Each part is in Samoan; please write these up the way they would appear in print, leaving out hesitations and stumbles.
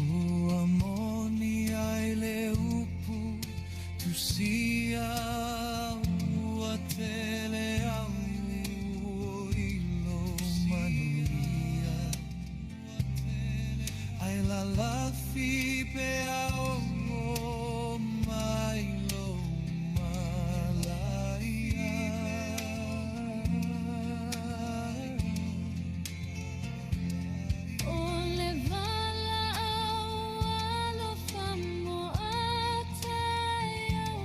Ua moni ai le upu tusia ua tele au i ilo manuia Ai lalafi pea o mai lo malaia. O le valaau alofa mo ataeao,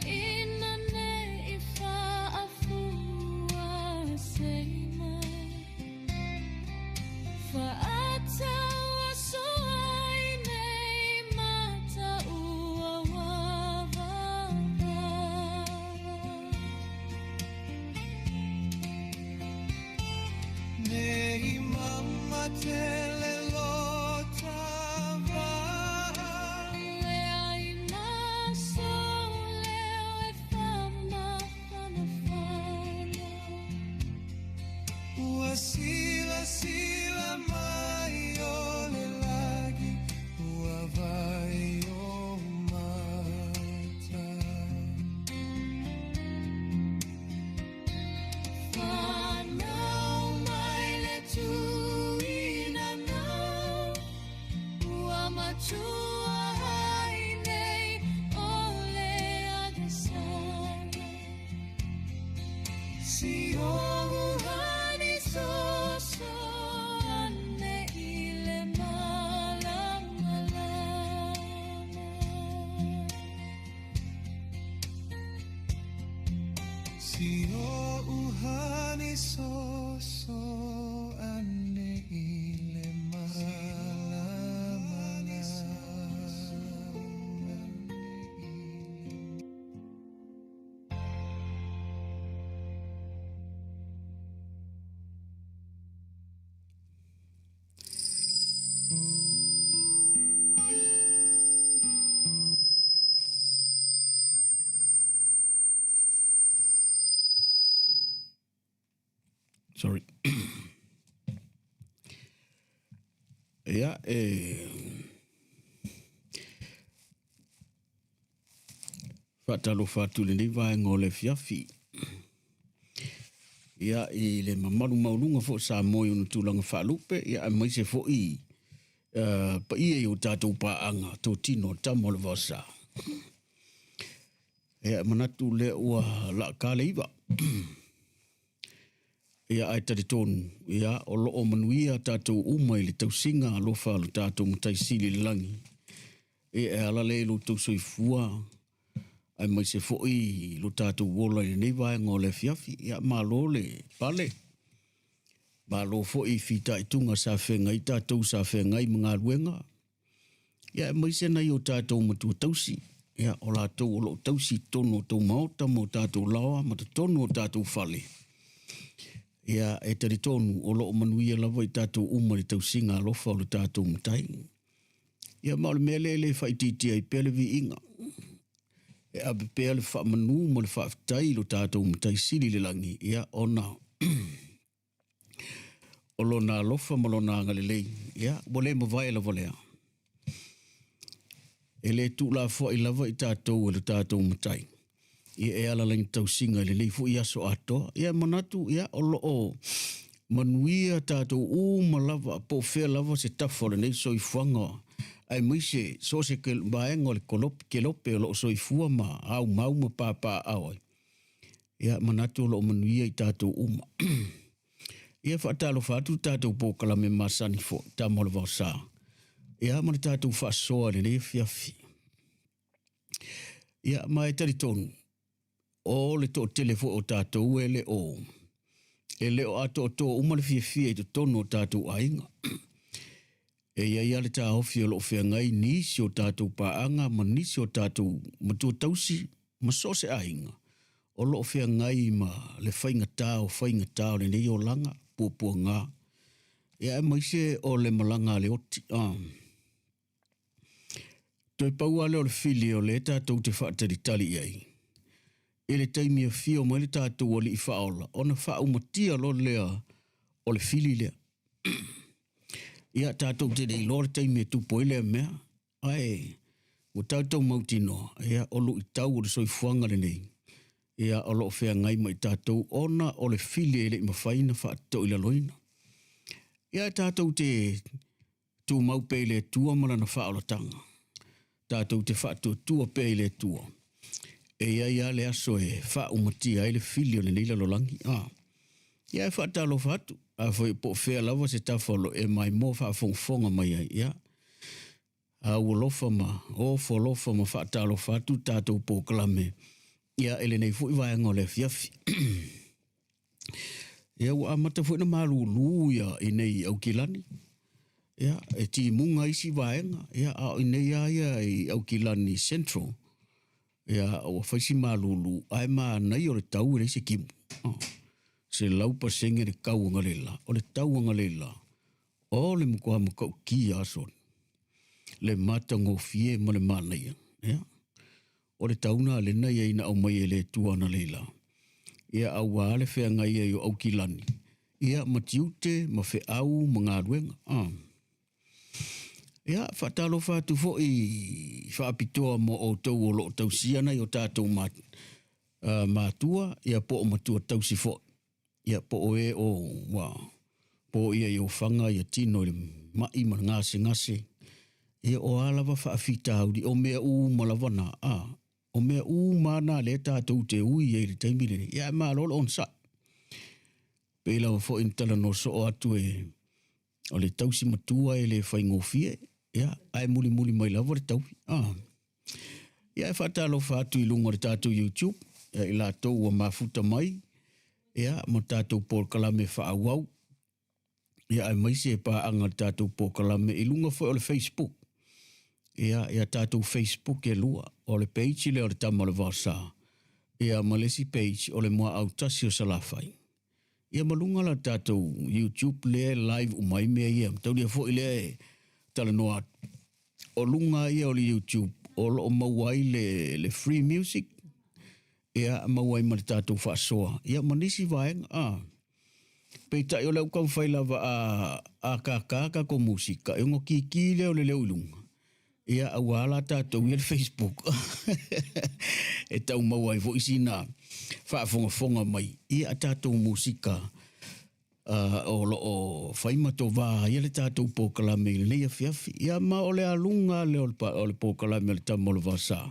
ina ne i faafua se mai. Faatau aso ai nei mata ua wawava. Ne i mama tele lota vaha. Leai maso leo e whamafanafana. Ua sila sila mai o le lagi, ua vai o mata. Whanau mai le tuina nau, ua matua ai nei o le agasala. Si o uhani soso ane i le malamalama. Si o uhani soso ane i le malamalama. Sorry. Ia, e faatalofa atu i lenei vaega o le afiafi. Ia, i le mamalu maualuga foi o Samoa i ona tulaga faalupe, ia aemaise foi paia i o tatou paaga totino tama o le vaosa. Ia, e manatu lea ua laaka le 9. Ia, ae talitonu, ia, o loo manuia tatou uma i le tausiga alofa o le tatou Matai Sili i le lagi. Ia, e ala lea i lo outou soifua, aemaise foi lo tatou ola i lenei vaega o le afiafi. Ia, malo le pale, malo foi i fitaituga sa feagai tatou sa feagai ma galuega. Ia, aemaise nai o tatou matua tausi, ia, o latou o loo tausi i totonu o tou maota ma o tatou laoa ma totonu o tatou fale. Ia, e talitonu o loo manuia lava i tatou uma i le tausiga alofa o le tatou Matai. Ia, ma o le mea lea e le faaitiitia ai pea le viiga. E ave pea le faamanu ma le faafetai i lo tatou Matai Sili i le lagi, ia, ona o lona alofa ma lona agalelei, ia, ua le mavae lava lea. E le tuulafoai lava i tatou e lo tatou Matai. Ia, e ala lana tausiga i lenei foi aso atoa. Ia, manatu, ia, o loo manuia tatou uma lava, po o fea lava se tafa o lenei soifuaga, aemaise so o se vaega o le kelope o loo soifua ma aumau ma papaaao ai. Ia, manatu o loo manuia i tatou uma. Ia, faatalofa atu le tatou polokalame masani foi, Tama o le Vaosa. Ia, ma le tatou faasoa i lenei afiafi. Ia, ma e talitonu, o le toatele foi o tatou e le o e le o atoatoa uma le fiafia i totonu o tatou aiga. E i ai lava le taofi o lo o feagai nisi o tatou paaga ma nisi o tatou matua tausi ma so o se aiga o lo o feagai ma le faigata o faigata o lenei olaga puapuaga, ia aemaise o le malaga a le oti. Toe pau lava lea o le fili o lea tatou te faatalitali i ai, i le taimi e afio mai le tatou Alii Faaola, ona faaumatia loa lea o le fili lea. Ia, tatou te le iloa le taimi e tupu ai lea mea, ae ua tatou mautinoa, ia, o luitau o le soifuaga lenei, ia, o lo o feagai ma i tatou ona o le fili e le i mafai ona faatoilaloina. Ia, tatou te tumau pea i le Atua ma Lana faaolataga. Tatou te faatuatua pea i le Atua. E i ai lava le aso e faaumatia ai le fili o lenei lalolagi. Ah. Ia e faatalofa atu, afai po o fea lava se tafa o lo o e maimoa faafogafoga mai ai. Ia, a ua alofa ma ofo alofa ma faatalofa atu tatou polokalame ia i lenei foi vaega o le afiafi. Ia ua amata foi na malulu ia i nei Aukilani. Ia e timuga isi vaega, ia a o i nei lava ia i Aukilani Central. Ia ua fai si malulu ae manaia o le tau e leai se timu. Oh. 100% le tau analeila. O le tau analeila, o le matua matautia aso. Le matagofie ma le manaia. Ia. O le tauna lena ia ina aumai e le Atua analeila, ia auā le feagai ai o Aukilani, ia ma tiute ma feau ma galuega. A. Ia, faatalofa atu foi faapitoa mo outou o lo o tausia nai o tatou ma, uh, matua, ia po o matua tausi foi. Ia, po o e o ua poia i ofaga ia tino i le ma'i ma le gasegase, ia o a lava faafitauli, o mea uma lava na, a, o mea uma na lea tatou te ui ai i le taimi lenei, ia ae malo le onosai. Pei lava foi na talanoa soo atu e o le tausi matua e le faigofie, ia, ae mulimuli mai lava le taui. Ah. Ia e faatalofa atu i luga o le tatou YouTube, ia, i latou ua mafuta mai, ia, ma tatou polokalame faaauau, ia, aemaise e paaga le tatou polokalame i luga foi o le Facebook. Ia, ia tatou Facebook e lua, o le page lea o le Tama o le Vaosa, ia, ma le isi page o le Muaau Tasi o Salafai. Ia ma luga la tatou YouTube lea e live uma ai mea ia. Taulia foi lea e talanoa atu. O luga ia o le YouTube o lo o maua ai le, le free music, ia maua ai ma le tatou faasoa, ia ma nisi vaega. Ah. Peitai o le au taumafai lava a, a kākā tatou musika, e ono kiki lea o le leo i luga. Ia, auā la tatou ia le Facebook e tau maua ai foi sina faafogafoga mai ia a tatou musika uh, o lo o fai ma tovā ia le tatou polokalame i lenei afiafi. Ia ma o le aluga lea o le, o le polokalame o le Tama o le Vasa.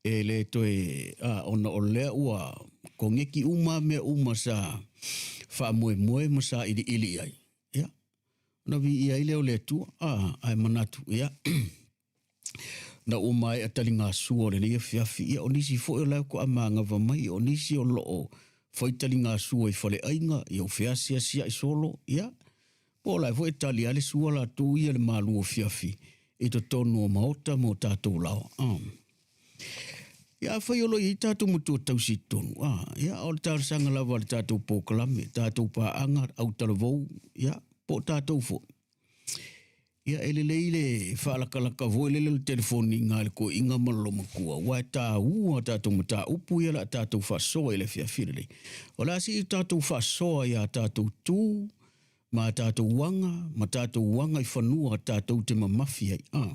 E le toe, a, ona o lea ua kogeki uma mea uma sa faamoemoe ma sa iliili i ai. Ia, ona viia ai lea o le Atua, a, ae manatu, ia, na ua maea taligasua o lenei afiafi, ia, o nisi foi o la e faatoa manava mai, o nisi o lo o fai taligasua i faleaiga, ia, o feasiasiai solo, ia, po o la e foi e tali lava le sua latou ia le malu afiafi i totonu o maota ma o tatou laoa. A. Ia, afai o lo o i ai tatou matua tausi i totonu, a, ia, o le talosaga lava a le tatou polokalame, tatou paaga, autalavou, ia, po o tatou foi. Ia, e lelei le faalakalaka foi lele o le telefoni i le toeaina ma le loomatua, aua e taua tatou mataupu ia o le a tatou faasoa i le afiafi lenei. O le a sii tatou faasoa i a tatou tu ma a tatou aga ma tatou aga i fanua tatou te mamafi ai. A.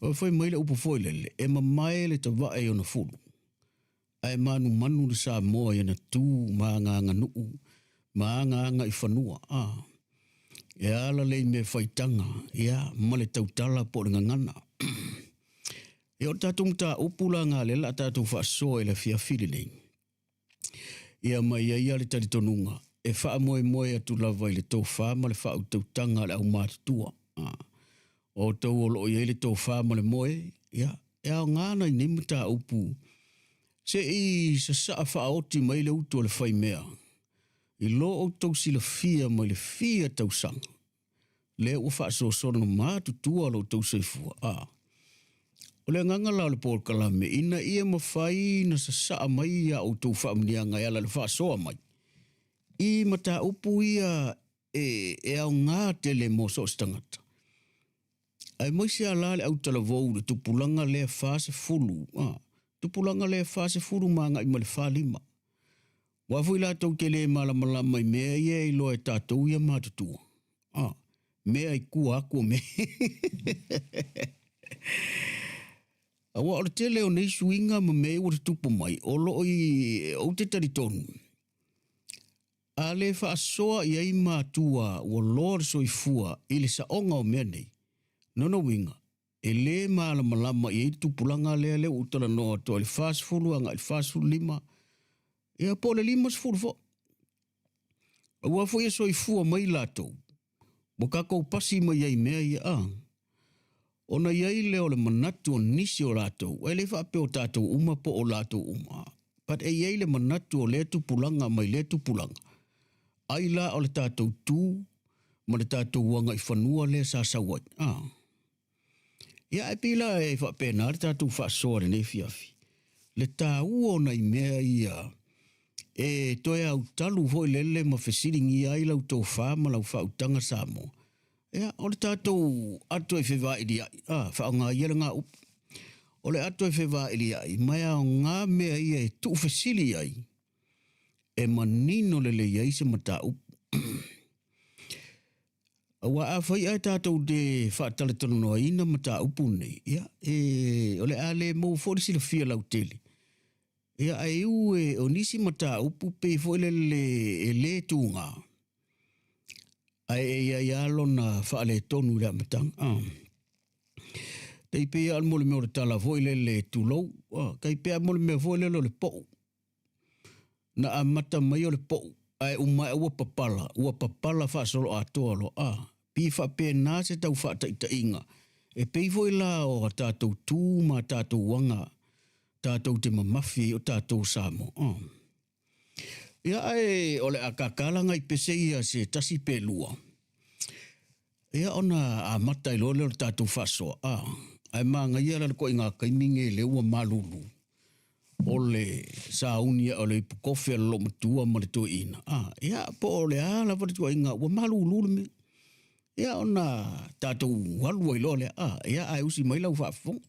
Ua fai mai le upu foi lele, e mamae le tavae i ona fulu, ae manumanu le Samoa i ana tu ma aga aganuu ma aga agaifanua. A, e ala lea i mea faitaga, ia, ma le tautala po o le gagana. Ia, o le tatou mataupu la nga lea o le a tatou faasoa i le afiafi lenei, Ia ma i ai lava le talitonuga e faamoemoe atu lava i le tofa ma le faautautaga a le aumatutua. O outou o lo o i ai le tofa ma le moe, ia, E aoga ana i nei mataupu se i sasaa faaoti mai le utu a le faimea i lo outou silafia mai le fia tausaga lea ua faasoasoa matutua lo outou soifua. A o le agaga la o le polokalame ina ia mafai na sasaa mai ia outou faamuniaga e ala le faasoa mai i mataupu ia e aoga tele mo so o se tagata. Aemaise a la le autalavou le tupulaga lea 40, tupulaga lea 40 ma agai ma le 45. Ua foi latou te le malamalama i mea ia e iloa e tatou ia matutua. Mea i tua atu o mea. Aua o le tele o nei suiga ma mea ua tutupu mai, o loo i ou te talitonu. A le faasoa i ai matua ua loa le soifua i le saoga o mea nei. Nona uiga, e le malamalama i ai le tupulaga lea lea ua ou talanoa atu ai, le 40 agai i le 45, ia po o le 50 foi. Aua foi e soifua mai latou, ua tatou pasi mai ai mea ia a. Ona i ai lea o le manatu o nisi o latou, e le faapea o tatou uma po o latou uma. But e i ai le manatu o lea tupulaga mai lea tupulaga. Ai la o le tatou tu ma le tatou aga i fanua lea sa sau ai. Ia e pei la e faapena le tatou faasoa lenei afiafi. Le taua o nai mea ia e toe autalu foi lele ma fesiligia ai lau tofa ma lau faautaga Samoa. Ia, o le tatou ato e fevailiai, faaaoga ia le gaupu. O le ato e fevailiai, ma e aoga mea ia e tuufesili ai, e manino lelei ai se mataupu. Aua afai ae tatou te faatalatalanoaina mataupu nei, ia, e, o le a le maua foi le silafia lautele. Ia, ae iu e o nisi mataupu pei foi lele e le tuga, ae e iai lava lona faaletonu i le amataga. Tai pei lava o le mo le mea o le tala foi lele tulou, tai pei lava mo le mea foi lele o le pou. Na amata mai o le pou, ae uma ae ua papala, ua papala faasoloatoa loa. Pei faapena se tau faataitaiga. E pei foi la o a tatou tu ma a tatou aga, tatou te mamafi ai o tatou Samoa. Ia ae o le a kakala ngai pese ia se tasi pe lua. Ia ona amata ai loa lea o le tatou faasoa. Ae magaia la le koiga taimi nei lea ua malulu o le sauni o le ipukofe a le loomatua ma le toeaina. Ia po o le a lava le tuuaiga ua malulu le mea. Ia ona tatou alu ai loa lea. Ia ae usi mai lau faafofoga.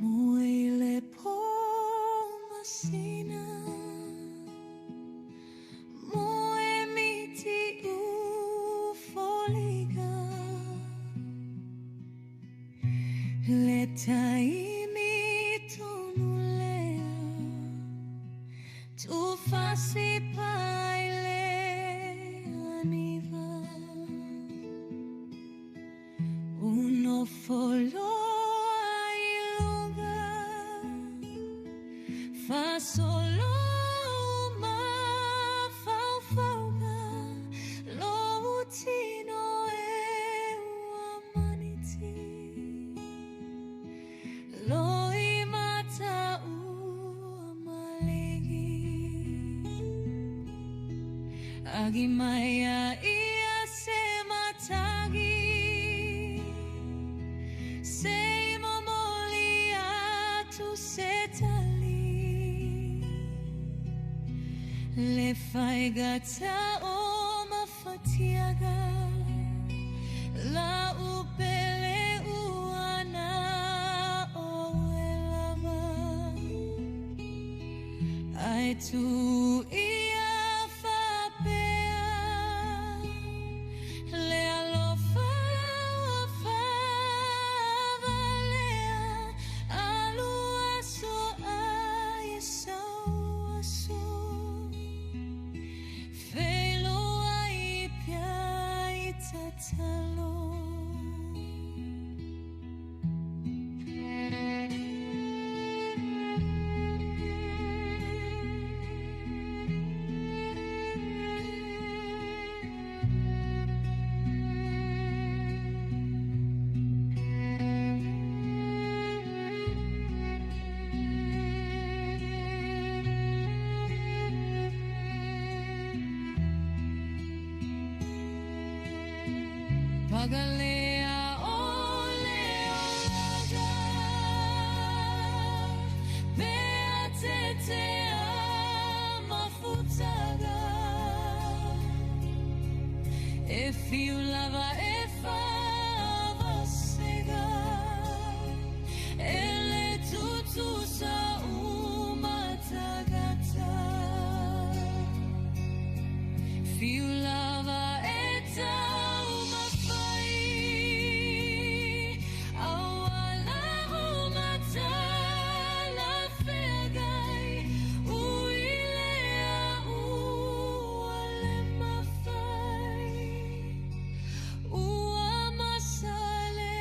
Moe le po masina, moe miti u foliga, le taimi tonu lea, tu fasi pai le aniva. Uno foloa i luga, fa solo ma faufauga, lo utino e ua maniti, lo i mata ua maligi. Agi mai a ia se matagi, se momoli atu se tali, le faigata o mafatiaga, la upele uana o elava. Ai tu ia fapea, le alofa ua favalea, alu aso ai e sau aso. Agalea ole olaga Pea tetea mafutaga E fiu lava e faavasega E le tutusa uma tagata Fiu lava e taumafai Auala uma talafeagai Ui lea ua le mafai Ua masale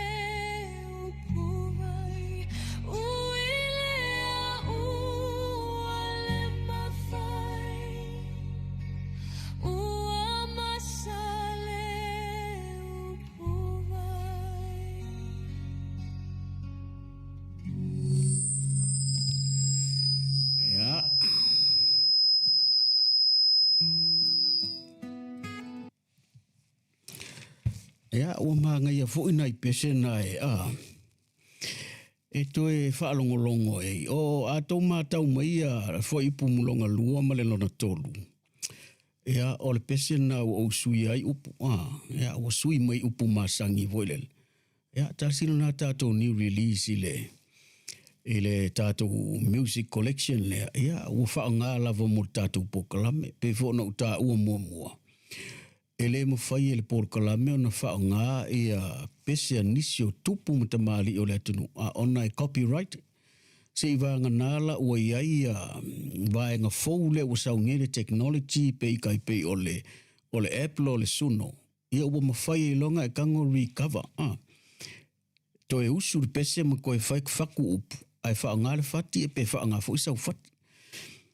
upuvai Ui lea ua le mafai Ua masale upuvai. Ia. Ia, ua magaia foi nai pese na e, a, e toe faalogologo ai. O a tou matau mai ia fuaiupu lona lua ma le lona tolu, ia, o le pese lena ua ou suia ai upu, a, ia, ua sui mai upu masani foi lele. Ia, tasi lena tatou new release i le, i le tatou music collection lea, ia, ua faaaoga lava mo le tatou polokalame. Pei foi ona ou taua muamua, E le mafai e le polokalame ona faaaoga ia pese a nisi o tupu ma tamalii o le atunuu a ona e copyright. Seivagana la ua i ai ia vaega fou lea ua sau nei le technology pe i tai pei o le o le Apple o le Suno, ia ua mafai ai loa ona e tago recover a. Toe usu le pese ma toe fai fatu upu ae faaaoga le fati pe faaaoga foi sau fati.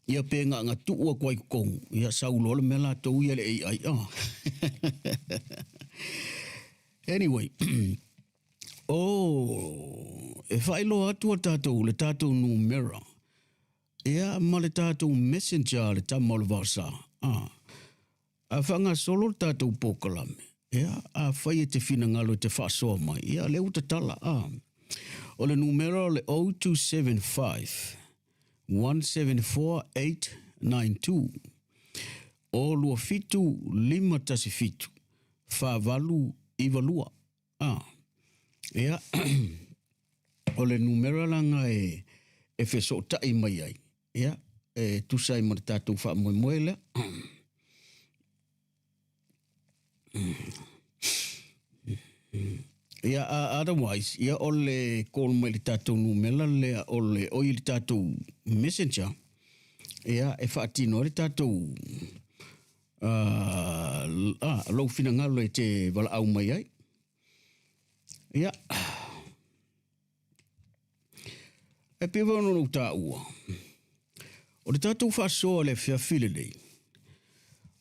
Ia pe na ona tuu atu ai i totonu, ia sau loa le mea latou ia le AI. Oh. Anyway, oh, e faailoa atu a tatou le tatou numera ia ma le tatou messenger le tama o le vaosa. Ah. A faagasolo le tatou polokalame, ia, afai e te finagalo e te faasoa mai, ia, lea ua tatala, a. O le numera o le 0275 174 892, 027 517 4892, a. Ia, o le numera la lena e, e fesootai mai ai, ia, e tusa ai ma le tatou faamoemoe lea. Ia, otherwise, ia o le call mai le tatou numera lea o le, oi le tatou messenger, ia, e faatino ai le tatou, lou finagalo e te valaau mai ai. Ia, e pei foi ona ou taua, o le tatou faasoa i le afiafi lenei,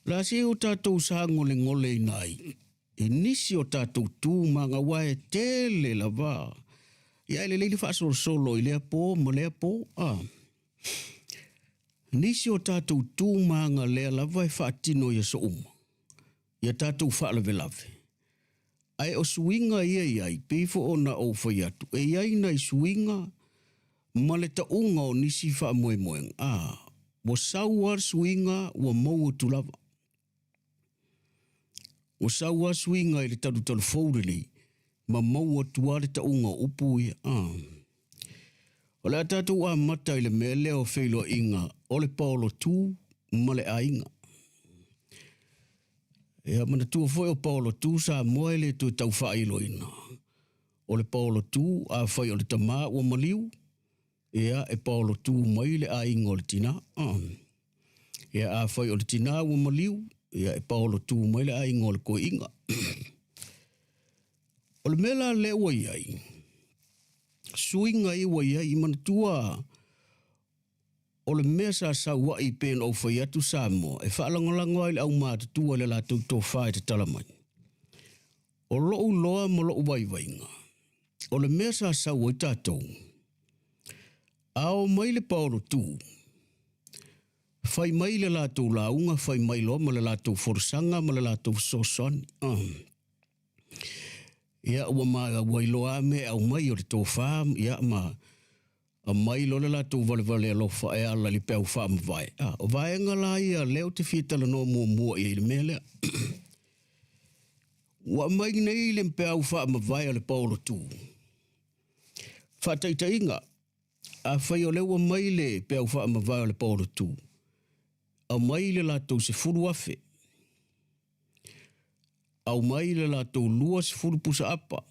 o le a se o tatou sagolegoleina ai i nisi o tatou tu ma aga aua e tele lava. Ia e lelei le faasolosolo i lea po ma lea po, a. Nisi o tatou tu ma aga lea lava e faatino i aso uma, ia tatou faalavelave. Ae o suiga ia e i ai, pei foi ona ou fai atu, e i ai nai suiga ma le tauga o nisi faamoemoega, a, ua sau lava le suiga ua mou atu lava. Ua sau lava suiga i le talutalu fou lenei, ma mou atu lava le tauga o upu ia, a. O le a tatou amata i le mea lea o feiloaiga o le paolotu ma le aiga. Ia manatua foi o paolo tu Samoa e le toe tau faailoina. O le paolo tu, afai o le tama ua maliu, ia e paolo tu mai le aiga o le tina. Ia afai o le tina ua maliu, ia e paolo tu mai le aiga o le koiiga. O le mea la lea ua i ai, suiga ia ua i ai, manatua O le mea sa sau ai pei ona ou fai atu Samoa e faalagolago ai le aumatutua i le latou tofa e tatala mai. O lou iloa ma lou vaivaiga, o le mea sa sau ai tatou, a o mai le paolo tu, fai mai le latou lauga, fai mai loa ma le latou folasaga ma le latou fesoasoani. Ia, ua ma, ua iloa lava mea e aumai o le tofa, ia, ma aumai loa le latou valevale alofa e ala i le peau faamavae. A, o vaega la ia lea ou te fia talanoa muamua i ai i le mea lea. Ua aumai nei le peau faamavae a le paolotu. Faataitaiga, afai o lea ua mai le peau faamavae o le paolotu, aumai le latou 10,000, aumai le latou 20 pusa apa,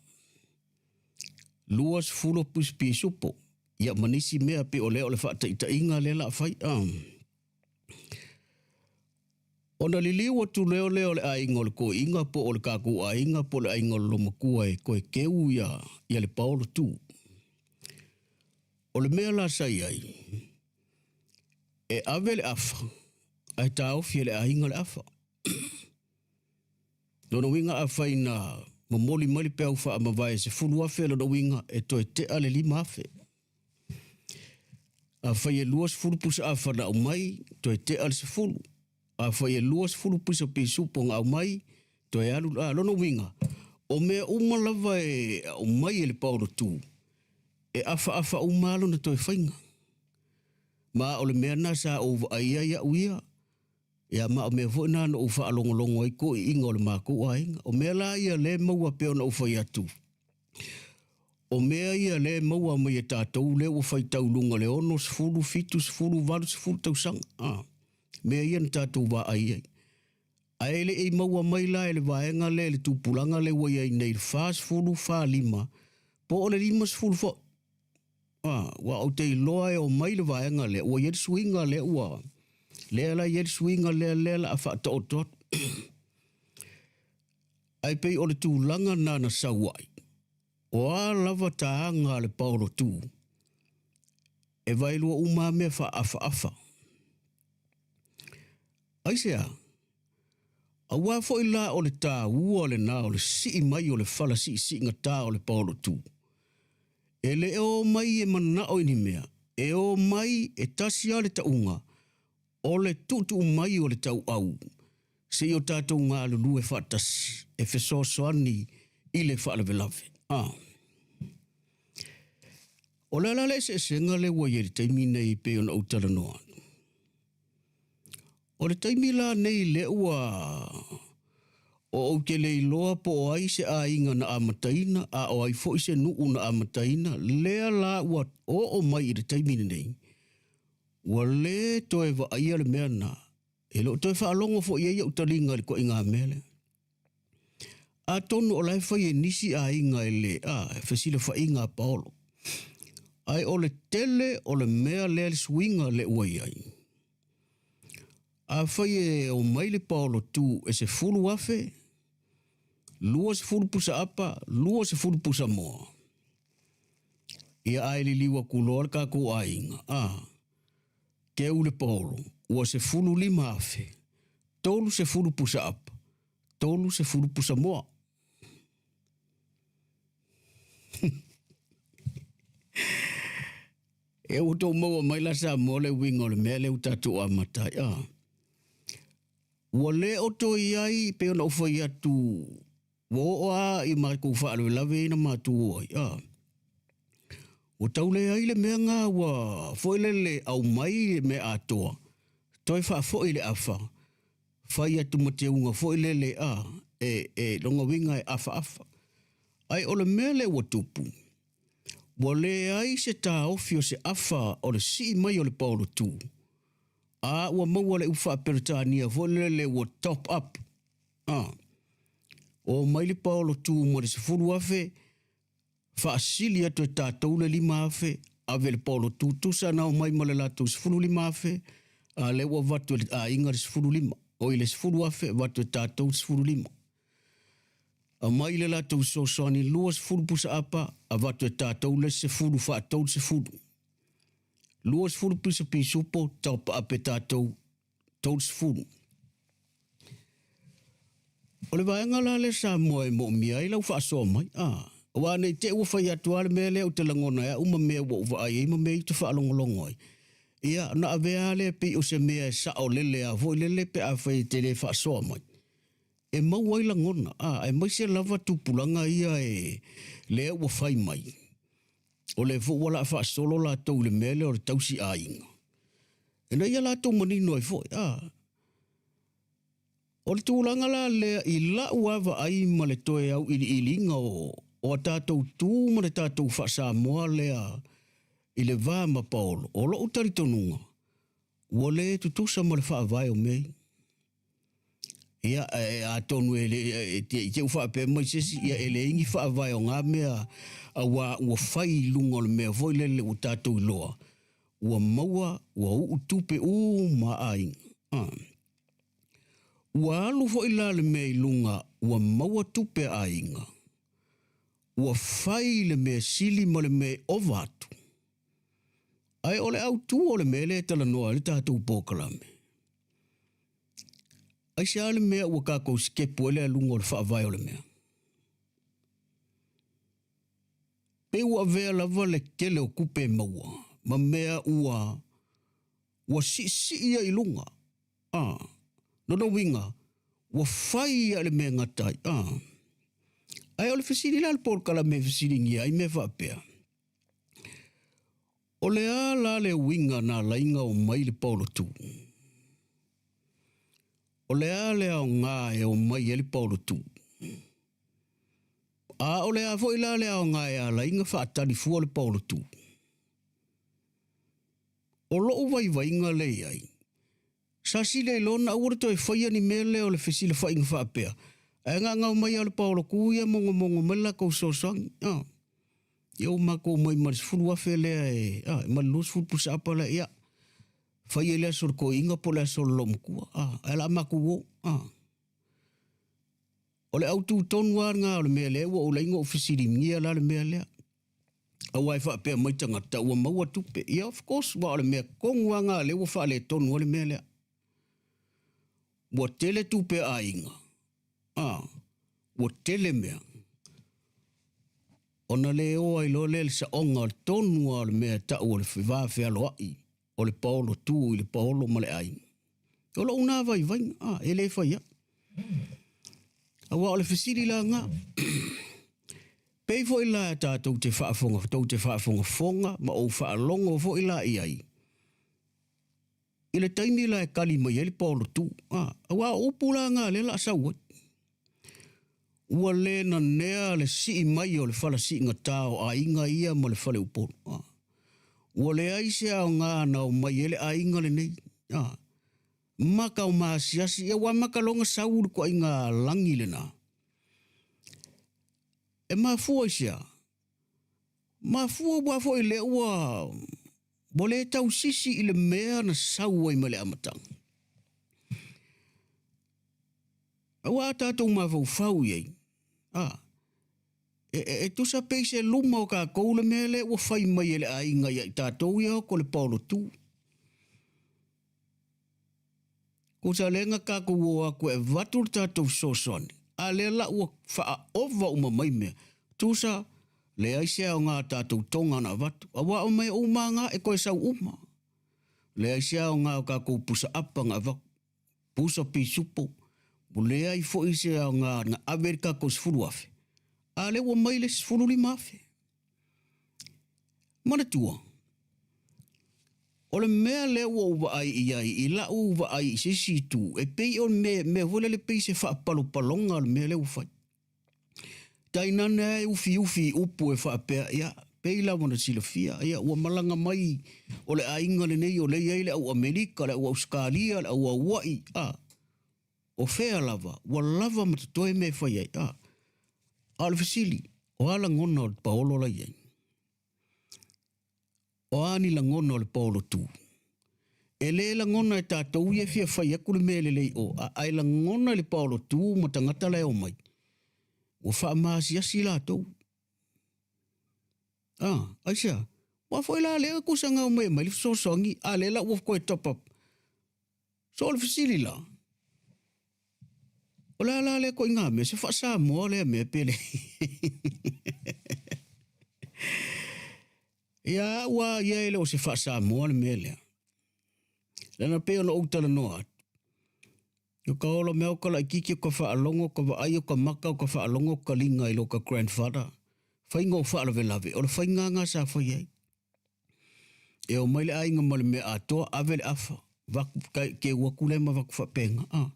20 pusa pisupo, ia ma nisi mea pei o lea o le faataitaiga lea la fai. Ona liliu atu lea lea o le aiga o le toeaina po o le tatou aiga po o le aiga o le loomatua e toe teu ia, ia le paolo tu. O le mea la sa i ai, e ave le afa ae taofi e le aiga le afa. Lona uiga afai na momoli mai le peau faamavae e 10,000 lona uiga e toe tea le 5,000. Afai e 20 pusa afa na aumai, toe tea le 10. Afai e 20 pusa pisupo na aumai, toe alu, a, lona uiga, o mea uma lava e aumai e le paolotu, e afaafa uma lava lona toe faiga. Ma o le mea lena sa ou vaai ai au ia, ia ma o mea foi na na ou faalogologo ai toeaiina o le matou aiga. O mea la ia lea e maua pei ona ou fai atu, o mea ia lea e maua mai e tatou lea ua faitau i luga o le 60, 70, 80 tausaga, a, mea ia na tatou vaai ai. Ae le i maua mai la e le vaega lea i le tupulaga lea ua i ai nei i le 40, 45, po o le 50 foi. A, ua ou te iloa e omai le vaega lea, ua i ai le suiga lea ua, lea la e i ai le suiga lea, lea la a faataoto atu. Ae pei o le tulaga lena na sau ai, o a lava taga a le paolotu, e vaelua uma lava mea faaafaafa. Aisea? Aua foi la o le taua lena o le sii mai o le fala siisiigata o le paolotu. E le o mai e manao i ni mea, e o mai e tasi lava le tauga, o le tuutuu mai o le tauau seia o tatou galulue faatasi e fesoasoani i le faalavelave. A. O le a la le eseesega lea ua i ai i le taimi nei pei ona ou talanoa atu? O le taimi la nei lea ua o ou te le iloa po o ai se aiga na amataina a o ai foi se nuu na amataina, lea la ua oo mai i le taimi lenei, ua le toe vaaia le mea lena. E le o toe faalogo foi i ai ou taliga i le ituaiga mea lea. Atonu o la e fai e nisi aiga e le, a, fesilafaiga a Paolo. Ae o le tele o le mea lea le suiga lea ua i ai. Afai e omai le paolo tu e 10,000, 20 pusa apa, 20 pusa moa. Ia ae liliu atu loa le tatou aiga, a, keu le paolo, ua 15,000, 30 pusa apa, 30 pusa moa. E ua tou maua mai la Samoa le uiga o le mea lea ua tatou amata ai. Ah. Ua le o toe i ai pei ona ou fai atu ua oo lava i matou faalavelave ia na matou o ai. Ah. Ua tau leai le mea na ua foi lele aumai le mea atoa, toe faafoi le afa, fai atu ma teuga foi lele a, e, e, lona uiga e afaafa. Ae o le mea lea ua tupu, ua leai se taofi o se afa o le sii mai o le paolotu, a ua maua le upu faa-Peretania foi lele ua top up. A, omai le paolotu ma le 10,000, faasili atu e tatou le 5,000, ave i le paolotu tusa na omai ma le latou 15,000, a lea ua avatu e le aiga le 15, oi le 10,000 avatu e tatou le 15. Aumai le latou fesoasoani 20 pusa apa, avatu e tatou le isi 10 faa-30. 20 pisa pisupo, taopaape e tatou 30. O le vaega la lea Samoa e moomia ai lau faasoa mai, a, aua ne i te i ua fai atu lava le mea lea ou te lagona ai au ma mea ua ou vaai ai ma mea ia ou te faalogologo ai, ia, ona avea lava lea pei o se mea e saolele lava foi lele pe afai e te le faasoa mai. E maua ai lagona, a, aemaise lava tupulaga ia e lea ua fai mai, o lea foi ua laa faasolo latou i le mea lea o le tausi aiga, ina ia latou manino ai foi, a. O le tulaga la lea i lau lava vaai ma le toe auiliiliga o, o a tatou tu ma le tatou faa-Samoa lea i le va ma Paolo, o lou talitonuga, ua le tutusa ma le faavae o mea ia. Ia, e, atonu e le, e, te, te u faapea mai se isi, ia e leai ni faavae o ngā mea, auā ua fai i luga o le mea foi lele ua tatou iloa, ua maua, ua uu tupe uma a aiga. Ah. Ua alu foi la le mea i luga, ua maua tupe a aiga, ua fai le mea sili ma le mea e ova atu. Ae o le autu o le mea lea e talanoa ai le tatou polokalame, aisea le mea ua tatou sikepu ai le aluga o le faavae o le mea? Pei ua avea lava le tele o tupe e maua ma mea ua ua siisii ai i luga. A, lona uiga, ua fai ia le mea e gata ai. A, ae o le fesili la le polokalame e fesiligia ai mea faapea, O le a la le uiga na ala ai ona omai le paolotu? O le a le aoga e omai ai le paolotu? A o le a foi la le aoga e ala ai ona faatali fua le paolotu? O lou vaivaiga lea i ai, sa sili ai loa ona aua le toe faia ni mea lea o le fesilafaiga faapea, ae gaogao mai lava o le paolotu ia mogomogo mai le latou fesoasoani. A, ia ua matou omai ma le 10,000 lea e, a, ma le 20 pusa apa lea, ia, fai ai le aso o le toeaina po o le aso o le loomatua, a, ae o le a matou o, a. O le autu tonu lava lena o le mea lea ua ou laina ou fesiligia la le mea lea. Aua e faapea mai tagata ua maua tupe. Ia of course, aua o le mea tonu lava lena lea ua faaletonu ai le mea lea. Ua tele tupe a aiga, a, ua tele mea. Ona le o ai loa lea i le saoga o le tonu lava o le mea e tau o le va fealoai o le paolo tu i le paolo ma le aiga. O lou na vaivaiga, a, e le fai ai. Aua o le fesili la lena. Pei foi la tatou te faafoga, tou te faafogafoga ma ou faalogo foi la i ai, i le taimi la e kali mai ai le paolo tu, a, aua o upu la na lea o le a sau ai. Ua le nanea le sii mai o le fala siigatā o aiga ia ma le fale Upolu. A, ua leai se aoga na omai ai le aiga lenei. A, maka o maasiasi, ia ua amata loa ona sau le toaiga lagi lena. E mafua i se a? Mafua aua foi lea ua ua le tausisi i le mea na sau ai mai le amataga. Aua a tatou mafaufau i ai, a, e, e, e tusa pei se luma o tatou le mea lea ua fai mai e le aiga ia i tatou ia ko le paolotu. Tusa lea na tatou o atu e avatu le tatou fesoasoani, a lea la ua faaova uma mai mea. Tusa, leai se aoga a tatou toga na avatu, aua o mea uma na e toe sau uma. Leai se aoga o tatou pusa apa na avatu, pusa pisupo, ua leai foi se aoga na ave le tatou 10,000, a lea ua mai le 15,000. Manatua, o le mea lea ua ou vaai i ai i lau vaai i se isi itu, e pei o le mea, mea foi lele pei se faapalopaloga o le mea lea ua fai. Tainane lava e ufiufi i upu e faapea, ia, pei lava ona silafia, ia, ua malaga mai o le aiga lenei o lea e i ai le au Amerika, le au Ausetalia, le au Aua'i, a, o fea lava, ua lava ma totoe mea e fai ai, a. A o le fesili, o a lagona o le paolo la i ai? O a ni lagona o le paolo tu? E le lagona e tatou ia e fia fai atu le mea lelei o, a, ae lagona e le paolo tu ma tagata la e omai, ua faamaasiasi latou. A, aisea? Aua foi la lea tusa na omai e aumai le fesoasoani, a lea la ua toe top up. So o le fesili la, o le a la lea ituaiga mea, se faa-Samoa lea mea pe leai? Ia au lava ia e le o se faa-Samoa le mea lea. Leaga pei ona ou talanoa atu, O ka ola mea o ka laititi o ka faalogo, o ka vaai o ka maka o ka faalogo o ka liga i lo ka grandfather. Faiga o faalavelave, o le faiga ga sa fai ai. E o mai le aiga ma le mea atoa, ave le afa, vaku, keu atu lea ma vaku faapenga. A.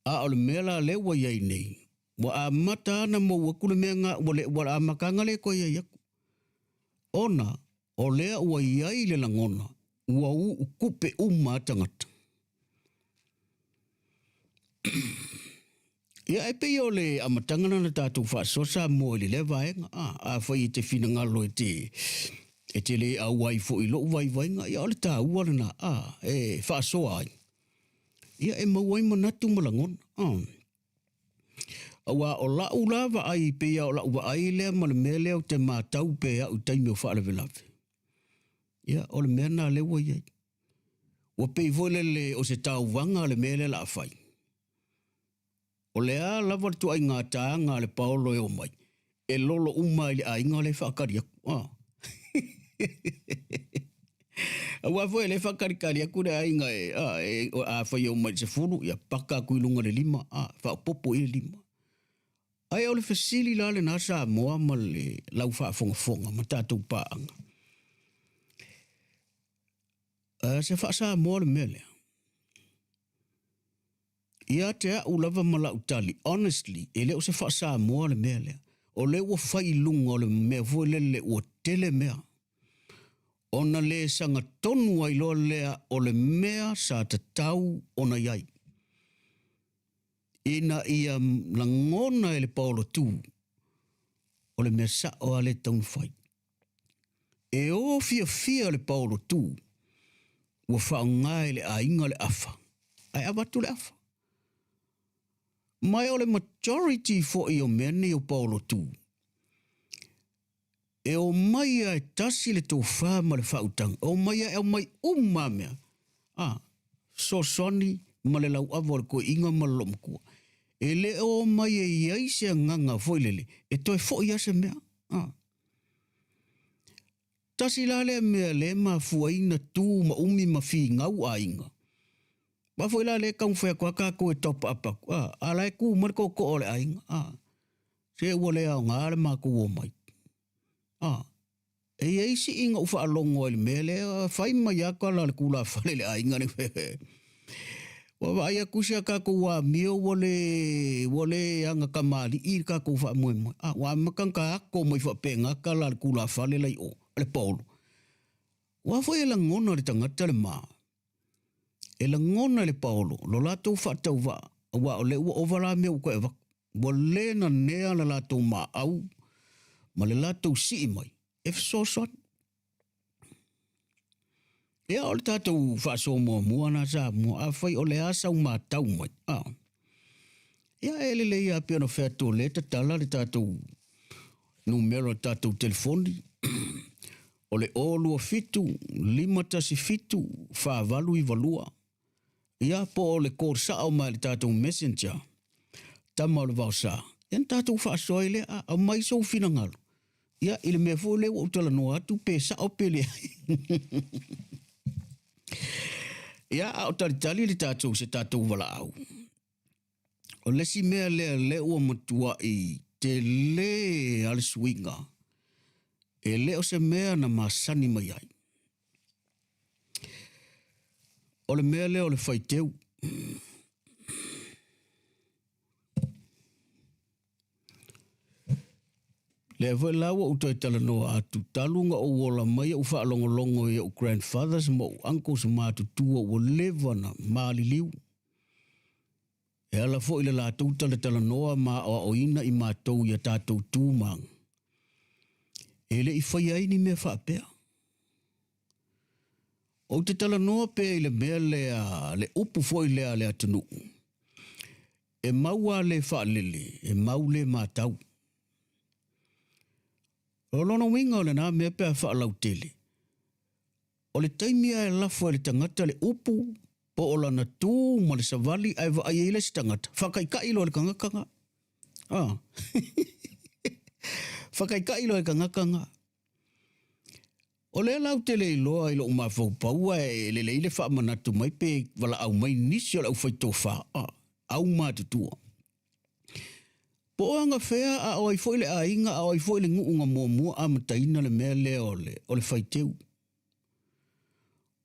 A o le mea la lea ua i ai nei, ua amata ana mou atu le mea ga ua le ua amataga le toe i ai atu. Ona o lea ua i ai le lagona, ua uu kupe uma a tagata. Ia e pei o le amataga lena na tatou faasoa Samoa i le lea vaega. A, afai e te finagalo e te e te le auai foi i lou vaivaiga, ia o le taua lena, a, e faasoa ai. Ia e maua ai manatu ma lagona. A. Aua o lau la vaai, pei lava o lau vaai lea ma le mea lea ou te matau pea au i taimi o faalavelave. Ia, o le mea lena lea ua i ai. Ua pei foi lele o se tauvaga le mea lea o le a fai. O le a lava le tuaiga taga a le paolo e omai, e lolo uma i le aiga lea e faatali atu. Ah. Aua foi e le faatalikali atu le aiga e, a, e, afai e omai i le 10, ia paka atu i luga le 5, a, faaopoopo i le 5. Ae o le fesili la lena Samoa ma le lau faafogafoga ma tatou paaga. Se faa-Samoa le mea lea. Ia te au lava ma lau tali, honestly, e le o se faa-Samoa le mea lea. O lea ua fai i luga o le mea foi lele ua tele mea. Ona le sagatonu ai loa lea o le mea sa tatau ona i ai. Ina ia lagona e le paolotu, o le mea sao lava lea e tatau ona fai. E o fiafia le paolotu ua faaaoga e le aiga le afa, ae avatu le afa. Ma o le majority foi o mea nei o paolotu, e omai lava e tasi le tofa ma le faautaga, e omai lava e aumai uma lava mea, a, fesoasoani ma le lauava o le toeaina ma le loomatua. E le o omai e i ai se agaga foi lele e toe foi lava se mea. A. Tasi la lea mea lea e mafua ai ona tu ma umi ma finau aiga. Aua foi la lea e taumafai atu lava tatou e top up atu, a, a la e tu mai le tootoo o le aiga, a, se ua le aoga le matou omai. A, e i ai sii na ou faalogo ai i le mea lea, fai mai lava tala a le tulafale i le aiga nei. Ua vaai atu si a tatou amio ua le, ua le aga tamalii le tatou faamoemoe. A, ua amata ona ta ato mai faapena tala a le tulafale la i o, a le paolo. Aua foi e lagona e le tagata le ma, e lagona e le paolo lo latou faatauvaa, aua o lea ua ova la mea ua toe avatu. Ua le nanea le latou maau ma le latou sii mai e fesoasoani. Ia, o le tatou faasoa muamua na Samoa, afai o le a sau matau mai, a, ia e lelei lava pei ona fai atu o lea e tatala le tatou numera o le tatou telefoni, o le 027 517 4892. Ia, po o le call sao mai le tatou messenger, tama o le vaosa, ia na tatou faasoa ai lea, a, aumai sou finagalo. Ia, i le mea foi lea ua ou talanoa atu, pe sao pe leai. Ia, a o talitali le tatou, se tatou valaau. O le isi mea lea lea ua matuai tele a le suiga, e le o se mea na masani mai ai. O le mea lea o le faiteu. Lea foi la ua ou toe talanoa atu, talu ona ou ola mai ou faalogologo i ou grandfathers ma ou uncles matutua ua leva ona maliliu. E ala foi i le latou talatalanoa ma aoaoina i matou i a tatou tu ma aga, e le i faia ai ni mea faapea. Ou te talanoa pea i le mea lea, le upu foi lea a le atunuu, e mau a le faalele, e mau le matau. O lona uiga o lena mea pe a faalautele, O le taimi lava e lafo e le tagata le upu po o lana tu ma le savali ae vaai ai le isi tagata, faataitai loa e le tagata na. Ah. Faataitai loa e le tagata na. O lea la ou te le iloa i lou mafaufau ae lelei le faamanatu mai pe valaau mai nisi o le aufaitofa, aumatutua. Po o agafea a o ai foi le aiga a o ai foi le nuu na muamua amataina le mea lea o le, o le faiteu.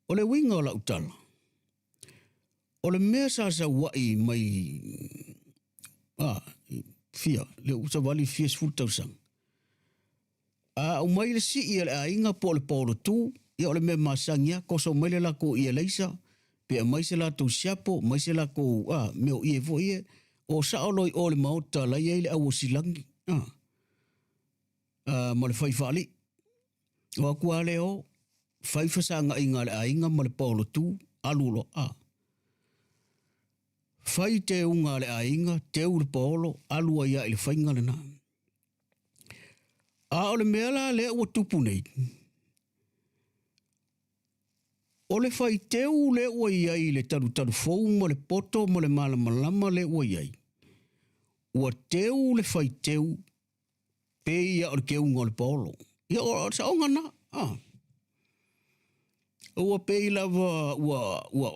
O le uiga o lau tala, o le mea sa saua'i mai fia, le ua savali fia 10 tausaga. A aumai le sii a le aiga po o le paolotu, ia o le mea masani lava, koso mai le latou ie laisa, pe aumai se latou siapo, aumai se latou a, mea o ie foi ia, o sao loa i o i le maota la e i ai le auosilagi, a, a, ma le fai faalii. O atu lava lea o, fai fesagaiga a le aiga ma le paolotu, alu loa, a. Fai teuga a le aiga, teu le paolo, alu ai lava i le faiga lena. A o le mea la lea ua tupu nei, o le faiteu lea ua i ai i le talutalu fou ma le poto ma le malamalama lea ua i ai, ua teu le faiteu pei lava o le teuga o le paolo. Ia, o le saoga lena. Ah. Ua pei lava ua ua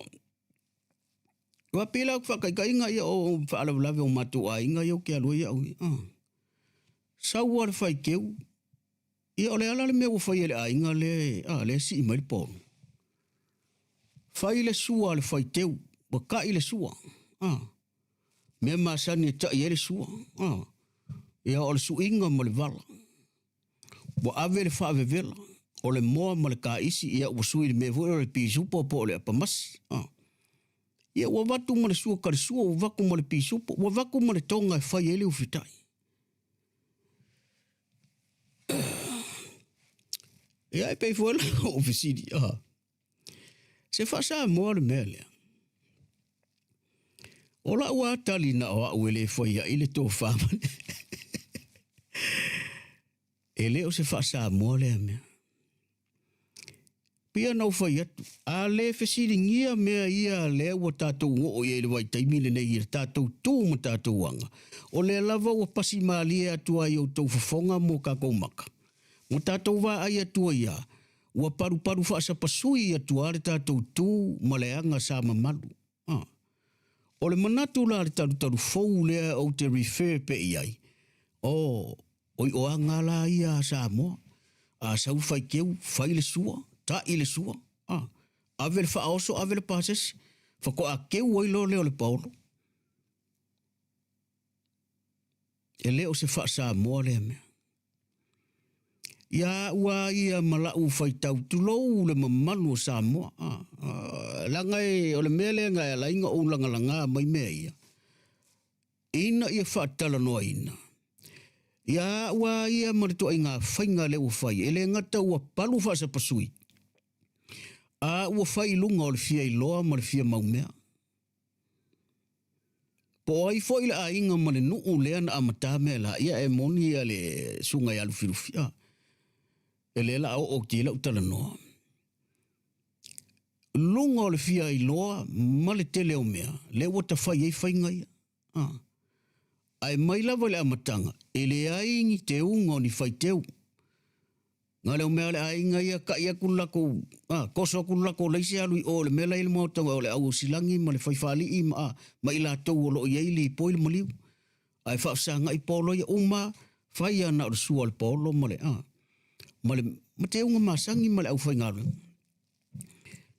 ua pei la faataitaiga ia o faalavelave o matou aiga ia ou te alu ai au ia. Ah. Sau lava le faiteu, ia o le ala le mea ua fai e le aiga lea, ah, lea e sii mai le paolo. Fai le sua a le faiteu, ua tai le sua. Ah. Mea masani e tai ai le sua. Ah. Ia o le suiga ma le vala. Ua ave le faavevela, o le moa ma le kaisi, ia ua sui i le mea foi lea o le pisupo po o le apamasi. Ah. Ia ua avatu ma le sua kalisua, ua avatu ma le pisupo, ua avatu ma le toga e fai ai le ufitai. Ia e pei foi la ou fesili, ah. Se faa-Samoa le mea lea. O lau lava tali na o au e le fai ai le tofa ma le... E le o se faa-Samoa lea mea. Pia na ou fai atu, a le fesiligia mea ia lea ua tatou oo i ai i le vaitaimi lenei i le tatou tu ma tatou aga, o lea lava ua pasi malie atu ai i outou fofoga mo tatou maka, ma tatou vaai atu ai lava, Ua palupalu faasapasui atu lava le tatou tu ma le aga sa mamalu. A. O le manatu la le talutalu fou lea ou te refer pea i ai, oh, o ioaga la ia a Samoa, a sau le faiteu, fai le sua, ta'i le sua, a, ave le faaoso, ave le pasese, faatoa teu ai loa lea o le paolo. E le o se faa-Samoa lea mea. Ia au a ia ma la'u faitau, tulou le mamalu o Samoa. Leaga e, o le mea lea na e ala ai ona ou lagalaga mai mea ia, ina ia faatalanoaina. Ia au a ia ma le ituaiga faiga lea ua fai, e le gata ua palu faasapasui, a ua fai i luga o le fia iloa ma le fia maumea. Po o ai foi le aiga ma le nuu lea na amata mea la, ia e moni ia le susuga ia Lufilufi. A, e le la oo atu i ai lau talanoa. Luga o le fia iloa ma le tele o mea, lea ua tafai ai faiga ia. A, ae mai lava i le amataga, e leai ni teuga o ni faiteu. Na o le mea o le aiga ia kai atu le latou, a, toso atu le latou laisi alu i o i le mea la e i ai le maota o le auausilagi ma le faifaalii ma, a, ma i latou o lo o i ai lipoi le maliu. Ae faafesagai paolo ia uma lava, fai lava na o le sua o le paolo ma le, a, ma le, ma teuga masani ma le aufaigaluega.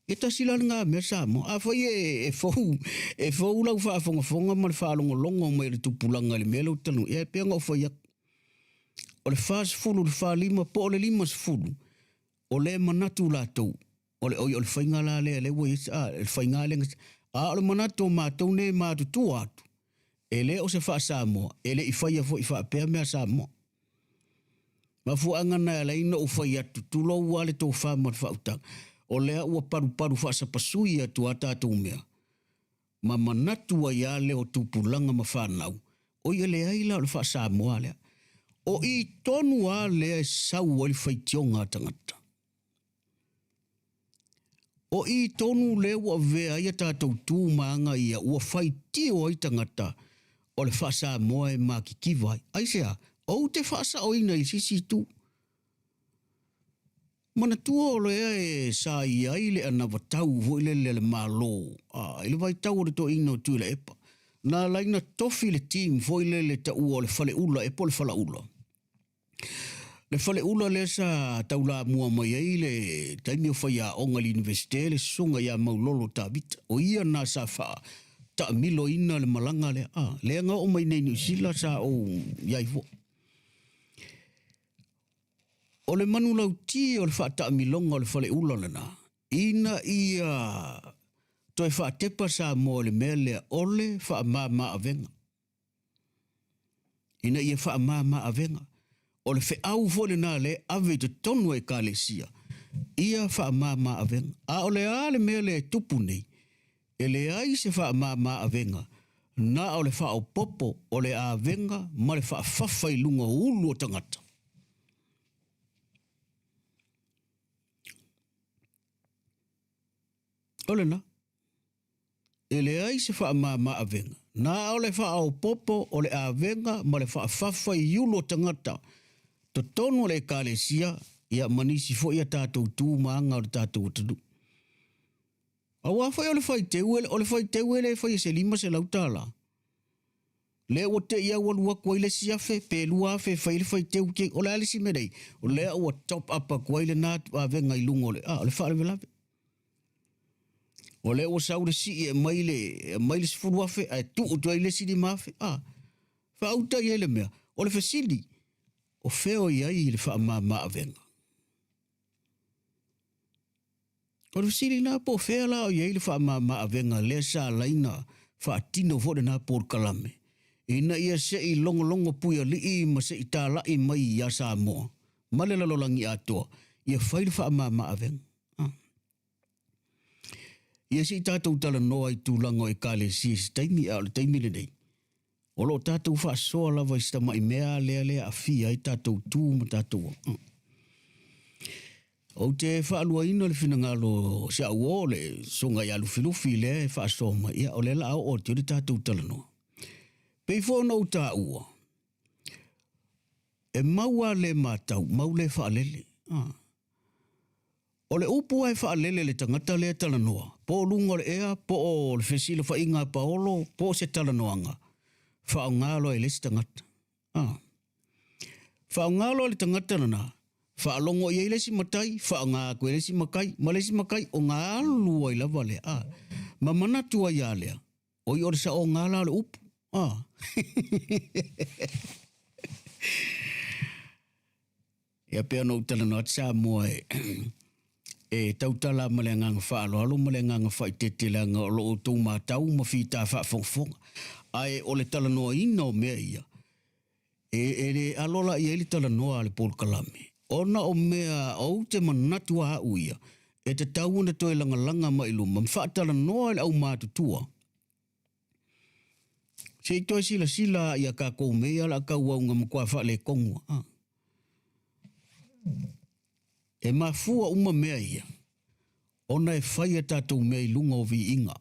E tasi la lena mea Samoa. Afai e, e fou, e fou lau faafogafoga ma le faalogologo mai o le tupulaga i le mea lea ou te talanoa, ia e pei ona ou fai atu. O le 40, le 45 po o le 50, o lea e manatu latou, o le, oi, o le faiga la lea, lea ua i ai, a, le faiga lea, a o le manatu o matou nei e matutua atu, e le o se faa-Samoa, e le i faia foi faapea mea a Samoa. Mafuaaga na e ala ai ona ou fai atu, tulou lava le tofa ma le faautaga, o lea ua palupalu faasapasui atu a tatou mea, ma manatu ai lava lea o tupulaga ma fanau, o ia leai la o le faa-Samoa lea. O i tonu lava lea e sau ai le faitioga a tagata. O i tonu lea ua avea ai a tatou tu ma aga ia ua faitio ai tagata o le faa-Samoa e matitiva ai. Aisea? Ou te faasaoina i se isi itu. Manatua o lea e sa i ai le anavatau foi lele a le Malo a, i le vaitau o le toeaina o Tuilaepa, na ala ai ona tofi le team foi lele taua o le Faleula ea po o le Falaula. Le Faleula lea sa taulamua mai ai le taimi o faiaoga i le Iunivesite le susuga ia Maulolo Tavita. O ia na sa faataamiloina le malaga lea, a, lea na oo mai nei i Niu Sila sa ou i ai foi. O le manulauti o le faataamiloga o le faleula lena, ina ia toe faatepa Samoa i le mea lea o le faamama-avega. Ina ia faamama-avega. O le feau foi lena lea e ave i totonu o Ekalesia, ia faamama-avega. A o le a le mea lea e tupu nei, E leai se faamama-avega, na o le faaopoopo o le avega ma le faafafa i luga o ulu o tagata. O lena, e leai se faamama-avega, na o le faaopoopo o le avega ma le faafafa i ulu o tagata totonu o le Ekalesia, ia ma nisi foi a tatou tu ma aga o le tatou atunuu. Aua foi o le faiteu, o le faiteu e le faia se $500. Lea ua te i au alu atu ai le isi afe, pe 2000 e fai ai le faiteu ke, o le a le isi mea nei? O lea ua top up atu ai lena avega i luga o le, a, o le faalavelave. O lea ua sau le sii e aumai le, e aumai le 10,000 ae tuu atu ai le isi 5,000. A, faauta i ai le mea. O le fesili, o fea o i ai le faamama avega? O le fesili lena, po o fea la o i ai le faamama-avega lea sa laina faatino foi lena polokalame ina ia se i logologo puialii ma se i talai mai iā Samoa ma le lalolagi atoa ia fai le faamama-avega. Ah. Ia se i tatou talanoa i tulaga o Ekalesia i se taimi, a o le taimi lenei, O lo o tatou faasoa lava i si tamai mea lea lea aafia ai tatou tu ma tatou aga. Ou te faaluaina le finagalo o si au uo le susuga ia Lufilufi lea e faasoa mai, ia o lea la a oo atu ai le tatou talanoa. Pei foi ona ou taua, e mau a le matau, mau le faalele. Ah. O le upu e faalele i le tagata lea e talanoa, po o luga o le ea, po o le fesilafaiga a paolo, po o se talanoaga, faaaoga loa e le isi tagata. A. Faaaoga loa e le tagata lena, faalogo i ai le isi matai, faaaoga atu e le isi matai, ma le isi matai, ona alu ai lava lea. A. Ma manatu ai a lea, oi o le saoga la o le upu. A. Ia pei ona ou talanoa atu Samoa e, e tautala ma le agaga faaaloalo ma le agaga faaeteete leaga o lo outou matau ma fita faafogafoga. Ae o le talanoaina o mea ia, e, e le alo la i ai le talanoa a le polokalame, ona o mea ou te manatu a au ia, e tatau ona toe lagalaga mai luma ma faatalanoa e le aumatutua. Se i toe silasila ia tatou mea ia o le a tauau ina matua faaletonu. Ah. E mafua uma mea ia, ona e fai a tatou mea i luga o viiga.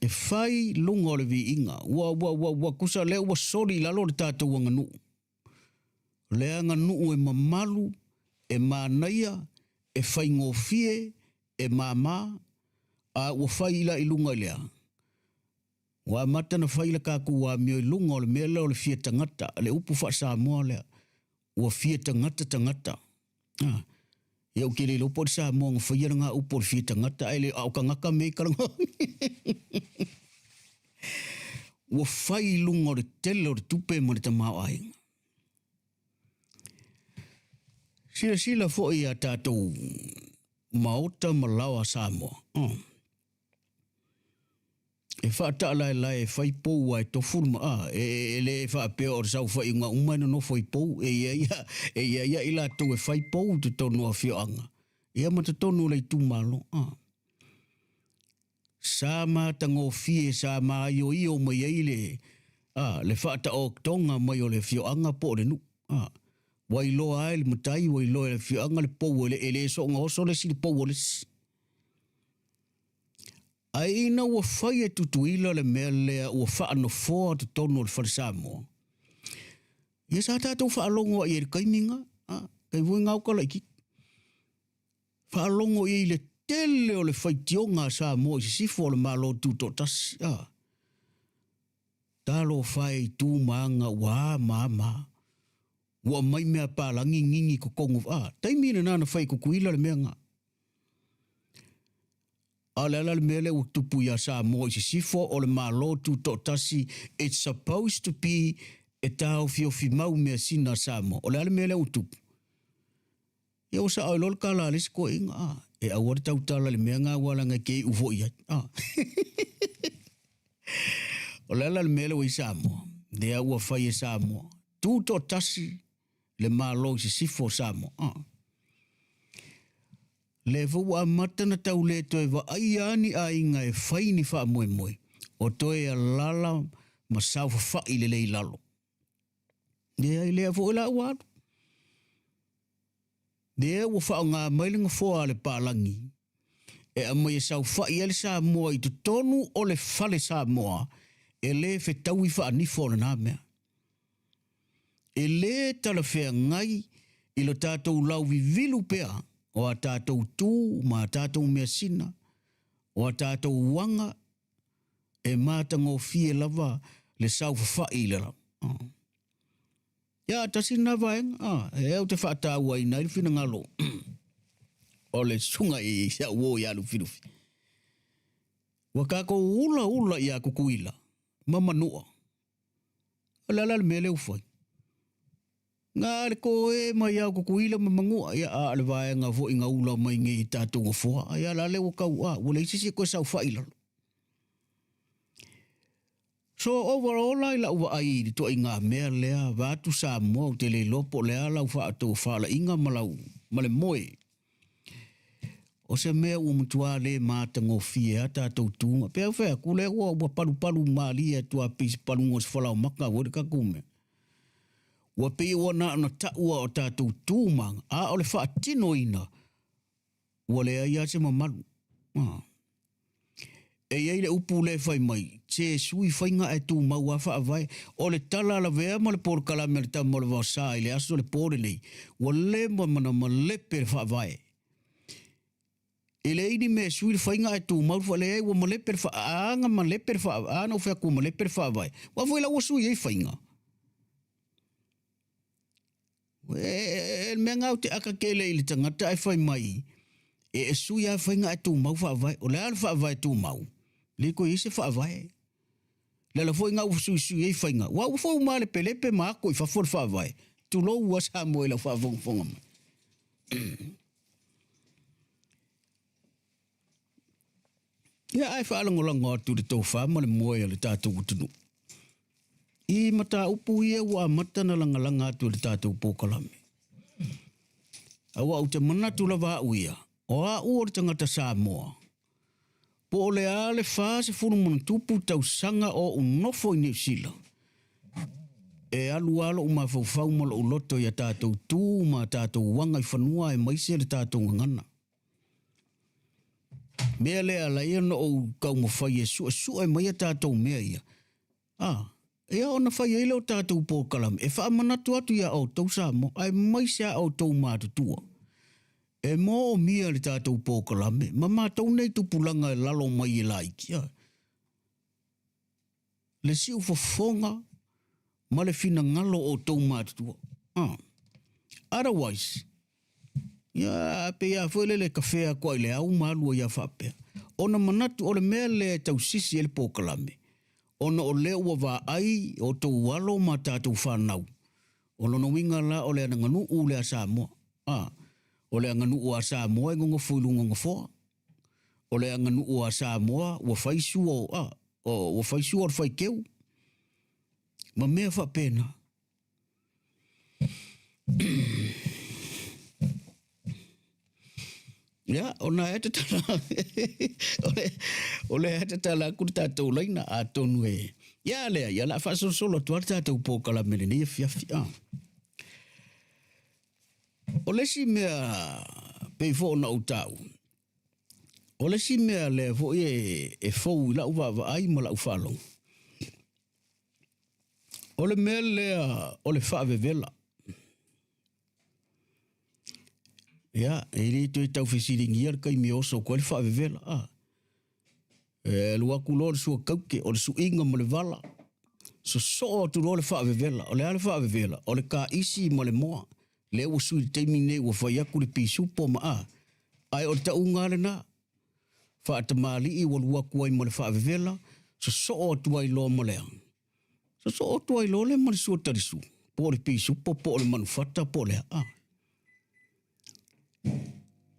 E fai luga o le viiga. Ua, ua, ua, ua tusa lea ua soli i lalo le tatou aganuu. O le aganuu e mamalu, e manaia, e faigofie, e māmā, a ua fai la i luga i le a? Ua amata ona fai le tatou amio i luga o le mea lea o le fia tagata, le upu faa-Samoa lea, ua fia tagata tagata. Ah. Ia ou te le iloa po o le Samoa na faia lena upu o le fia tagata, ae le, a o tagata mea i talanoa. Ua fai i luga o le tele o le tupe ma le tamaoaiga. Silasila foi ia tatou maota ma laoa Samoa. Oh. E faataalaelae e fai pou a e tofu le maa. E, e, e le faapea o le saofaiga uma e nonofo i pou. E i ai, e i ai i latou e fai pou i totonu o afioaga. Ia ma totonu o le itumalo. Ah. Sa matagofie, sa maioio mai ai le, ah, le faataotoga mai o le afioaga po o le nuu. Ah. Ua iloa ai le matai, ua iloa e le afioaga le pou e le, e le soona oso le isi le pou o le isi. Ae ina ua fai e Tutuila le mea lea ua faanofoa totonu o le Fale Samoa, Ia sa tatou faalogo ai i le taimi na, a, taimi foi na o laitiiti. Faalogo i ai i le tele o le faitioga a Samoa i sisifo o le Malo Tutoatasi, a. Talofa e i tu ma aga ua a ma a ma a. Ua aumai mea palagi gigi i totonu, a, taimi lena na fai e Tutuila le mea na. A o le a la le mea lea ua tupu ia Samoa i sisifo o le Malo Tutoatasi, it's supposed to be e taofiofi mau measina a Samoa. O le a le mea lea ua tupu? Ia ua sao ai loa le tala a le isi toeaina, a, e aua le tautala i le mea lena aua leaga e te iu foi i ai. A. O le a la le mea lea ua i Samoa? Lea ua fai e Samoa. Tutoatasi le Malo i sisifo o Samoa. A. Lea foi ua amata na tau le toe vaaia a ni aiga e fai ni faamoemoe, o toe alala ma saofafai lelei i lalo. Leai, lea foi la ua alu. Lea ua faaaoga mai le gafoa a le palagi e aumai e saofai ai le Samoa i totonu o le fale Samoa e le fetaui faanifo o lena mea. E le talafeagai i lo tatou lauvivilu pea o a tatou tu ma a tatou measina, o a tatou uaga e matagofie lava le saofafai i le lalo. Ia, tasi lena vaega, a, e au te faatauaina ai le finagalo o le susuga i si au uo ia Lufilufi. Ua tatou ulaula ia Tutuila ma Manua. O le a la le mea lea ua fai? Na le toe mai au Tutuila ma Manua, ia, a o le vaega foi na ula mai nei i tatou gafoa, ia la lea ua tau, a, ua leai se isi e toe saofai i lalo. So overall la i lau vaai i le ituaiga mea lea, vaeatu Samoa ou te le iloa po o le a lau faatofalaiga ma lau ma le moe. O se mea ua matua le matagofie a tatou tuga. Pei ou fai atu lea ua, ua palupalu malie atu a pei se paluga o se falaomaka foi le tatou mea. Ua pei ua na ona taua o tatou tu ma aga, a o le faatinoina ua leai lava se mamalu. Ah. E i ai le upu lea e fai mai, se sui faiga ae tumau lava faavae. O le tala a Lavea ma le polokalame a le tama o le Vaosa i le aso le po lenei, ua leva ma na malepe le faavae. E leai ni mea e sui le faiga ae tumau le faavae. Leai, ua malepe le faavae. A na malepe le faavae, a na ou fai atu ua malepe le faavae, aua foi la ua sui ai faiga. E le mea lena ou te aka tele i le tagata ae fai mai, e e sui lava faiga ae tumau faavae. O le a le faavae tumau? Le toe i ai se faavae. Le ala foi lena ua suisui ai faiga, aua ua foi ua malepelepe ma ato i fafo le faavae. Tulou lava Samoa i lau faafogafoga mai. Ia ae faalagolago atu i le tofa ma le moe a le tatou atunuu i mataupu ia ua amata na lagalaga atu e le tatou polokalame. Aua ou te manatu lava au ia, o au o le tagata Samoa, po o le a le 40+ tausaga o ou nofo i Niu Sila, e alu lava lou mafaufau ma lou loto i a tatou tu ma a tatou aga i fanua aemaise le tatou gagana. Mea lea ala ai ona ou taumafai e suesue mai a tatou mea ia, a, ia ona fai ai lea o tatou polokalame e faamanatu atu iā outou Samoa, aemaise a outou matutua, e moomia le tatou polokalame ma matou nei tupulaga e lalo mai e laiti, a. Le siufofoga ma le finagalo o outou matutua. Ah. Otherwise, ia, pei lava foi lele e kafea atu ai le au ma alu ai lava faapea. Ona manatu o le mea lea e tausisi ai le polokalame, ona o lea ua vaai outou alo ma tatou fanau, o lona uiga la o le aganuu lea a Samoa. Ah, o le aganuu a Samoa e nonofo i luga o nofoa. O le aganuu a Samoa ua fai sua o, ah, ua fai sua o le faiteu ma mea faapena. Ia, ona e tatala, o lea e tatala atu le tatou laina, atonu e, ia lea, ia la faasolosolo atu lava le tatou polokalame i lenei afiafi. Ah. O le isi mea pei foi ona ou taua, o le isi mea lea foi e, e fou i lau vaavaai ma lau faalogo, O le mea lea o le faavevela. Ia, e le toe tau fesiligia le taimi e oso atu ai le faavevela. A. E alu atu loa le suakauke, o le suiga ma le vala. Sosoo atu loa le faavevela. O le a le faavevela? O le kaisi ma le moa. Lea ua sui i le taimi lenei ua fai atu le pisupo ma a. Ae o le tauga lava lena. Faatamalii ua alu atu ai ma le faavevela, sosoo atu ai loa ma le a? Sosoo atu ai loa lea ma le sua talisu, po o le pisupo, po o le manufata, po o le a.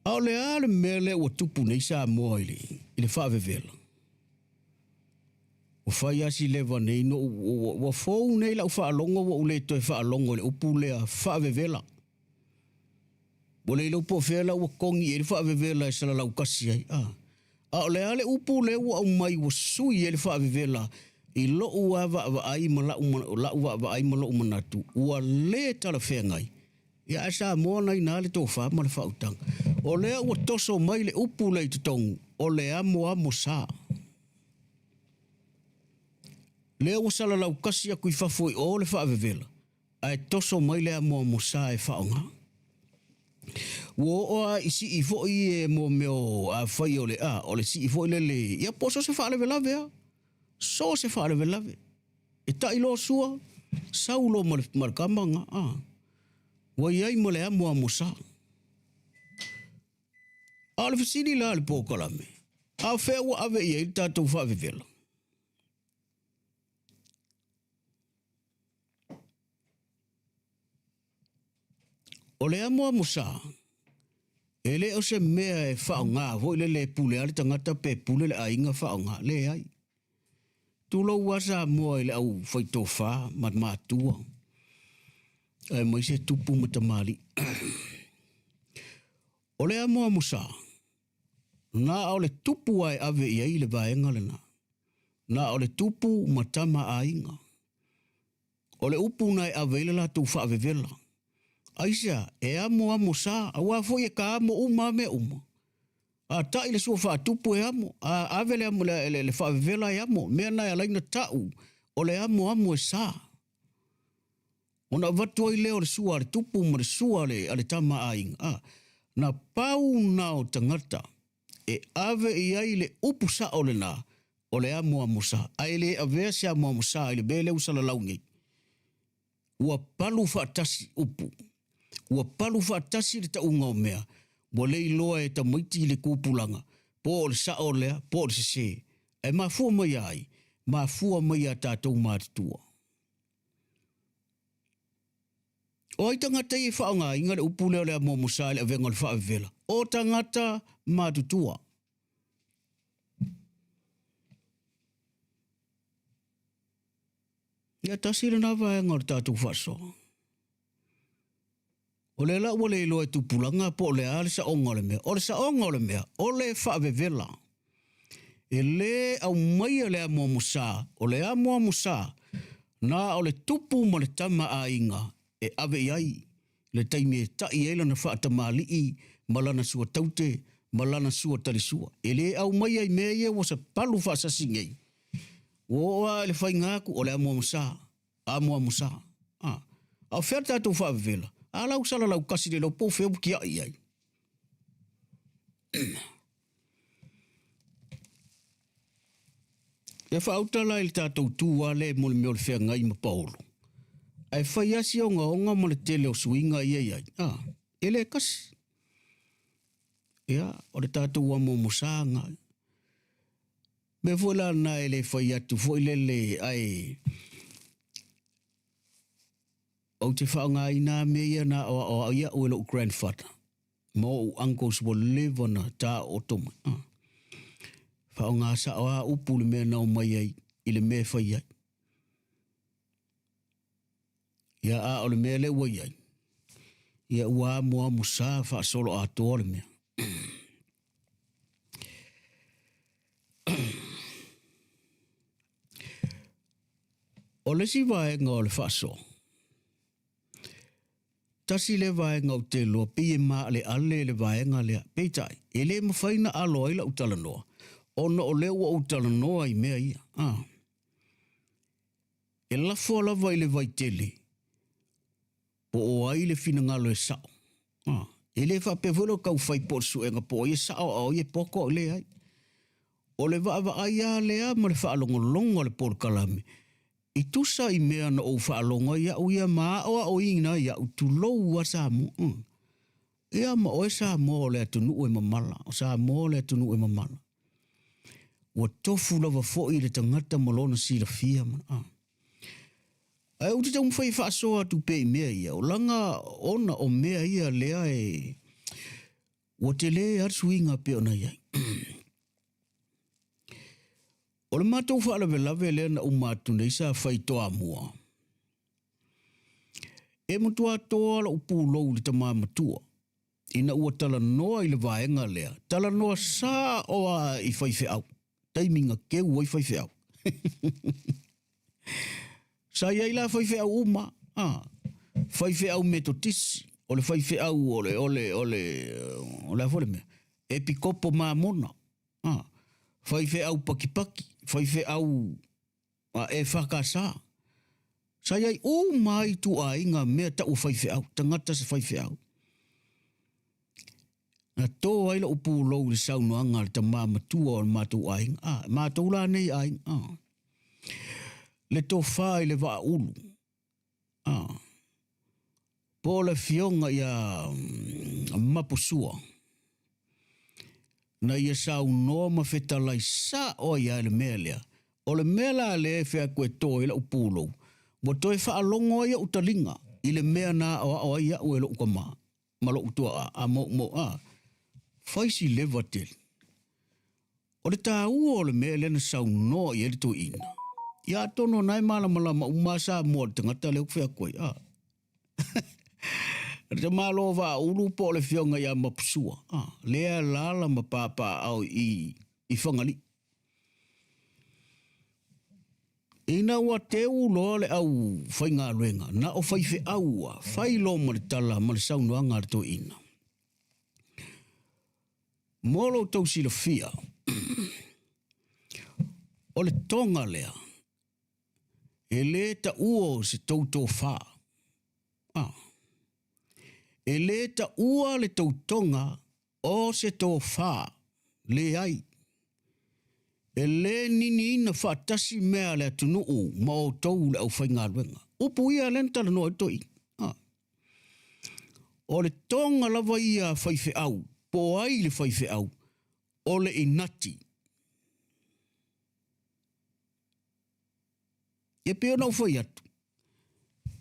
A o le a le mea lea ua tupu nei Samoa i le, i le faavevela? Ua fai lava si leva nei no ua, ua fou nei lau faalogo ua ou le toe faalogo i le upu lea faavevela. Ua le iloa po o fea la ua kogi i ai le faavevela e salalau kasi ai. A, a o le a le upu lea ua aumai ua sui ai le faavevela i lo'u lava vaavaai ma la'u, la'u vaavaai ma lo'u manatu, ua le talafeagai. Ia ae Samoa na ina le tofa ma le faautaga. O lea ua toso mai le upu lea i totonu, o le amoamo sa. Lea ua salalau kasi atu i fafo i o le faavevela, ae toso mai le amoamosa e faaaoga. Ua oo lava i sii foi e mo mea o afai o le a, o le sii foi lele, ia po o so o se faalavelave lava, so o se faalavelave. E tai loa sua, sau loa ma le, ma le tama lena, a. Ua i ai ma le amoamosa. A o le fesili la a le polokalame, a o fea ua ave i ai le tatou faavevela? O le amoamosa, e le o se mea e faaaoga foi lele e pule lava le tagata pe pule le aiga faaaoga, leai. Tulou lava Samoa i le au faitofa ma matua, aemaise tupu ma tamalii. O le amoamosa, na o le tupu lava e ave i ai le vaega lena. Na o le tupu ma tama aiga. O le upu na e ave ai le latou faavevela. Aisea, e amoamo sa, aua foi e ka amo uma a mea uma. A taʻi le sua faatupu e amo, a ave le, amo, le, le, le faavevela e amo, mea na e ala ai na taʻu, o le amoamo e sa. Ona avatu ai lea o le sua a le tupu ma le sua a le, a le tama aiga. A, na pau na o tagata e ave i ai le upu saʻo lena, o le amoamosa, ae le avea se amoamosa i le mea lea ua salalau nei. Ua palu faatasi upu, ua palu faatasi le tauga o mea, ua le iloa e tamaiti i le tupulaga, po o le saʻo lea, po o le sesē. Ae mafua mai ia ai? Mafua mai iā tatou matutua. O ai tagata ia e faaaogaina le upu lea o le amoamosa i le avega o le faavevela? O tagata matutua. Ia tasi lena vaega o le tatou faasoa. O lea la ua le iloa e tupulaga po o le a le saoga o le mea. O le saoga o le mea, o le faavevela. E lē aumaia le amoamosa, o le amoamosa, na o le tupu ma le tama aiga e ave i ai le taimi e taʻi ai lana faatamalii ma lana suataute ma lana suatalisua. E lē aumaia i mea ia ua sapalu faasasi nei. Ua oo lava i le faiga atu o le amoamosa, amoamosa. A, a o fea le tatou faavevela? A la ua salalau kasi le iloa po o fea ua tiaʻi i ai. E faauta la i le tatou tu lava lea mo le mea o le feagai ma paolo, ae fai lava si ogaoga ma le tele o suiga ia i ai, a, e le kasi. Ia, o le tatou amoamosa lena. Mea foi la lena e le fai atu foi lele, ae ou te faaaogaina lava mea ia na aoaoa iaʻu e loʻu grandfather. Ma oʻu uncles ua leva na taooto mai. Ah. Faaaoga sao lava upu le mea na omai ai i le mea e fai ai. Ia a o le mea lea ua i ai, ia ua amoamo sa faasolo atoa le mea. O le isi vaega o le faasoa, Tasi lea vaega ou te iloa pei e maaleale le vaega lea. Peitai, e le mafai ona alo ai lau talanoa, ona o lea ua ou talanoa i mea ia. A. E lafo lava i le vaitele po o ai le finagalo e sao. A, e le faapea foi lea o tau fai po o le suega po o ai e sao a o ai e poto, leai. O le vaavaai lava lea ma le faalogologo a le polokalame i tusa i mea na ou faalogo ai au ia ma aoaoina ai au, tulou lava Samoa. Ia ma oe Samoa o le atunuu e mamala, o Samoa o le atunuu e mamala. Ua tofu lava foi le tagata ma lona silafia ma a. Ae ou te taumafai e faasoa atu pea i mea ia, o laga ona o mea ia lea e ua tele lava le suiga pei ona i ai. O le matou faalavelave lea na uma atu nei sa fai i Toamua, e matua toa lou pulou i le tama matua ina ua talanoa i le vaega lea, talanoa sao lava i faifeau, taimi na keu ai faifeau. Sa i ai la faifeau uma, a, faifeau Metotisi, o le faifeau o le, o le, o le, o le a foi le mea, Epikopo Mamona, a, faifeau Pakipaki, faifeau a EFKS. Sa i ai uma lava ituaiga mea tau o faifeau, tagata se faifeau. Na to ai lou pulou i le saunoaga a le tama matua o le matou aiga, a, matou la nei aiga, a. Le tofa i le Vaaulu, a, po o le afioga ia Mapusua, na ia saunoa ma fetalai sao ai lava i le mea lea. O le mea la lea e fai atu e to ai lau pulou, ua toe faalogo ai ou taliga i le mea na aoao ai au e lou tama ma lou tuaa a mo, mo, a, fai si leva tele. O le taua o le mea lea na saunoa i ai le toeaina, ia atonu o na e malamalama uma lava Samoa i le tagata lea ou te fai atu ai, a. Le Malo o Vaaulu po o le Afioga ia Mapusua, a, lea e alaala ma papaaao i i Fagalii. Ina ua teu loa le au faigaluega, na o faifeau a, fai loa ma le tala ma le saunoaga a le toeaina. Mo lo outou silafia, o le toga lea, e le taua o se tou tofa. Ah. E le taua le tou toga o se tofa, leai. E le niniina faatasi mea a le atunuu ma outou le aufaigaluega. Upu ia lea na talanoa ai le toeaina. Ah. O le toga lava ia a faifeau, po o ai le faifeau, o le inati. Ia pei ona ou fai atu,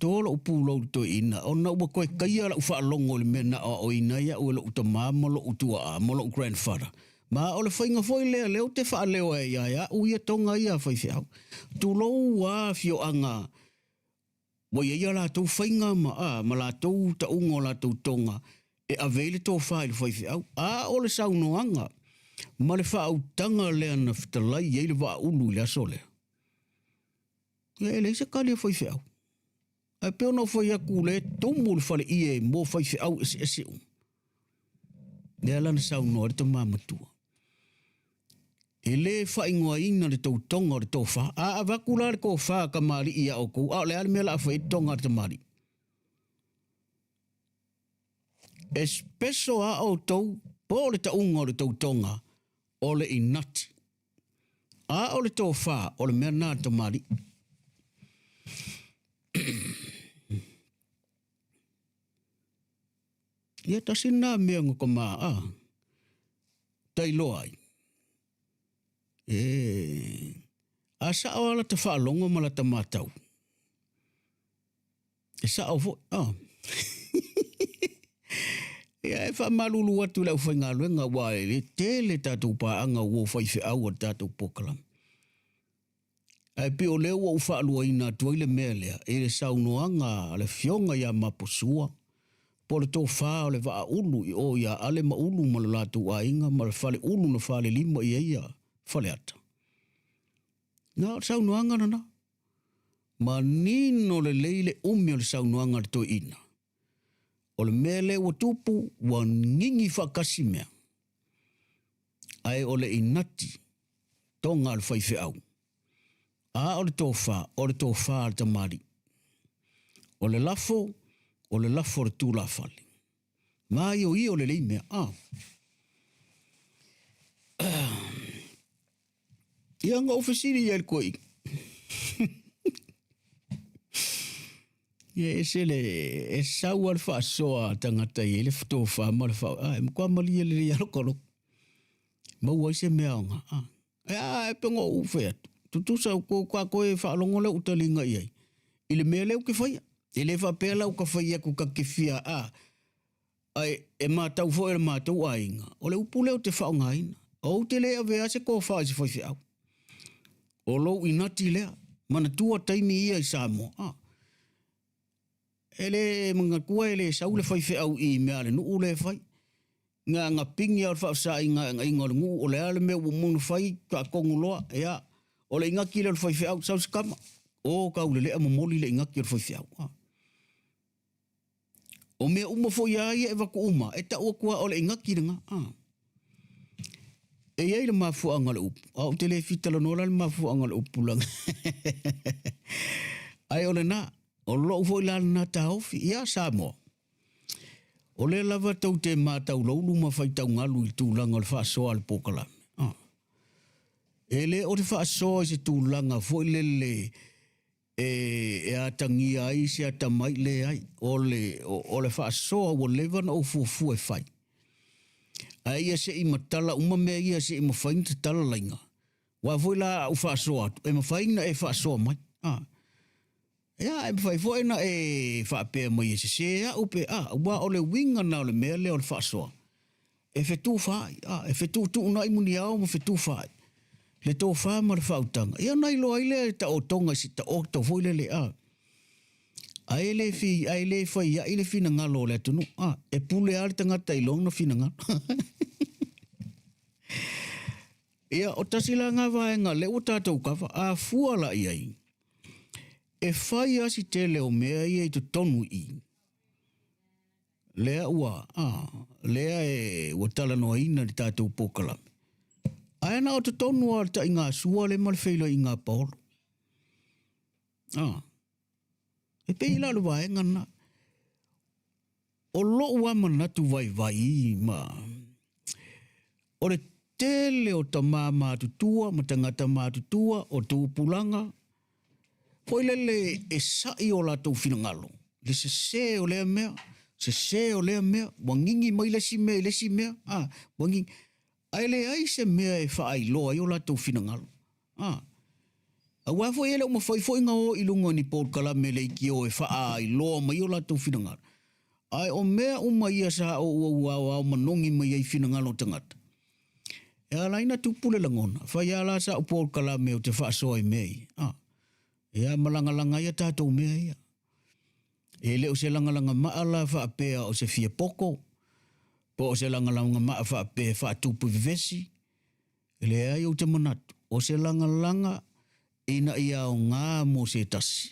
to lou pulou i le toeaina, ona ua toe taia lau faalogo i le mea na aoaoina ai au e lou tama ma lou tuaa ma lou grandfather. Ma o le faiga foi lea lea ou te faaleo ai ia au ia toga ia a faifeau. Tulou a afioaga Ua i ai a latou faiga ma, a, ma latou tauga o latou toga e ave ai le tofa i le faifeau. A o le saunoaga ma le faautaga lea na fetalai i ai le Vaaulu i le aso lea, ia e leai se kali a faifeau. Ae pei ona ou fai atu o lea e tumu le faleie mo faifeau eseese uma. Lea la na saunoa ai le tama matua. E le faaigoaina le tautoga o le tofa. A avatu la le tofa a tamalii ia outou, a o le a le mea o le a fai ai le toga a le tamalii? E special a outou po o le tauga o le tautoga o le inati. A o le tofa o le mea na a le tamalii. Ia tasi lena mea na tama a tailoa ai. E a sao lava lata faalogo ma lata matau. E sao foi. Oh. Ia e faamalulu atu i le aufaigaluega aua e le tele tatou paaga ua faifeau a le tatou polokalame. Ae pei o lea ua ou faaluaina atu ai le mea lea i le saunoaga a le Afioga ia Maposua, po o le tofa o le Vaaulu i o ia Ale ma Ulu ma lo latou aiga ma le faleulu na falelima i ai ia Faleata. Na o le saunoaga lena. Manino lelei le umi o le saunoaga a le toeaina. O le mea lea ua tupu, ua gigi faatasi mea. Ae o le inati toga a le faifeau. A o le tofa, o le tofa a le tamalii. O le lafo, o le lafo a le tulafale. Maioio lelei mea. Ah. Ia na ou fesili i ai le toeaina. Ia ese le, e sau lava le faasoa a tagata e i ai le tofa ma le faa, ah, e matua malie lelei lava lota loto. Maua ai se mea aoga. Ah. E a, e pe ou fai atu. Tutusa ko ka koe faalogo lea ou taliga i ai. I le mea lea ou te faia. E le faapea la ou ka fai atu ta te fia a. Ae e matau foi e le matou aiga, o le upu lea ou te faaaogaina. Ou te le avea se tofa i se faifeau. O lou inati lea. Manatua taimi ia i Samoa. A. E le manatua e le sau le faifeau i mea a le nuu lea e fai. Na na pigi lava o le faafesaaiga o le nuu, o le a le mea ua uma ona fai, faatonu loa, ia, o le inati lea o le faifeau, sau se tama, o taulelea momoli le inati o le faifeau. A. O mea uma foi a ia e avatu uma, e tau atu lava o le inati lena. A. E i ai le mafuaaga o le upu, a ou te le fia talanoa la le mafuaaga o le upu leaga. Ae o lena, o lou foi la lena taofi, ia Samoa. O lea lava tou te matauloulu ma faitaugalu i le tulaga o le faasoa a le polokalame. Ah. E le o le faasoa i se tulaga foi lele e, e atagia ai se atamai, leai. O le, o, o le faasoa ua leva ona ou fuafua e fai. Ae ia se i matala uma mea ia se i mafai ona tatala laina. Aua foi la a ou faasoa atu, e mafai ona e faasoa mai. Ah. Ia, e mafai foi ona e faapea mai e sese au pe a, aua o le uiga na o le mea lea o le faasoa, e fetufaai, a, e fetuutuunai muniao ma fetufaai le tofa ma le faautaga. Ia ona iloa ai lea e taotoga i se taoto foi lele, a, ae le fi, ae le fai ai le finagalo o le atunuu, a, e pule lava le tagata i lona finagalo. Ia, o tasi la ngā vaega lea ua tātou kava, a fua la i ai, e fai a si tele o mea ia i totonu i i. Lea ua, a, lea e, ua talanoaina i le tātou polokalame. Ae na o totonu lava o le taigasua lea ma le feiloaiga a Paolo. A, e pei la o le vaega lena. O lou lava manatu vaivai ma o le tele o tama matutua ma tagata matutua o tupulaga foi lele e sa'i o latou finagalo le sese o lea mea, sese o lea mea, ua gigi mai le isi mea i le isi mea, a, ua gigi. Ae leai se mea e faailoa ai o latou finagalo. A. Aua foi e le o mafai foi ona o i luga o ni polokalame leitio e faailoa mai o latou finagalo. Ae o mea uma ia sa ou ou aoao manogi mai ai finagalo o tagata. E ala ai na tupu le lagona, fai a la sa ou polokalame ou te faasoa i mea ia. A. Ia ma lagalaga ai a tatou mea ia. E le o se lagalaga maa la faapea o se fia poko, po o se lagalaga maa faapea e faatupu i vevesi, E leai ou te manatu, o se lagalaga ina ia aoga mo se tasi.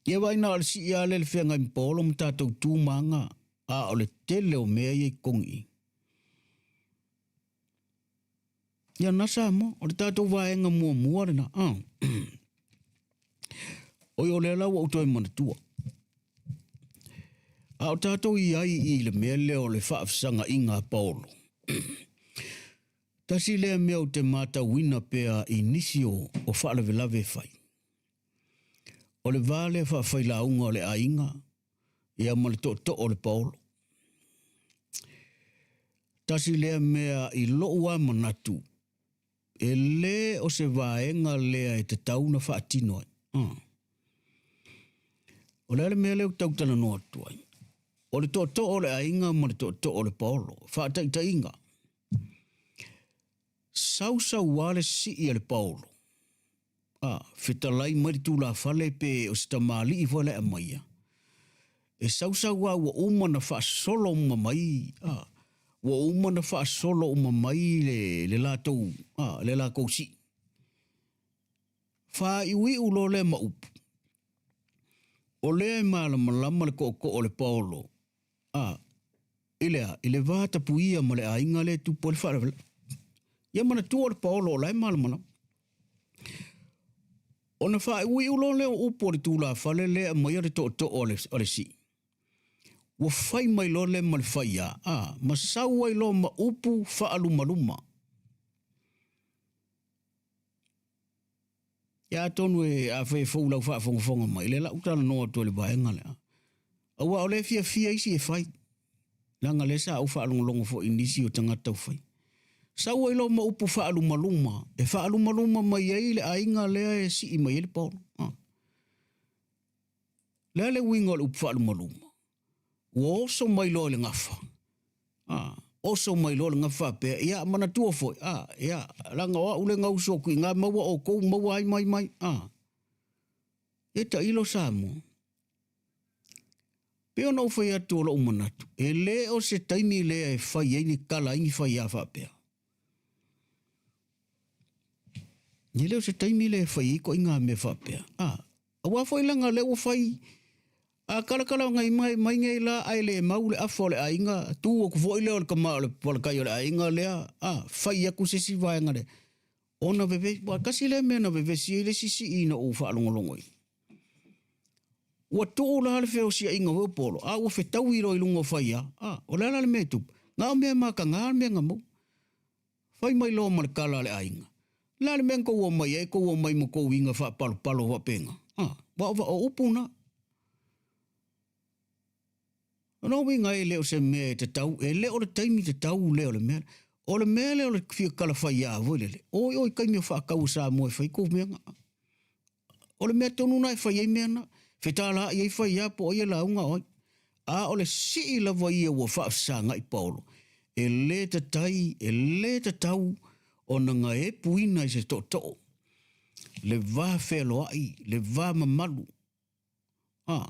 Ia vaai na o le sii lava lea i le feagai ma Paolo ma tatou tu ma aga, a o le tele o mea ia i totogi i. Ia na Samoa, o le tatou vaega muamua lena. Ah. Oi o lea la ua ou toe manatua. A o tatou i ai i le mea lea o le faafesagaiga a Paolo. Tasi lea mea ou te matauina pea i nisi o, o faalavelave e fai. O le va lea faafailauga o le aiga, ia ma le tootoo o le Paolo. Tasi lea mea i lou lava manatu, e le o se vaega lea e tatau ona faatino ai. Ah. O le a le mea lea ou te tau talanoa atu ai? O le tootoo o le aiga ma le tootoo o le paolo. Faataitaiga, sausau lava le sii a le paolo. A, fetalai mai le tulafale pe o se tamalii foi la e aumaia. E sausau lava ua uma ona faasolo uma mai, a, ua uma ona faasolo uma mai le, le latou, a, le latou sii. Faaiuiu loa lea ma upu, o lea e malamalama le tootoo o le paolo, a, i le a? I le va tapuia ma le aiga lea e tupu ai le faalavelave. Ia manatua o le paolo o la e malamalama. Ona faaiuiu loa lea o upu o le tulafale lea e aumaia le tootoo o le, o le sii. Ua fai mai loa le ma le faiā, a, ma sau ai loa ma upu faalumaluma. Ia atonu e afai e fou lau faafogafoga mai, lea la u talanoa atu ai i le vaega lea. Aua o lea e fiafia isi e fai. Leaga lea sa ou faalogologo foi i nisi o tagata o fai. Sau ai loa ma upu faalumaluma, e faalumaluma mai ai le aiga lea e sii mai ai le paolo. Ah. Le a le uiga o le upu faalumaluma? Ua oso mai loa i le gafa. Ah, oso mai loa le gafa faapea, ia manatua foi, ah, ia, leaga o au le gauso atu i ina, maua outou, maua ai mai mai. Ah. E tailo Samoa. Pei ona ou fai atu o lou manatu, e le o se taimi lea e fai ai ni tala ai ni faiā faapea. E le o se taimi lea e fai ai ituaiga mea faapea. A, aua foi leaga lea ua fai, a kalakala ngai mai mai nei la ae le mau le afa o le aiga, tu atu foi lea o le tama o le palatai o le aiga lea, a, fai atu se isi vaega lea. Ona vevesi, ua tasi lea mea na vevesi ai le isi sii ina ua faalogologo i. Ua tuu la le feosiaiga foi o Polo, a ua fetaui loa i luga o Faia, a, o le a la le mea e tupu? Na o mea mataga le mea na maua. Fai mai loa ma le tala a le aiga, Le a le mea na tou omai ai, tou omai ma tou uiga faapalopalo faapena? A, ua o upu na. O lona uiga e le o se mea e tatau, e le o le taimi tatau lea o le mea. O le mea lea o le fia tala faiā foi lele, o i o i taimi o faatau a Samoa e fai tou mea na. O le mea tonu na e fai ai mea na, fetalaai ai faiā po o ai e lauga o ai. A o le sii lava ia ua faafesagai Paolo, e le tatai, e le tatau ona na epuina i se tootoo le va fealoai, le va mamalu, A,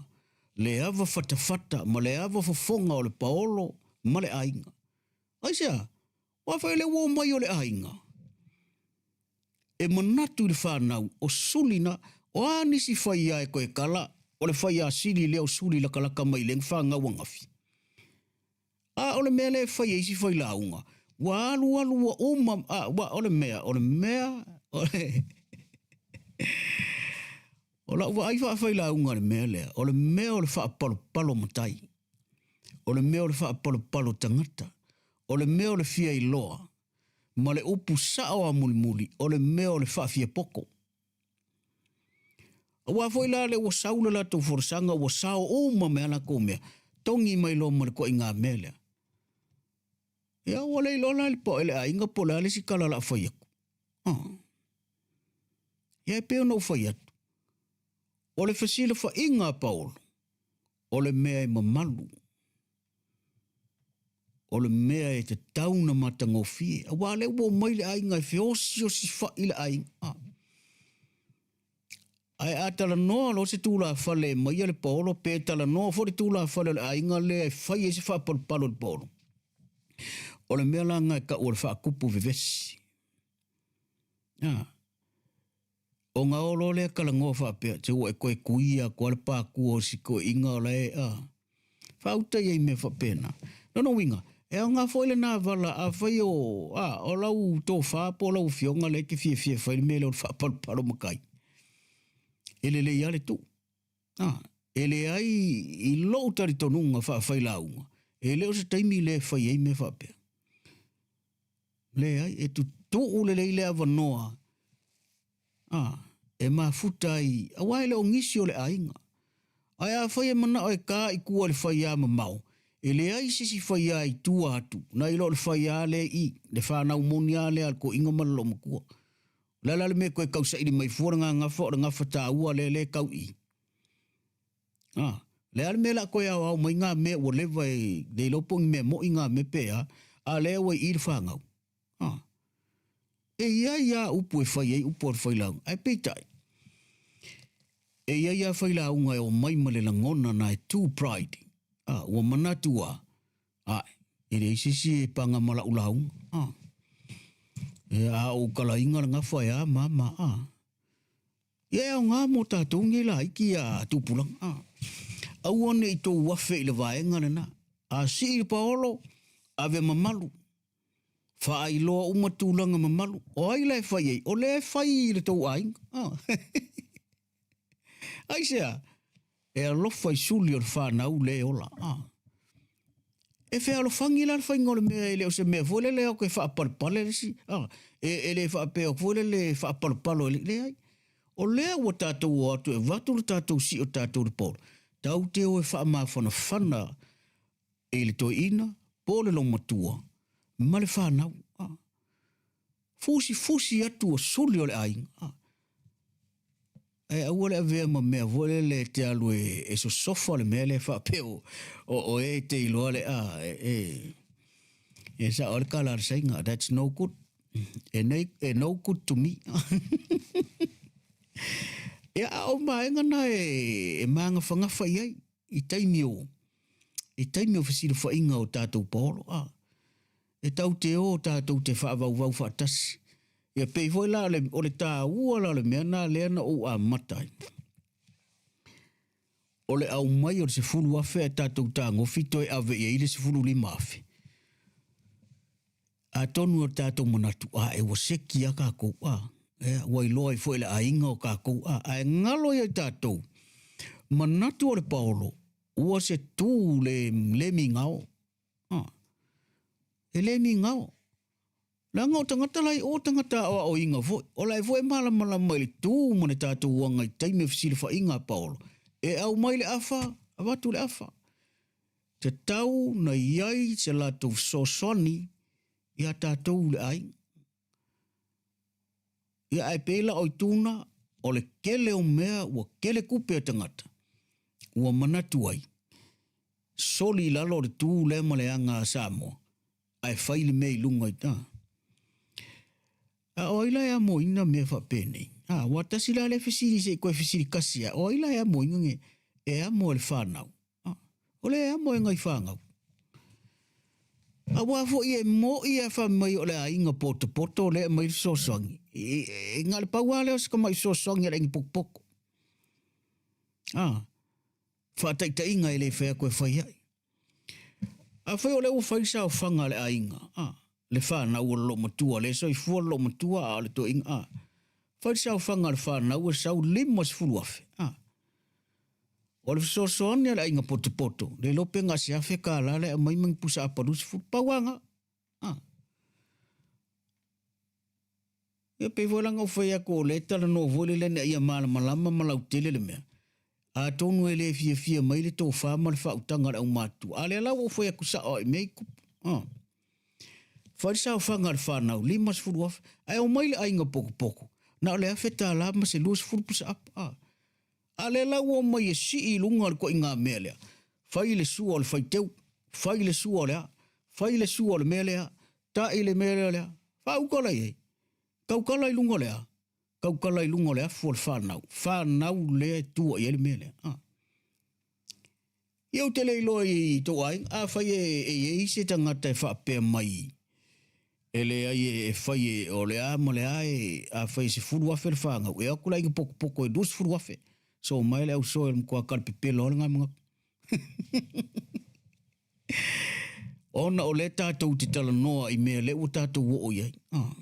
le ava fatafata ma le ava fofoga o le paolo ma le aiga. Aisea? Aua foi o le uo mai o le aiga. E manatu i le fanau o suli na, o a nisi faia e toe kala, o le faia sili lea o suli lakalaka mai le fanau angafi. A o le mea lea e fai e isi failauga, ua alualu ua uma, a, ua, o le mea, o le mea, o le, o lau vaai faafailauga i le mea lea, o le mea o le faapalopalo matai, o le mea o le faapalopalo tagata, o le mea o le fia iloa, ma le upu sao a mulimuli, o le mea o le faafiapoko. Aua foi la lea ua sau le latou folasaga ua sao uma mai a latou mea, togi mai loa ma le ituaiga mea lea. Ia ua le iloa la le poe le aiga po o le a le isi tala o le a fai atu. Ah. Ia e pei ona ou fai atu, o le fesilafaiga a Paulo, o le mea e mamalu, o le mea e tatau na matagofie, aua lea ua omai le aiga e feosiosifai le aiga. Ah. Ae a talanoa loa se tulafale e maia le paolo, pe talanoa foi le tulafale o le aiga lea e fai ai se faapalopalo i le paolo, o le mea la lena e tau o le faatupu vevesi. Ah. Ona o loa lea talanoa faapea, se ua e toe tuia atu lava le pākua o si toeaina o la e a faauta i ai mea faapena. Lona uiga, e aoga foi lena vala afai o, a, o lau tofa po o lau afioga lea e te fiafia e fai le mea lea o le faapalopalo matai, e lelei lava le tuu. A, e leai i lou talitonuga faafailauga, e le o se taimi lea e fai ai mea faapea. Leai, e tutuu lelei le avanoa a, e mafuta ai, aua e le o nisi o le aiga. Ae afai e manao e ta i tua i le faiā mamao, e leai se isi faiā i tua atu, nai lo le faiā lea i, le fanau moni lava lea a le toeaina ma le loomatua. O le a la le mea e toe tausaili mai fua le gagafa o le gafa taua lea lea e tau i i? A, le a le mea o le a toe aoao mai ngā mea ua leva e le iloa po o ni mea mo'i ngā mea pe a, a lea ua i i le fanau. A, e i ai lava upu e fai ai upu a le failauga, ae peitai, e i ai lava failauga e omai ma le lagona na e too pride. A, ua manatu a, ae, e leai se isi e paga ma la'u lauga. A, e a ou kalaina le gafa e a ma ma a. Ia e aoga mo tatou nei laiti a tupulaga. A. Aua ne i tou afe i le vaega lena. A sii le paolo, ave mamalu. Faailoa uma tulaga mamalu. O ai la e fai ai? O lea e fai i le tou aiga. A. Aisea? E alofa i suli o le fanau le ola. A. E fealofani la le faiga o le mea e le o se mea foi lele e faapalepale le isi, a, e, e le faapea foi lele e faapalopalo e le, leai. O lea ua tatou o atu e avatu le tatou sio tatou le polo, tatou te o e faamafanafana i le toeaina po o le loumatua ma le fanau. A. Fusifusi atu o suli o le aiga. A. Ae aua le avea ma mea foi lele e te alu e, e sosofa le mea lea faapea o, o, o e te iloa le a, e, e, e sao le kala a le saina, that's no good. E, nei, e no good to me. Ia, a o vaega na e, e māgafagafa i ai i taimi o, i taimi o fesilafaiga o tatou paolo, a. E tau te o tatou te faavauvau faatasi. Ia pei foi la o le, o le taua la o le mea na lea na ou amata ai. O le aumai o le 10,000 ae tatou tagofi toe ave i ai le 15,000. Atonu o le tatou manatu, a e ua seki a kakou, a, e, ua iloa ai foi le aiga o kakou, a, ae galo ia i tatou, manatu o le paolo, ua se tu le, le migao. A, e le migao. Leaga o tagata la i o tagata aoaoina foi, o la e foi e malamalama i le tu ma le tatou aga i taimi o fesilafaiga a Paolo, e aumai le afa, avatu le afa. Tatau na i ai se latou fesoasoani iā tatou le aiga. Ia ae pei la o ituna, o le kele o mea ua kele kupe a tagata, ua manatu ai, soli i lalo o le tu lea ma le aga a Samoa, ae fai le mea i luga i ta. A o ai la e amoina mea faapenei? A, ua tasi la le fesili se i koe fesili kasi a, o ai la e amoina nge, e amo e le whanau. A, o le amo e ngai whangau. Aua foi e mo'i a wha mai o le aiga potopoto le mai le fesoasoani. E, e, e ngā le pau lea o se tamai fesoasoani a le aiga pokopoko. A, faataitaiga e le fai atu e fai ai. Afai o lea ua fai le saofaga a le aiga, a, le fanau o le loomatua, le soifua le loomatua a o le toeaina, a, fai le saofaga a le fanau e sau 50,000, a, o le fesoasoani a le aiga potopoto, le iloa pe na o se $1,000 le aumai ma ni pusa apa 20, pau lava na, a. Ia pei foi la ona ou fai atu o lea e talanoa foi lele ina ia malamalama ma lautele le mea, atonu e le fiafia mai le tofa ma le faautaga a le aumatutua. A lea la ua ou fai atu sao lava i mea i tupu. Ah. Fai le saofaga a le fanau, 50,000, ae omai le aiga pokopoko, na o le $1,000 ma se 20 pusa apa. Ah. A lea la ua omai e sii i luga o le ituaiga mea lea, fai le sua o le faiteu, fai le sua o le a, fai le sua o le mea lea, taʻi le mea lea o le a, faaukala i ai, taukala i luga o le a, taukala i luga o le afu o le fanau, fanau lea e tua i ai le mea lea. Ah. Ia ou te le iloa i tou aiga, afai e, e i ai se tagata e faapea mai, e leai e, e fai e, o le a ma le a e, afai e 10,000 le fanau, e o atu le aiga pokopoko e 20,000. So mai le au soe o le matua kalepepelo o le ngamangapu. Ona o lea tatou te talanoa i mea lea ua tatou oo i ai. Ah.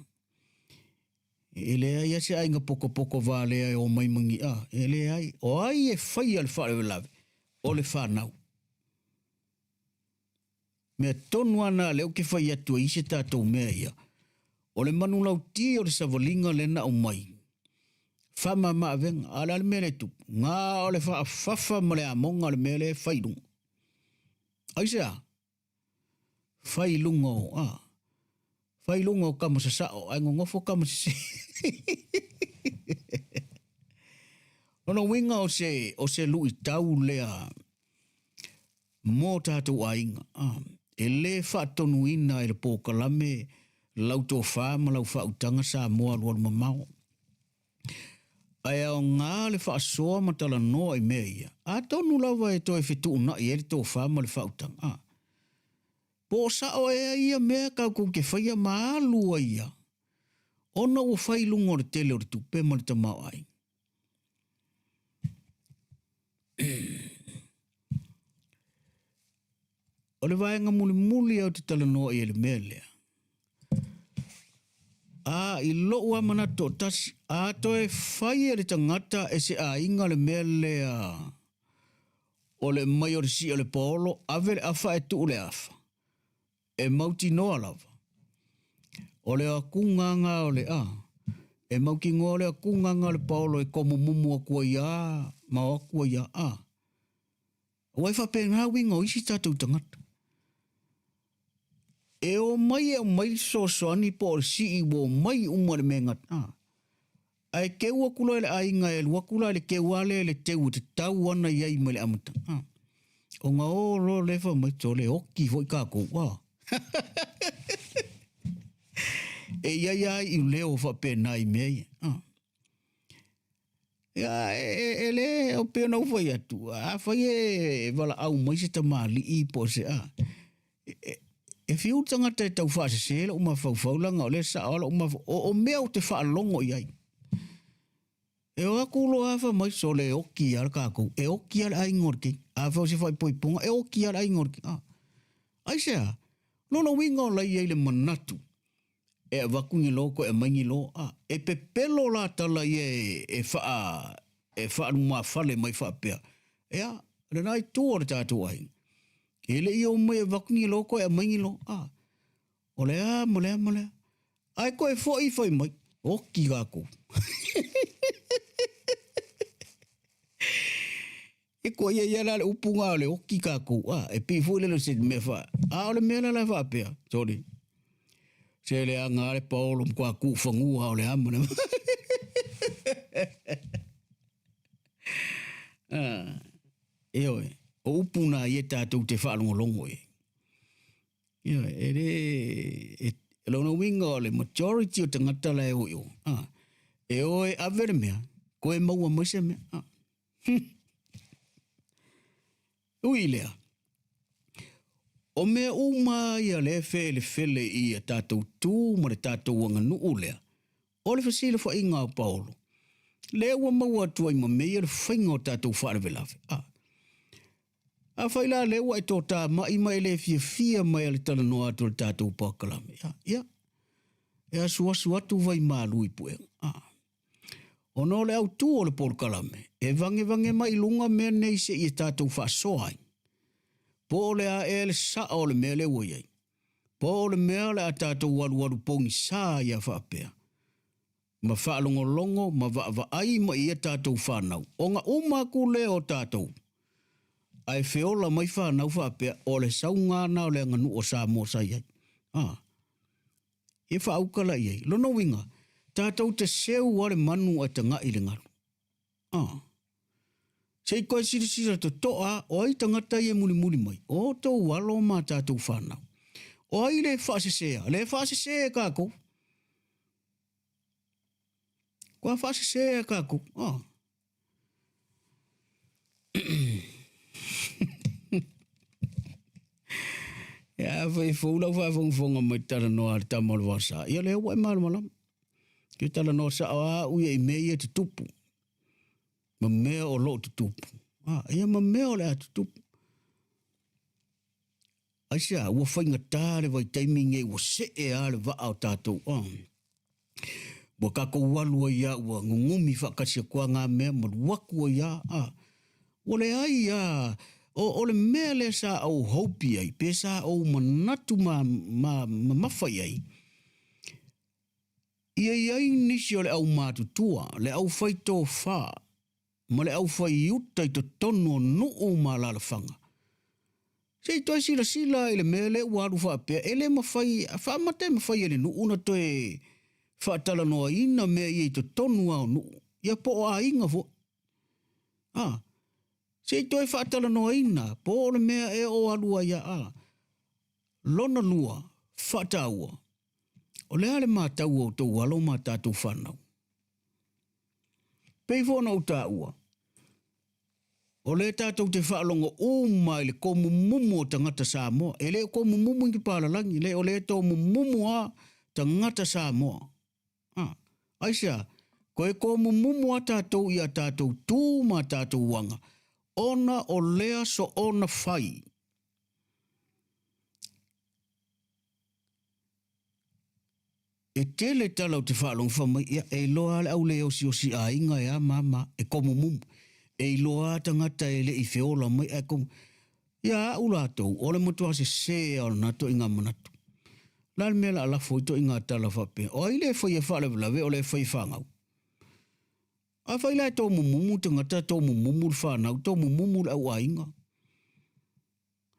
E leai lava se aiga pokopoko valea e omai ma ni a, e leai. O ai e faia le faalavelave? O le fanau. Mea tonu lava na lea ou te fai atu ai i se tatou mea ia, o le manulauti o le savaliga lea na aumai, faamama-avega. A o le a le mea lea e tupu? Na o le faafafa ma le amoga o le mea lea e fai i luga. Aisea? Fai i luga o, a, fai i luga o kama sasao, ae nonofo kama sese. Lona uiga o se, o se luitau lea mo tatou aiga. A, e le faatonuina e le polokalame lau tofa ma lau faautaga Samoa alualu mamao. Ae aoga le faasoa ma talanoa i mea ia, atonu lava e toe fetuunai ai le tofa ma le faautaga. A, po o sao ea ia mea tatou te faia ma alu ai ia, ona ua fai i luga o le tele o le tupe ma le tamaoaiga. O le vaega mulimuli au te talanoa i ai i le mea lea. A i lou lava manatu toatasi, a toe fai e le tagata e se aiga le mea lea o le mai o le sii o le paolo, ave le afa ae tuu le afa, e mautinoa lava o le akuga o le a e mautinoa o le akuga o le paolo e komumumu atu ai a ma o atu ai a a. Aua e faapena uiga o isi tatou tagata. E o mai e aumai le fesoasoani po o le sii ua omai uma i le mea e gata. A. Ae keu atu loa e le aiga e alu atu la i le keu lava lea i le teu e tatau ana i ai mai le amataga. A. Ona o loa lea fai mai, sole oti foi tatou. A. E i ai lava iuleo faapena i mea ia. A. Ia, e, e, e le, o pei ona ou fai atu, afai e valaau mai se tamalii po o se a, e, e, e fiu le tagata e tau faasese lou mafaufau leaga o lea e sao lava lou mafaufau, o, o mea ou te faalogo i ai. E o atu loa fai mai, sole e oti lava le tatou, e oti lava le aiga o le keiki. Afai o se faaipoipoga, e oti lava le aiga o le keiki. Ah. Aisea? Lona uiga o la e i ai le manatu e avatu ni lo toe aumai ni lo, a e pepelo la tala ia e, e faa e faalumafale mai faapea, ea, lena itu o le tatou aiga. E le i omai e avatu ni lo toe aumai ni lo, a o le a ma le a ma le a. Ae toe foi fai mai, oti lakou. E koa ia ia la le upu nga o le oki kakou, a, e pei foi lele o se mea fa, a o le mea la la faapea, sorry. Se le anga a le paolo matua ku fagua o le a ma le Ah, ioe, o upu na ia tatou te faalogologo i ai. Ioe, e le, e, lona uiga o le majority o tagata la e o i o, ah, e o e ave le mea, koe maua mai se mea, ah. Ui i lea, o mea uma ia lea e felefele i a tatou tu ma le tatou aganuu lea, o le fesilafaiga o Paolo, lea ua maua atu ai ma mea ia le faiga o tatou faalavelave. A, afai la lea ua e totamai ma e le fiafia mai a le talanoa atu o le tatou pakalame, ia, ia, e asuasu atu vai malu i puega. A, Ona o le autū o le polokalame, e vagevaga mai i luga mea nei seia tatou faasoa ai. Po o le a ea le sao o le mea lea ua i ai? Po o le mea o le a tatou alualu pogisa ai a faapea, ma faalogologo ma vaavaai mai i a tatou fanau, ona uma atu lea o tatou, ae feola mai fanau faapea, o le sauga lena o le aganuu a Samoa sa i ai. A. E faauka la i ai. Lona uiga, tatou te seu a le manu ae tagai i le galu. Ah. Se i koe silasila totoa, o ai tagata ia e mulimuli mai? O outou alo ma a tatou fanau. O ai le faasesea? Le faasese e kakou. Kua faasese e kakou. Ah. Ia, afai e fou lau faafogafoga mai talanoa a le tama o le Vaosa, ia lea ua e malamalama. Ke talanoa sao a au ia i mea ia tutupu. Ma mea o loo tutupu. Ah, ia ma mea o le a tutupu. Aisea, ua faigata le vaitaimi nei ua see lava le vaa o tatou, oh. Ua tatou alu ai lava ua gugumi faatasi atu lava na mea ma alu atu ai lava, ah. Ua leai lava, o, o le mea lea sa ou hope i ai, pe sa ou manatu ma, ma, mamafa i ai, ia i ai nisi o le aumatutua, le aufaitofa, ma le aufaiuta i totonu o nuu ma alaalafaga. Se i toe silasila i le mea lea ua alu faapea, e le mafai, faamata e mafai e le nuu ona toe faatalanoaina mea ia i totonu lava o nuu, ia po o aiga foi. A, se i toe faatalanoaina, po o le mea ea o alu ai a. Lona lua, faataua, o le a le matau a outou alo ma a tatou fanau? Pei foi ona ou taua, o lea tatou te faalogo uma i le tomumumu o tagata Samoa. E le o tomumumu i ni palalagi, le o lea e tomumumu lava tagata Samoa. A, aisea? Toe tomumumu lava tatou i a tatou tu ma a tatou aga, ona o lea soona fai. E E tele tala ou te faalogo fai mai, ia, e iloa lava le au le osiosi aiga e a mama, e komumumu. E iloa lava tagata e le i feola mai ae komu. Ia a'u latou, o le matua sesē a o lena toaiga manatu. O le a le mea o le a lafo ai toaiga tala faapea? O ai le faia faalavelave o le faia fanau? Afai la e tomumumu tagata, tomumumu le fanau, tomumumu le au aiga.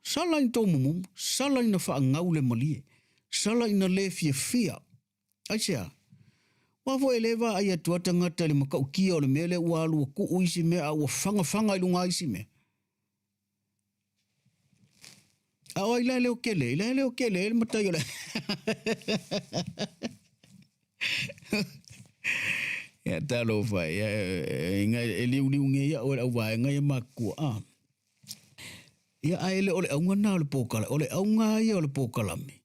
Sala ina tomumumu, sala ina faagau le malie, sala ina le fiafia. Aisea? Aua foi e le vaai atu a tagata i le matautia o le mea lea ua alu ua tuu isi mea a ua fagafaga i luga o isi mea. A o ai la e leo tele ai? La e leo tele ai le matai o le Ia talofa e, ia, e, e, e liuliu nei au e le auvaega ia matutua. Ah. Ia ae le o le auga na o le pōkala, o le auga ia o le pōkalame,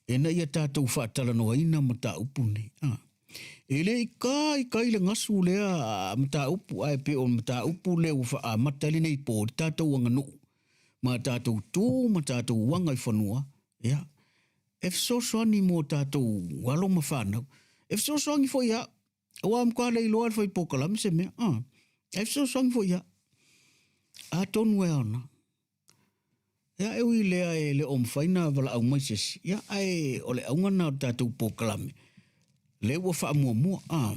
ina ia tatou faatalanoaina mataupu nei. Ah. E le i ka i kai le gasu lea mataupu, ae pe o mataupu lea ua faaamata ai lenei pō, le tatou aganuu, ma tatou tu ma tatou aga i fanua, ia, e fesoasoani mo tatou alo ma fanau. E fesoasoani foi ia au, aua matua le iloa le fai polokalame se mea, ah, e fesoasoani foi ia. Atonu e aoga. Ia, e ui lea e le o mafai na valaau mai se isi, ia, ae o le auga na o le tatou polokalame, lea ua faamuamua. Ah.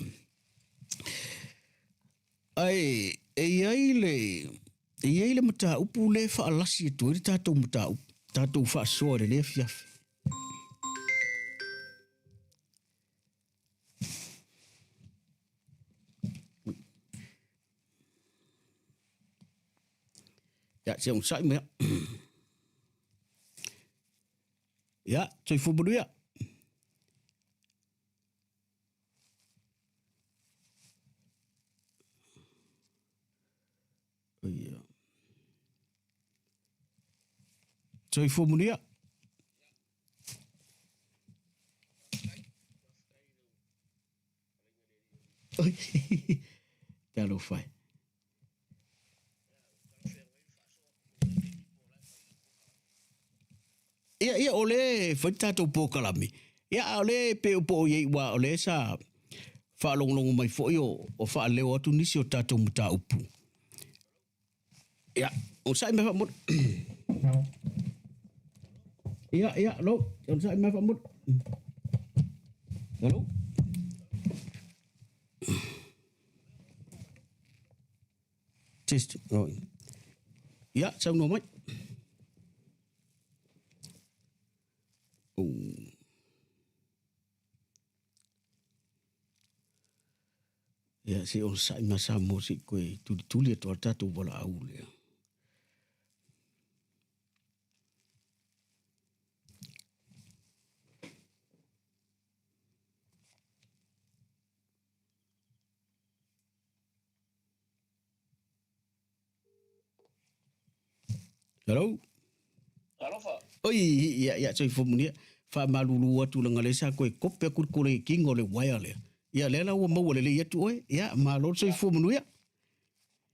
Ae e i ai le, e i ai le mataupu lea e faalasi atu ai le tatou mataupu, tatou faasoa i lenei afiafi. Ia, se onosai mai. Ia, soifua manuia. Ia. Soifua manuia. Talofa e. Ia, ia, o le fai tatou polokalame. Ia, a o le pe o po o iai, ua o le sa faalogologo mai foi o, o faaleo atu nisi o tatou mataupu. Ia, onosai mai faamuli. Ia, ia, lo, onosai mai faamuli. Hello? Test. Oh. Ia, saunoa mai. Oh. Ia, se onosai ma Samoa se i koe tulituli atu a tatou valaau lea. Hello? Alofa. Oi, ia, ia, soifua manuia. Faamalulu atu leaga lea sa toe kope atu le kolekina o le wire lea. Ia, lea la ua maua lelei atu oe. Ia, malo le soifua manuia.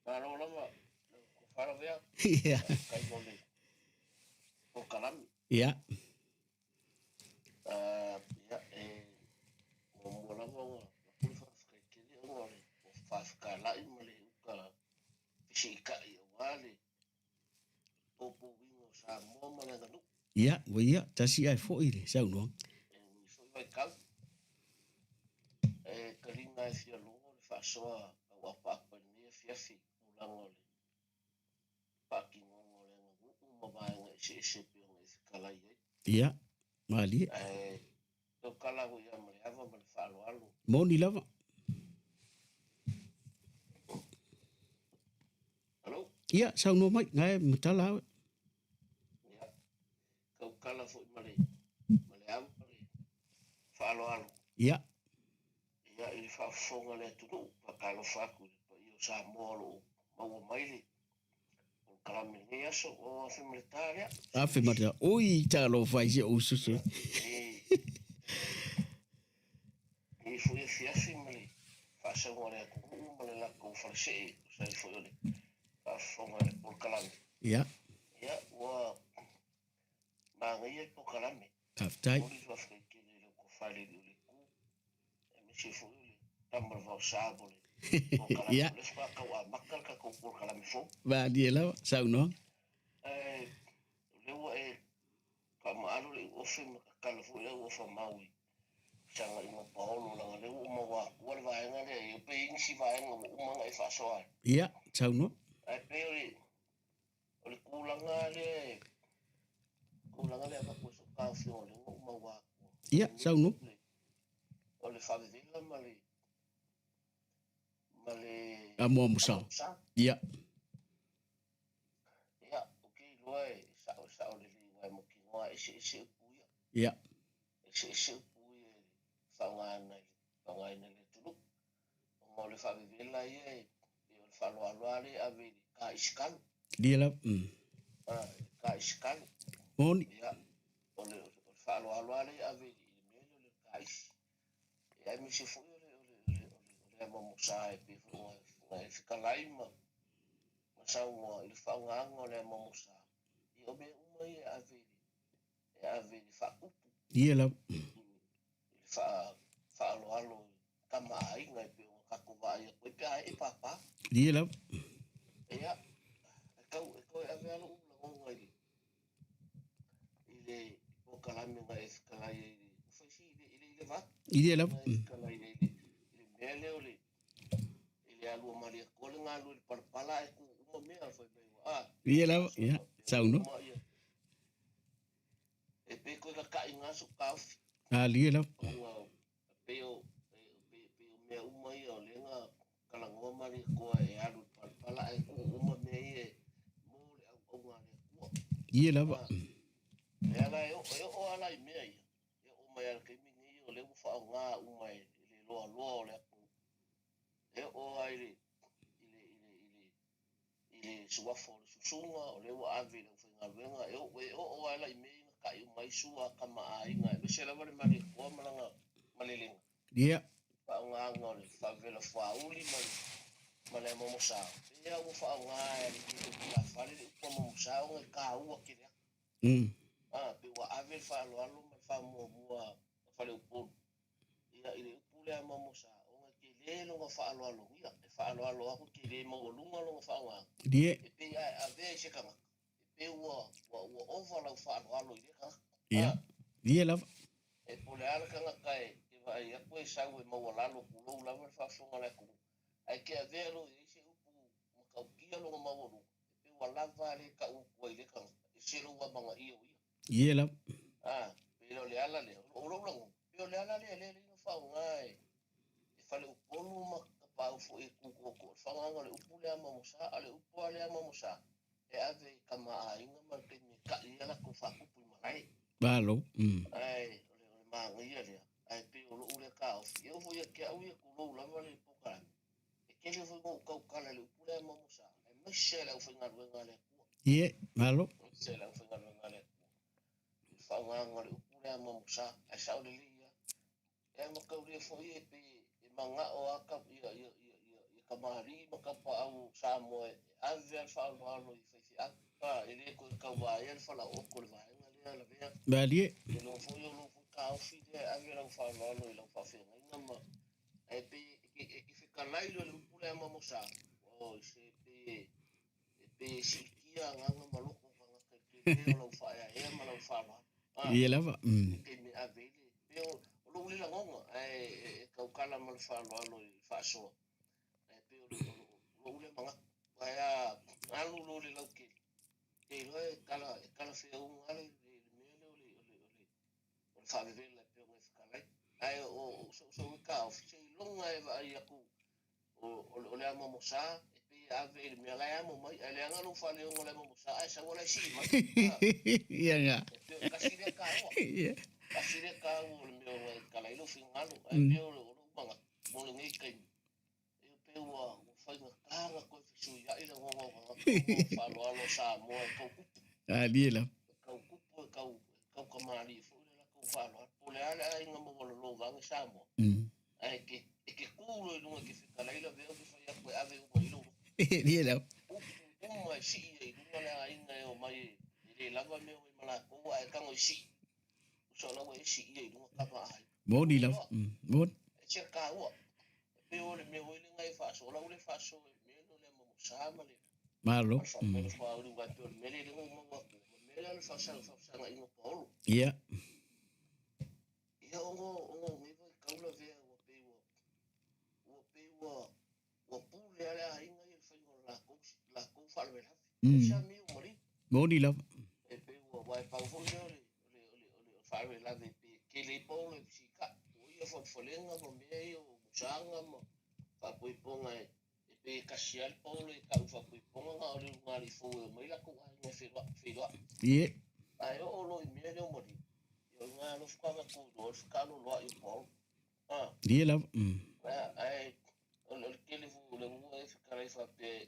Malo lava. Falavea. Ia. Kai mo le polokalame. Ia. Ia, e muamua lava ona pule faafetai tele ona o le faafetalai ma le uta fesiitai aua le poupouina o Samoa ma le aganuu. Ia, ua ia, tasi ae foi le saunoaga. E ui foi vaitau, e taliga e fia logo le faasoa tauapaapa i lenei afiafi i tulaga o le faatinoga o le aganuu ma vaega eseese e pei ona e fetalai ai. Ia, malie. Ae tautala foi ia ma le ava ma le faaaloalo. Moni lava. Hello? Ia, saunoa mai, ngae matala au. Ia, tautala foi ma le, ma le ava ma le faaaloalo. Ia. Ia, i le faafofoga a le atunuu, faatalofa atu i le paia o Samoa o lo o maua mai le polokalame i lenei aso. O afe ma le ta lea. Afe ma le ta. Ui, talofa i si ou uso. E foi afiafi ma le faasauga a le atunuu ma le latou falesee, tusa ai foi o le faafofoga i le polokalame. Ia. Ia, ua manaia le polokalame. Faafetai. Momoli le faafetai tele i lau tofa i le Alii o le Itu. Aemaise foi o le tama o le vaosa mo le polokalame Ia. o lea faatoa tau amata le tatou polokalame fou. Malie lava saunoaga. Ae o lea ua e faamaalo le iuofe ma tatala foi le auofa mau i feagaiga paolo leaga o lea ua ou maua atua le vaega lea e pei e i ai nisi vaega ua uma ona e faasoa ai. Ia, saunoa. Ae pei o le O le tulaga lea e tulaga lea avatu ai sou taofioga o lea ua ou maua atua. Ia, saunoa. O le faavevela ma le ma le Amoamosa. amoamosa. Ia. Ia, ou te iloa e sao e sao lelei aua e mautinoa e eseese upu ia. Ia. Eseese upu ia e faaaogaina i le faaaogaina i le atunuu. Ona o le faavevela ia e pei o le faaaloalo lea e ave i le taisikalo. Ia lava. A, i le taisikalo. Moni. Ia, o le, o le faaaloalo lea e ave i le mea lea o le taisi. Ia, aemaise foi o le, o le, o le, o le amoamosa e pei foi ona e fetalai ma, ma saunoa i le faaaogaina o le amoamosa. Ia, o mea uma ia e ave i le, e ave i le faatupu. Ia lava. I le faaaloalo i tama a aiga e pei ona tatou vaai atu ai pe a ee pāpā. Ia lava. Ia, e tau, e toe ave lava lou lagona i le, i le polokalame na e fetalai ai i le, ua fai si, i le, i le va. Ia lava. Na e fetalai ai i le, i le mea lea o le, i le alu a Malietoa le galue i le palapala ae tu uma mea fai mai ua, a. Ia lava, ia, saunoa. E pei koe kakaʻi na sou taofi. Alie lava. Ona e pei o, e pei o mea uma ia o lea na talanoa Malietoa e alu i le palapala ae tuu uma mea ia mo le auauna a le Atua. Ie lava. Lea la e oo, e oo lava la i mea ia, e oo mai lava i le taimi lenei o lea ua faaaoga uma e le loaloa o le atunuu. E oo lava i le, i le, i le, i le i le suafa o le susuga, o lea ua ave i le aufaigaluega, e oo, e oo lava la i mea ia na ta'i uma ai sua a tama a aiga, aemaise lava le Malietoa ma lana malelega. Ia. Faaaogaina o le faavela fuauli ma le, ma le amoamosa, pei lava ua faaaoga e le tulafale le upu amoamosa ona e taua tele atu. A, pei ua ave le faaaloalo ma le faamuamua a Faleupolu Ia, i le upu lea amoamosa, ona e tele lona faaaloalogia, e faaaloalo atu tele maualuga lona faaaogaina. Ie. E pei a e avea i se tagata, e pei ua, ua, ua ova lau faaaloalo i lea tagata. Ia. A? Ie lava. E po o le a le tagata e te vaai atu e sau e maualalo tulou lava le faafofoga a le atunuu, ae te avea loa i ai se upu matautia lona maualuga, e pei ua lava a le tau atu ai i lea tagata, ese lou amanaia o ia. Ie lava. A, pei o le ala lea, o lou lagona, pei o le ala lea lea na faaaoga e Faleupolu ma Tapaau foi e tu tootoo i le faaaogaina o le upu lea amoamosa, a o le upu lava lea amoamosa, e ave i tama a aiga ma le taimi e ta'i ai a latou faatupu i malae. Malo. Ae o le manaia lea, ae pei o lou lea taofi, e oo foi ia te au ia, tulou lava le polokalame, e tele foi na ou tautala i le upu lea amoamosa, aemaise le aufaigaluega a le Atua. Ie, malo. Aemaise le aufaigaluega a le Atua. I le faaaogaina o le upu lea amoamosa, ae sao lelei lava. E mataulia foi e pei e manao lava ka, ia, ia, ia, ia, ia kamali'i ma tapaau o Samoa e ave lava le faaaloalo i faifeau. A, e le toe tauvaea le falaooto i le vaega lea lavea. Malie. E iloa foi o lou foi taofi lea e ave lau faaaloalo i lau faafeagaiga ma, ae pei e te, e te fetalai loa i le upu lea amoamosa, oi, se pei e, e pei e siitia agaga ma loto o tagata i le tele o lau faaeaea ma lau faaaloalo. A, Ie lava. I taimi e ave ai le, pei o, o lou le lagona, ae e tautala ma le faaaloalo i le faasoa, ae pei o le, o, o lou lea manatu. Ae a alu loa i le lautele, te iloa e tala, e talafeauga lava le, le mea lea o le, o le, o le, o le faavevela e pei ona e fetalai. Ae o, o sousou e taofi, seiloga e vaai atu O le amoamosa e pei e ave i le mea la e amo mai, ae leaga lou faaleoga o le amoamosa ae sau ala e sii mai. Ia nga. E pei o tasi lea taua. Ia. Tasi lea taua o le mea o e tatala ai lou finagalo. Ae pei o lou manatu mo lenei taimi, e pei ua faigata ona toe fesuiai le goga o tagata ona o le faaaloalo o Samoa e tau tupu. Alie lava. E tau tupu, e tau, e tau tamalii foi le latou faaaloalo. Po o le a le aiga maualalo vaeane Samoa, Ae e te, e te tu loa i luga e te fetalai lavea ou te fai atu e ave uma i lou loto. Ie lava. Upu uma e sii ai i luga le aiga e omai e, e le lava mea o i ma latou ae tago e sii. Uso la ua e siia i luga tama aiga. Moni lava. Moni. ese le taua. E pei o le mea foi lea e faasoa, o lau lea faasoa i le mea lea o le amomosa ma le Malo. ma le faapea le fuauli aua e pei o le mea lea lea ua ou maua atu, ma le mea lea o le faafesagaiga o Paolo. Ia. Ia ona ona o nei vaitau lavea ua pei ua ua pei ua ua pule lava le aiga ia i le faiga o le latou latou faalavelave. Ai se amio maliu. Moni lava. E pei ua aua e pau foi lea o le o le o le faalavelave pe tele ai Paolo e fesita'i. O ia falefalega ma mea ia o musaga ma faapoipoga e e pei e tasi lava le Paolo e tau i faapoipoga na o le ulugalii fou e omai latou aiga e feiloai. Ie. Ae oo loa i mea lea o maliu, ia o i ina loa faatoa tatou iloa ai le fetaaloloai o Paolo. A. Ie lava. Ae o le tele foi o le nuu e fetalai faapea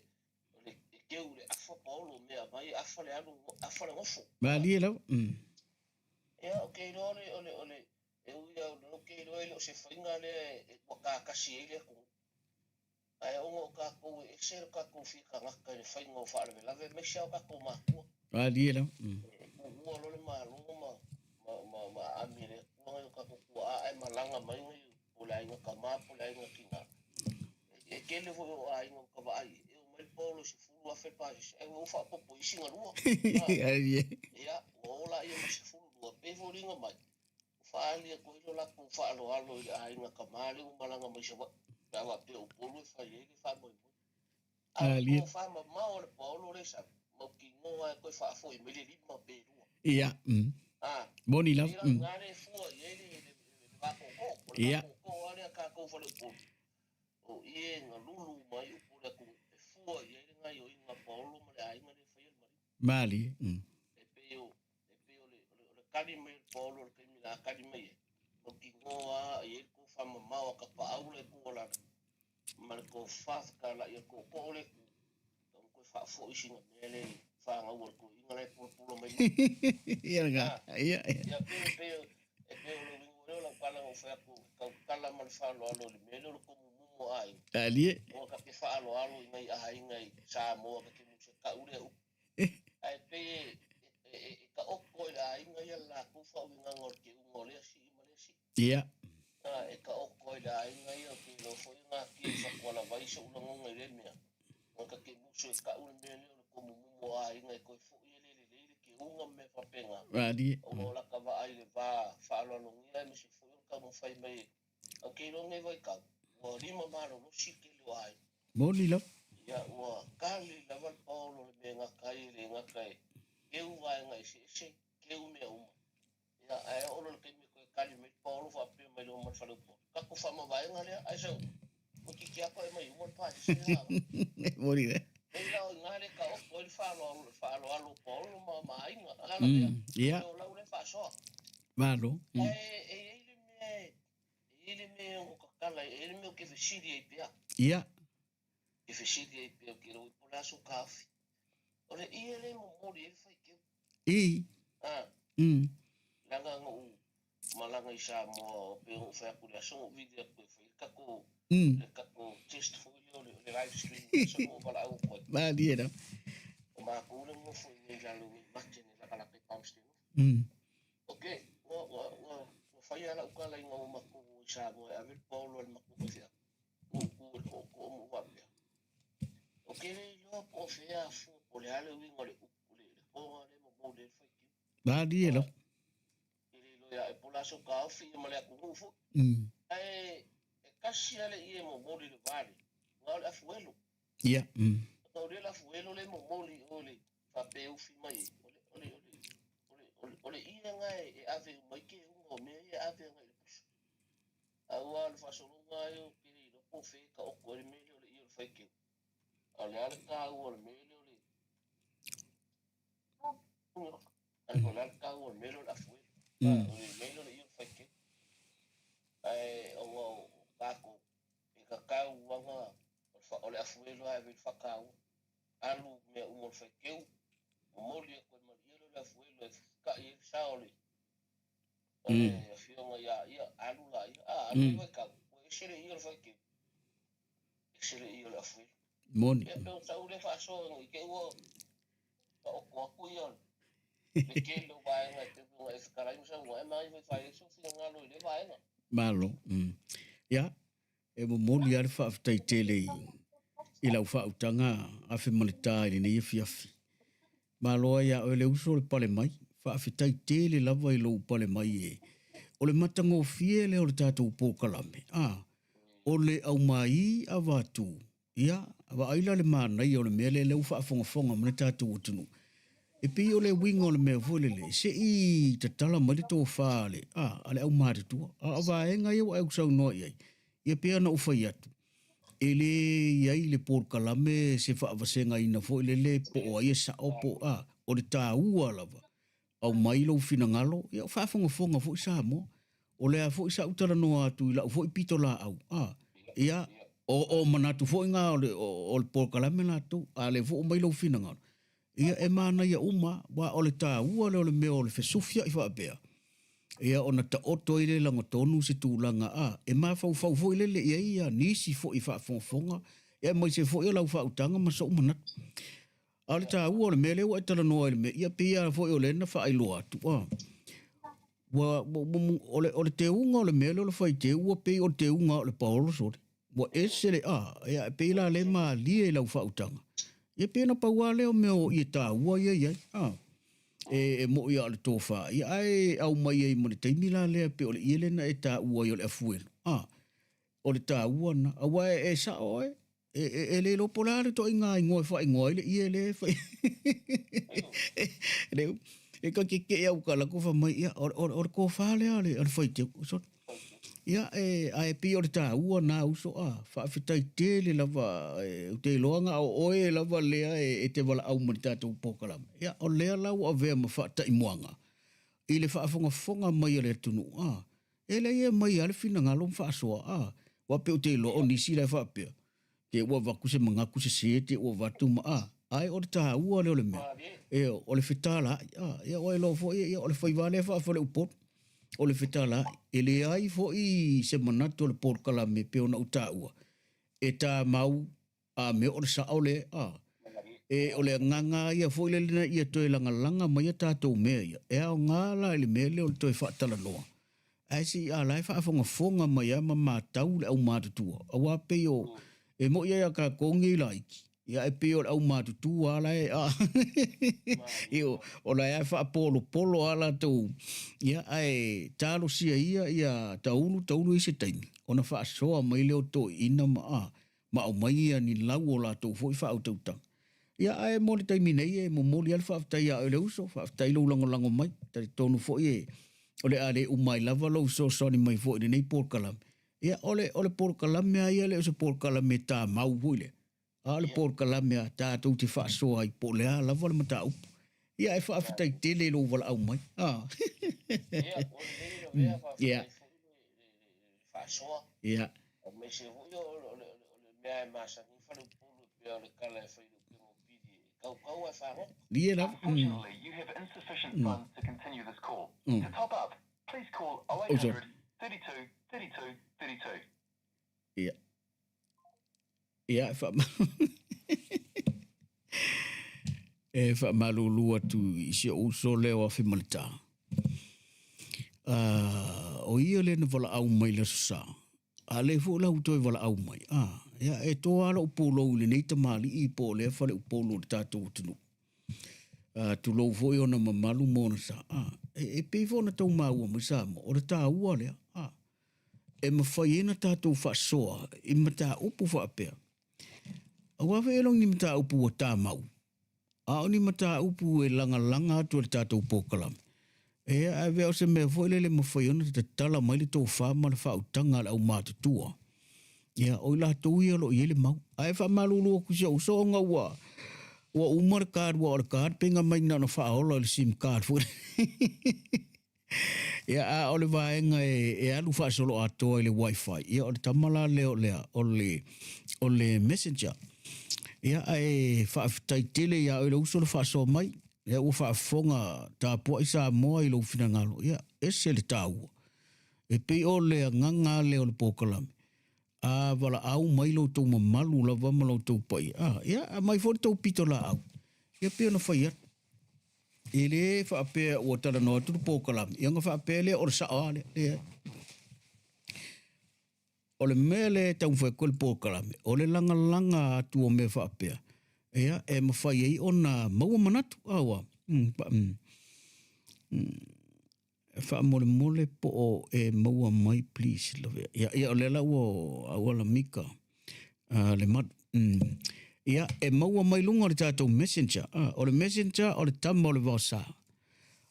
o le e keu i le afa Paolo mea aumai e afa le alu afa le gofo. Malie lava. Ia ou te iloa o le o le o le e ui lava ou te iloa e le o se faiga lea e ua tatasi ai le atunuu. Ae ona o tatou e ese lo tatou fia tagata i le faiga o faalavelave aemaise lava o tatou matua. Malie lava. E tuua loa le Malo ma ma ma ma aami e le Atua nai o tatou tuaa ae malaga mai nai po o le aiga tama po o le aiga tina. E tele foi o aiga ua ta vaai e omai le paolo i 10,000 le pasese ae ua ou faaopoopo i isi galua. Ia, ua ola ia ma 12 pei e foliga mai ua faaali atu ai lo latou faaaloalo i le aiga tama lea ua malaga mai Savaii pe a faapea o Upolu e fai ai le faamoemoe. A o le tofa mamao a le paolo lea e sau, mautinoa lava e toe faafoi mai le lima pe lua. Ia. Moni lava. E pei la o i ina lea e fua i ai le va tootoo. O le va tootoo lava lea a tatou faleupolu, o i e na lulu uma ai upu o le atunuu e fua i ai le gaoioiga a Paolo ma le aiga lea e faia le maliu. Malie. E pei o, e pei o le, o le tali mai o le Paolo i le taimi na tali mai ai, mautinoa lava e i ai le tofa mamao a Tapaau la e tu alala ma le tofa fetalai a le tootoo o le Itu, tatau ona toe faafoi sina mea lea i fanau a le toeaina la e pulapula mai mai. Ia lena. Ia, ia. Ia, pei, pei, e pei o le uiga lea o lau tala na ou fai atu, e tautala ma le faaaloalo i le mea lea o le tomumumu o aiga. Alie. Ona ta te faaaloalo i nai aiga i Samoa ta te musu e tau lea upu. Ae pei e, e, e, e taoto i le aiga ia le latou faauigaga o le keuga o lea sii ma lea sii. Ia. A, e taoto i le aiga ia, ou te iloa foi e natia i Fatualavai so'u lagona i lea mea, ona ta te musu e tau le mea lea o le tomumumu o aiga e toe fo'i e le lelei le keuga ma mea faapena. Malie. Ona o lata vaai i le va faaaloalogia aemaise foi o le taumafai mai e Ou te iloa lenei vaitau, ua lima malolosi le tele o aiga. Moni lava. Ia, ua kali lava le paolo o le mea e gata ai, e le gata e keu vaega eseese, keu mea uma. Ia, ae oo loa i le taimi e toe kali mai le paolo faapea mai loa ma le faleupolu, Tatou faamavaega lea, ae sau, toeitiiti atu ae mai uma le pasese lea na avatu. Moni lea. Pei la o i ina lea e taoto ai le faaaloalo, faaaloalo o paolo ma, ma aiga, a lavea. Ia. O lau lea faasoa. Malo. Ae e i ai le mea e E i ai le mea e ono tatala ai, e i ai le mea ou te fesili ai pea. Ia. Te fesili ai pea, ou te iloa po o le a sou taofi. O le ie lea e momoli ai le faiteu. I. A. Leaga na ou malaga i Samoa, pei ona ou fai atu i le aso na ou vili atu e fai le tatou, le tatou test foi lea o le, o le live stream i le aso na ou valaau atu ai. Malie lava. O matou lea na nofo i inei i lalo i Mate nei lakalaka i Palmstone. Ok, ua, ua, ua, ua fai lava lau tala ina ua matou o i Samoa e ave le paolo a le matou faifeau, ua ou tu i le tootoo ma ou faapea, Ou te le iloa po o fea a fua po o le a le uiga o le upu, le, le toga lea e momoli ai le faitio. Malie lava. Ou te le iloa ia oe po o le a sou taofi ia ma le atunuu foi. Ae e tasi lava le ie e momoli i le va lea, na o le afuelo. Ia. O le afuelo lea e momoli i o i le faapea e ufi mai ai, o le, o le, o le, o le, o le ie lena e ave uma ai keuga o mea ia e ave agai i le pusa. Aua o le faasologa lava ia ou te le iloa po o fea e taoto ai le mea lea o le ie o le faiteu. A o le a le taua o le mea lea o le, o le a le taua o le mea lea o le afuelo. O le mea lea o le ie o le faiteu. Ae ona o tatou, e tatau lava o le afuelo lava e ave i le faataua. Alu mea uma o le faiteu, momoli atu e malie lea o le afuelo e feta'i ai le sa o le o le afioga ia ia, alu laia, a, alu ai vaitau, ua ese le ie o le faiteu, ese le ie o le afuelo. Moni. Ia pei o sau lea faasoa ina i te i ua taoto atu ia le tele o vaega e pei ona e fetalai ma saunoa ai, e manaia foi e fai ai sou finagalo i lea vaega. Malo. Ia, e momoli lava le faafetai tele i, i lau faautaga Afemalitā i lenei afiafi. Malo ai ia oe le uso le pale mai. Faafetai tele lava i lou pale mai e. O le matagofie lea o le tatou polokalame, a, o le aumai avatu, ia, vaai la le manaia o le mea lea, lea ua faafogafoga mai le tatou atunuu. E pei o le uiga o le mea foi lele, se i tatala mai le tofa a le, a, a le aumatutua. A o vaega ia ua e saunoa i ai, ia pei ona ou fai atu, e le i ai i le polokalame se faavasegaina foi lele po o ai e sao po o a, o le taua lava, aumai lou finagalo, ia o faafogafoga foi Samoa. O lea foi sa ou talanoa atu i lau foi pitolaau, a, ia, o, o manatu foi ngā o le, o, o le polokalame latou, a lea foi ua aumai lou finagalo, ia e manaia uma, aua o le taua lea o le mea o le fesufiai faapea, ia ona taoto ai lea i lagatonu se tulaga a e mafaufau foi lele i ai ia nisi foi e faafogafoga, ia aemaise foi o lau faautaga ma sou manatu. A o le taua o le mea lea ua e talanoa i le mea, ia pei lava foi o lea na faailoa atu, a, ua, ua, ua, o le, o le teuga o le mea lea o le faiteu ua pei o le teuga o le paolo sole. Ua ese le a, ia e pei la lea e malie i lau faautaga. Ia pei na pau lava lea o mea o ie taua ia i ai, a. E, e mo'i lava o le tofa, ia ae aumai ai ma le taimi la lea pei o le ie lea na e taua ai o le afuelo, a. O le taua lena, aua e, e sa'o oe, e, e, e le iloa po o le a le ituaiga igoa e faaigoa ai le ie lea e fai. Le, e ka kekeʻe au ka lako fai mai, ia, o, o, o le tofa lea o le, o le faiteu. So, ia, e, ae pei o le taua na uso, a, faafetai tele lava, e, ou te iloa na o oe lava lea e, e te valaau ma le tatou polokalame. Ia, o lea la ua avea ma faataimuaga i le faafogafoga mai a le atunuu, a, E leai e aumai lava le finagalo ma faasoa, a, aua pei ou te iloa o nisi la e faapea, te ua avatu se manatu sese, te ua avatu ma, a, ae o le taua lea o le mea, e, o le fetalaai, a, ia ua iloa foi, ia, o le faiva lea faa-faleupolu, o le fetalaai. E leai foi se manatu o le polokalame pei ona ou taua, e tamau a mea o le sao lea, a. E, o le agaga ia foi lele ina ia toe lagalaga mai a tatou mea ia, e aoga la i le mea lea o le toe faatalanoa. Ae se i a la e faafogafoga mai lava ma matau le aumatutua, aua pei o, e moni lava ia tatou nei laiti, ia ae pei o le aumatutua lava la e, a, io, o la e faapolopolo lava latou, ia, ae talosia ia ia taulu, taulu i se taimi, ona faasoa mai lea o toeaiina ma, a, ma aumai ia ni lau o latou foi faautautaga. Ia, ae mo le taimi nei e momoli lava le faafetai ia oe le uso, faafetai lou lagolago mai. Talitonu foi e, o le a le uma ai lava lou fesoasoani mai foi i lenei polokalame. Ia, o le, o le polokalame lava ia e le o se polokalame tamau foi lea, a o le polokalame lava tatou te faasoa ai po o le a lava le mataupu. Ia, ae faafetai tele i lou valaau mai. Ah. Ia, ua lelei le mea, faafetai Ia. foi le, le, le faasoa. Ia. Aemaise foi o, o, le, o le mea e masani ai faleupolu e pei o le tala e fai i le upega o pili e kaukau ae fagota. Lie lava. Mm. Mm. Oh, sorry. Ia. Ia, e wha... e whaamalulu atu i si ou uso lea o Afemalitā. Uh, o ia lea na valaau mai le aso sa. A le foi la ua toe valaau mai. Ah, ia, e toa lou pulou i lenei tamalii po o lea faleupolu o le tatou atunuu. Uh, tulou foi ona mamalu ma ona sa. Ah, e, e pei foi ona tau maua mai Samoa, o le taua lea. Ah, e mafai ai ona tatou faasoa i mataupu faapea. Aua foi e le o ni mataupu ua tamau, a o ni mataupu e lagalaga atu e le tatou polokalame. E avea o se mea foi lele e mafai ona tatala mai le tofa ma le faautaga a le aumatutua. Ia, o i latou ia o lo o i ai le mau. Ae faamalulu atu i si ou uso ona ua ua uma le card, ua o le card pei na mai na ona faaola i le sim card foi. Ia, a o le vaega e, e alu faasoloatoa i le wifi, ia o le tama la lea o lea, o le, o le messenger. Ia, ae faafetai tele iā oe le uso le faasoa mai. Ia, ua faafofoga tapuai Samoa i lou finagalo. Ia, ese le taua. E pei o le agaga lea o le polokalame. A valaau mai lo outou mamalu lava ma lo outou paia. A, ia, aumai foi le tou pitolaau. Ia, pei ona fai atu. E le faapea ua talanoa atu le polokalame, ia ona faapea lea o le sao lava lea. Leai. O le mea lea e taumafai atu ai le polokalame, o le lagalaga atu o mea faapea, ia, e mafai ai ona maua manatu. A ua, mm, mm, mm, faamolemole po o e maua mai please love. Ia, ia o lea la ua auala mika le malu. Ia, e maua mai luga o le tatou messenger. O le messenger o le tama o le vaosa.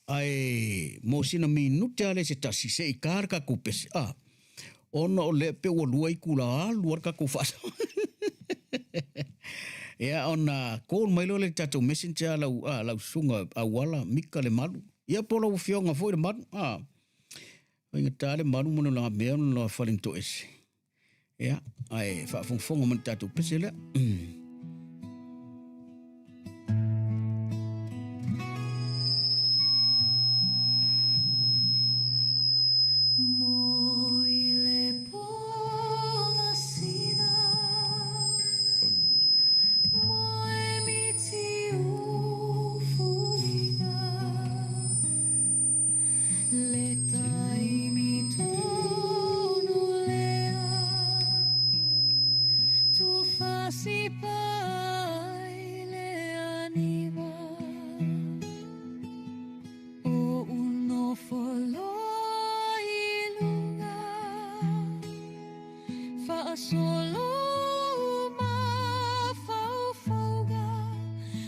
Ae mo sina minute lava lea se tasi, se i ka le tatou pese. Ona o lea pe ua lua itula alu lava le tatou faasoa. Ia, ona call mai loa lea i le tatou messenger lau, lau susuga auala Mika Lemalu. Ia po o lau afioga foi Lemalu. Faigata Lemalu ma lona mea ma lona falentoese. Ia, ae faafogafoga mai le tatou pese lea. Le taimi tonu lea, tufasi pai le aniva. O unofo loa i luga, faasolo mafaufauga,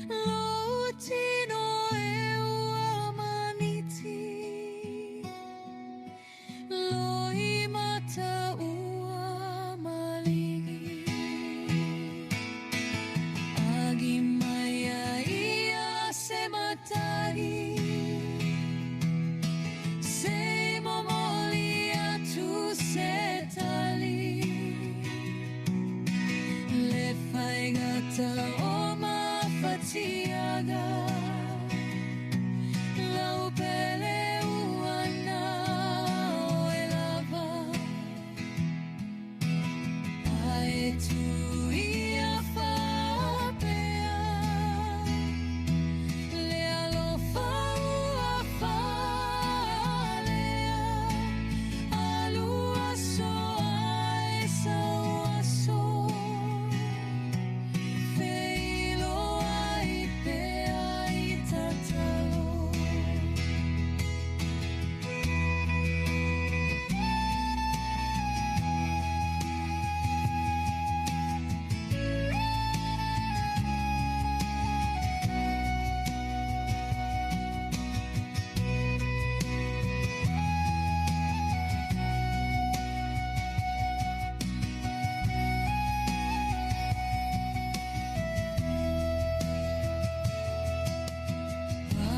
lou tino e ua maniti, loi mata ua maligi. Agi mai a ia se matagi, se momoli atu se tali, le faigata o mafatiaga, lau pele ua na oe lava. Ae tu ia faapea, le alofa ua faalea, alu aso ae sau aso, feiloai pea i tatalo.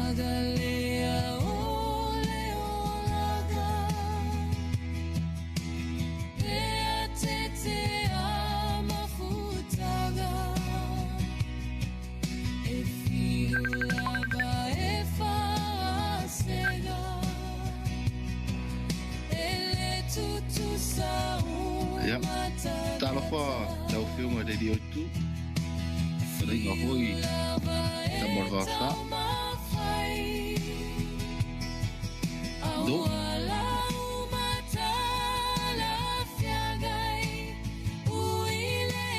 Pagalea o le olaga, pea tete a mafutaga, e fiu lava e faasega, e le tutusa Ia, uma talofa tagata. lau Afioga i le Alii o Itu, fetalaiga foi Fiu lava e Tama o le Vaosa. taumafai, Do, auala umatalafiagai, uile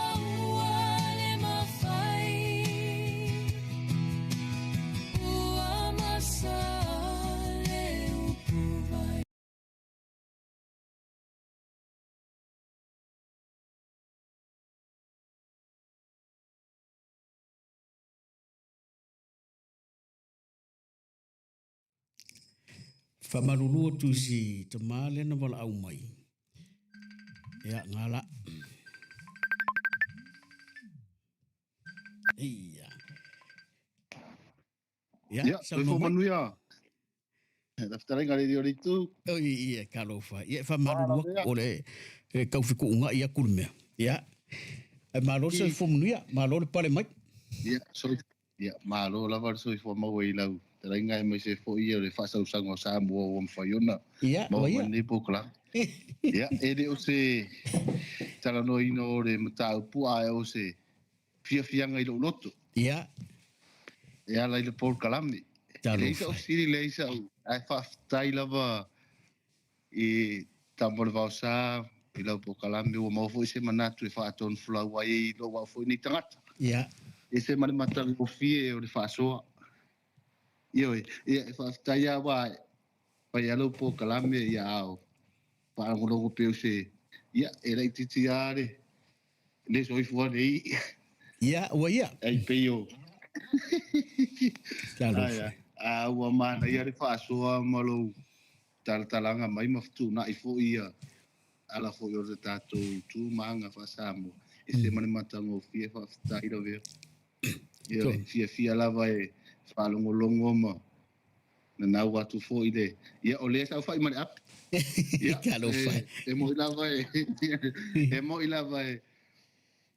aua le mafai, ua masa le upuvai. Faamalulu atu i si tama lea na valaau mai. Ia, ngala. Ia. Ia, ia, saunoa soifua mai. manuia. Le fetalaiga i le Alii o le Itu. Oi, ia, talofa. Ia, e faamalulu atu, o le e tau fekuugai atu le mea. Ia, ae malo le soifua manuia, malo le pale mai. Ia, soifua. Ia, malo lava le soifua maua i lau fetalaiga aemaise foi o le faasausaga o Samoa ua mafai ona Ia, maua ua mai ia. lenei polokalame. Ia, e le o se talanoaina o le mataupu, ae o se fiafiaga i lou loto. Ia. E ala i le polokalame. E leai Talofa. sa'u fesili, leai sa'u, ae faafetai lava i Tama o le Vaosa, I lau polokalame ua maua foi se manatu e faatonufolau ai i lou au foi nei tagata. Ia. E se ma le matagofie o le faasoa. Ioe, ia e faafetai lava aua e fai lava lau polokalame ia a o faalogologo pea o se, ia e laitiiti lava le le soifua nei. Ia, ua ia. Ai pei o Talofa. A ua manaia le faasoa ma lou talatalaga mai ma fetuunai foi ia ala foi o le tatou tu ma aga faa-Samoa. E se ma le matagofie faafetai Lavea. Ia, fiafia lava e faalogologo ma nanau atu foi le ia o lea saofai ma le api. Ia, Talofa. E moi lava e e moi lava e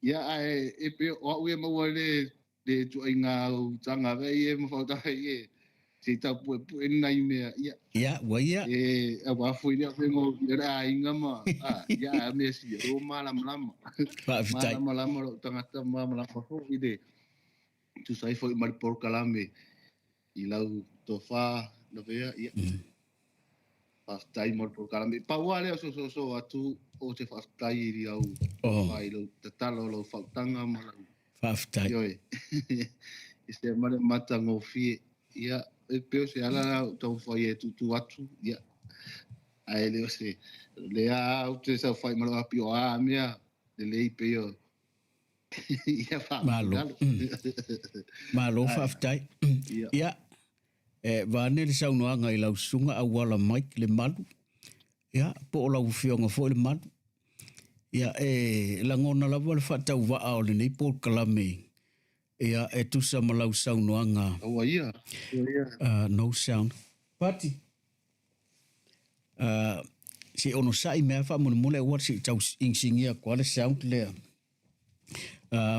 ia ae e pei o au ia maua le le ituaiga utaga vei e ma fautaga i e se i taupuepue ni nai mea ia. Ia, ua ia. E aua foi lea faiga o le aiga ma a ia a mea sia o malamalama. Faafetai. Malamalama lou tagata malamalama foi i le tusa ai foi ma le polokalame i lau tofa Lavea ia. Faafetai mo le polokalame. Pau lava lea o se soosoo atu o se faafetai i lau Oh. i lau tatalo, lau fautaga ma lau Faafetai. Ioe. I se ma le matagofie. Ia, e pei o se ala la o taumafai e tuutuu atu, ia. Ae le o se, lea ou te saofai ma lou api o a mea lelei pei o ia Malo. faafinagalo. Malo faafetai. Ia. Ia, e vaeane le saunoaga i lau susuga Auala Mike Lemalu. Ia, po o lau afioga foi Lemalu. Ia, e lagona lava le faatauvaa o lenei polokalame. Ia, e tusa ma lau saunoaga. Aua ia. Aua ia. No sound. Pati. Se i onosai mea faamolemole aua se i tau inisinia atu lava le sound lea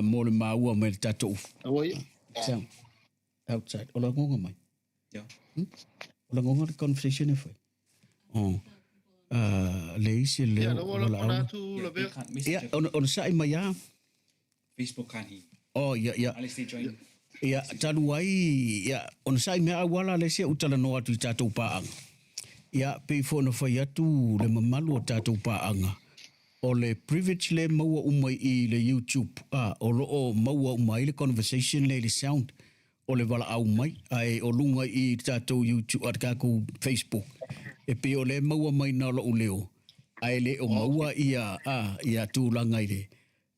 mo le maua mai le tatou Aua ia. sound outside. O lagoga mai. Yeah. O lagoga le conversation e fai. Oh. Leai se Ia, leo lau o ola valaau. pona atu Yeah, la they vea. can't message Ia, it. onosai mai lava. Facebook can't hear. Oh, ia, ia. Unless they join. Ia, talu ai, ia, onosai mea auala le se u talanoa atu i tatou paaga. Ia, pei foi ona fai atu le mamalu o tatou paaga. O le privilege le maua uma i le YouTube, a, o loo maua uma ai le conversation le i le sound o le valaau mai, ae o luga i le tatou YouTube, a le tatou Facebook. E pei o le maua mai na o lou leo, ae le o maua ia, a, ia tulaga i le,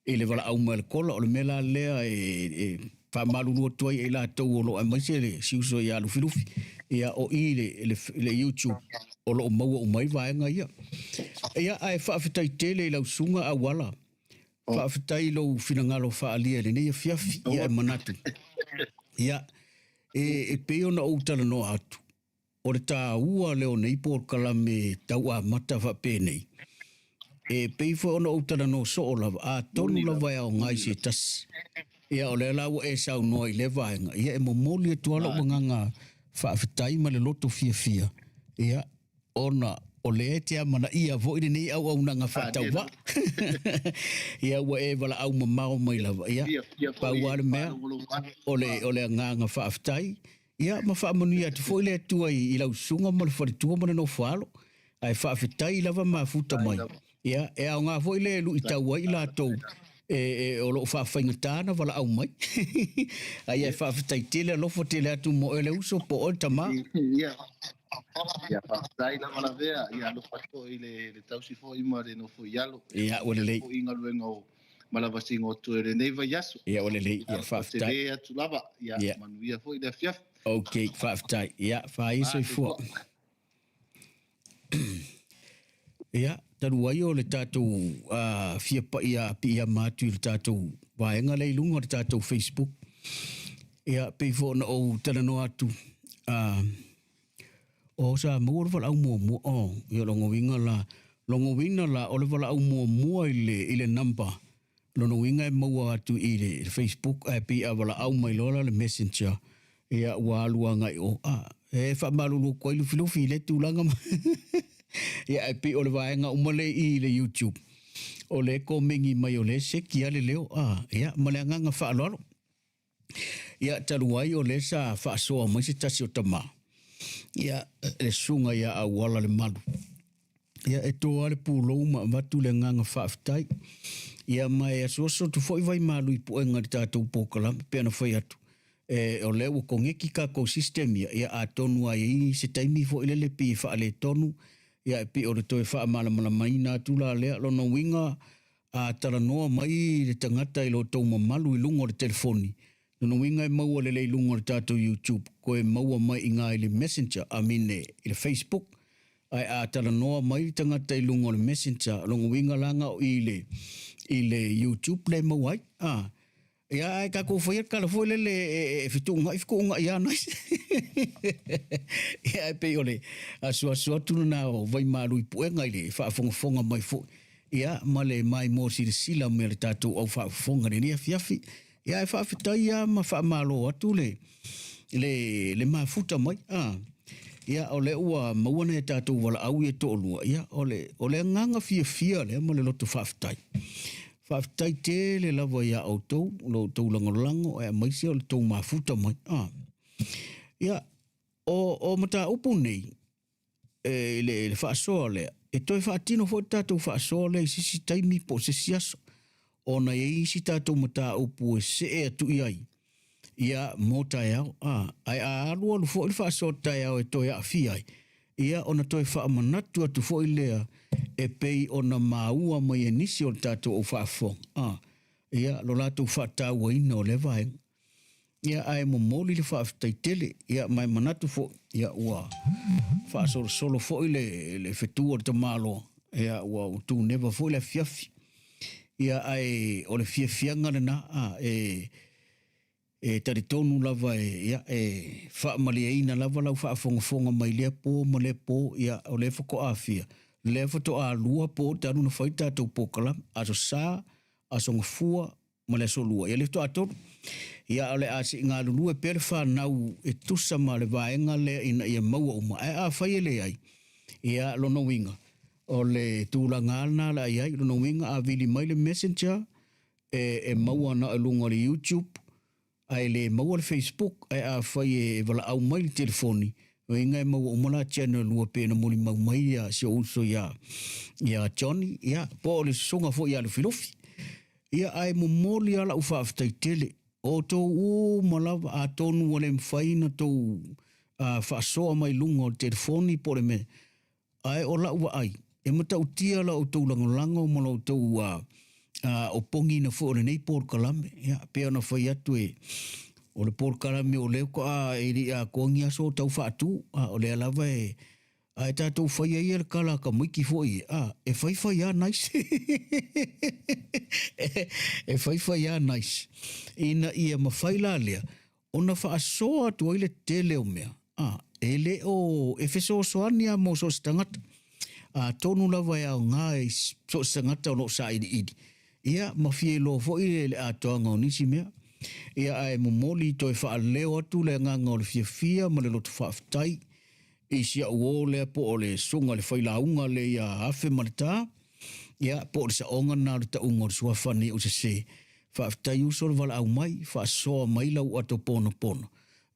i le valaau mai a le kola. O le mea la lea e faamalulu atu ai i latou o lo o aemaise le si uso ia Lufilufi. Ia, o i le, le YouTube o lo o maua uma ai vaega ia. Ia, ae faafetai tele i lau susuga Auala. Faafetai i lou finagalo faaalia i lenei afiafi. Ia, e manatu. Ia, e pei ona ou talanoa atu, o le taua lea o nei polokalame tau amata faapenei. E pei foi ona ou talanoa soo lava, atonu lava e aoga i se tasi. Ia, o lea la ua e saunoa i lea vaega, ia e momoli atu lava lou agaga faafetai ma le loto fiafia, ia, ona o lea e te amanaia foi lenei auaunaga faatauvaa. Ia, ua e valaau mamao mai lava, ia, pau lava le mea, o le, o le agaga faafetai, ia, ma faamanuia atu foi le Atua i lau susuga ma le faletua ma le nofoalo. Ae faafetai lava mafuta mai. Ia, e aoga foi le luitau ai i latou e, e, o lo o faafaigata ona valaau mai. Ai e faafetai tele alofa tele atu mo oe le uso po o oe le tama. Ia, ia faafetai lava lavea, ia alofa atu foi i le, le tausi foi ma le nofo i alo. Ia, ua lelei. Foi i galuega o malavasiga o toe lenei vaiaso. Ia, ua lelei. Ia, Alofa faafetai. tele atu lava, ia Ia. manuia foi le afiafi. Ok, faafetai. Ia, faia soifua. Ia, talu ai o le tatou fia paia piiama atu i le tatou vaega lea i luga o le tatou Facebook. Ia, pei foi ona ou talanoa atu, o sa maua le valaau muamua, oh, ia lona uiga la, lona uiga la o le valaau muamua i le, i le number, lona uiga e maua atu i le Facebook ae pei a valaau mai loa la le messenger, ia ua alu agai o, a, e faamalulu atu ai Lufilufi i lea tulaga ma ia ae pei o le vaega uma lea i le YouTube, o lea e komeni mai o lea e seki lava le leo, a, ia ma le agaga faaaloalo. Ia talu ai o lea sa faasoa mai se tasi o tama, ia le susuga ia Auala le Malu. Ia, e to lava le pulou ma avatu le agaga faafetai. Ia, ma e asuasu atu foi vaimalu i puega i le tatou polokalame, pei ona fai atu, e, o lea ua koneki tatou system ia, ia atonu lava e i ai se taimi foi lele pei e faaletonu, ia e pei o le toe faamalamalamaina atu la lea. Lona uiga, a talanoa mai le tagata i lo outou mamalu i luga o le telefoni, lona uiga e maua lelei i luga o le tatou YouTube, toe maua mai i ina i le Messenger, I mean i le Facebook. Ae a talanoa mai le tagata i luga o le Messenger, lona uiga la na o i le, i le YouTube lea e maua ai. A, ia ae tatou faia le tala foi lele e fetuunai fetuunai lava nai. Ia ae pei o le asuasu atu lena o vaimalu i puega i le faafogafoga mai foi. Ia ma le maimoa silasila mai a le tatou au faafofoga i lenei afiafi. Ia ae faafetai lava ma faamalo atu le le le mafuta mai. A, ia o lea ua maua nai a tatou valaau ia e toalua, ia o le o le agaga fiafia lea ma le loto faafetai. Faafetai tele lava iā outou, lo outou lagolago aemaise o le tou mafuta mai. A, ia o o mataupu nei e, i le, le faasoa lea, e toe faatino foi le tatou faasoa lea i se isi taimi po o se isi aso, ona e i ai isi tatou mataupu e see atu i ai, ia, mo taeao. A, ae a alualu foi le faasoa taeao e toe aafia ai, ia, ona toe faamanatu atu foi lea e pei ona maua mai e nisi o le tatou au faafofoga, a, ia, lo latou faatauaina o lea vaega. Ia, ae momoli le faafetai tele, ia, ma e manatu foi, ia, ua faasolosolo foi le, le fetu o le tamaloa, ia, ua tuneva foi le afiafi. Ia, ae o le fiafiaga lena, a, e, e talitonu lava e, ia, e faamalieina lava lau faafogafoga mai lea po ma lea po, ia, o lea faatoa fia, lea faatoa lua po talu ona fai tatou polokalame, Aso Sa, Aso Gafua, ma le aso lua, ia le faatoa tolu. Ia, o le a se i galulue pea le fanau e tusa ma le vaega lea ina ia maua uma, ae afai e leai, ia, lona uiga, o le tulaga lava lena o le a i ai, lona uiga a vili mai le messenger, e, e maua na o luga o le YouTube, ae le maua le Facebook, ae afai e valaau mai le telefoni, uiga e maua uma la channel lua pei ona molimau mai ia si ou uso ia, ia Johnny, ia, po o le susuga foi ia Lufilufi. Ia, ae momoli lava lau faafetai tele, o outou uma lava, atonu ua le mafai ona outou faasoa mai luga o le telefoni po o le mea, Ae o lau vaai, e matautia la outou lagolago ma la outou opogiina foi o lenei polokalame. Ia, pei ona fai atu e, o le polokalame o lea faatoa e le i atoa ni aso o tau faatu, a o lea lava e, ae tatou faia ia le tala a tamaiti foi, a, e faifai lava nice. E faifai lava nice. Ina ia mafai la lea ona faasoa atu ai le tele o mea, a, e le o, e fesoasoani lava mo so o se tagata. Atonu lava e aoga i so o se tagata o lo o sailiili, ia, ma fia iloa foi le, le atoaga o nisi mea. Ia, ae momoli toe faaleo atu le agaga o le fiafia ma le loto faafetai i si au uo lea po o le susuga i le failauga lea ia Afe ma le Ta, ia, po o le saoga lena o le tauga o le suafa nei o sese. Faafetai uso le valaau mai, faasoa mai lau ato ponapona.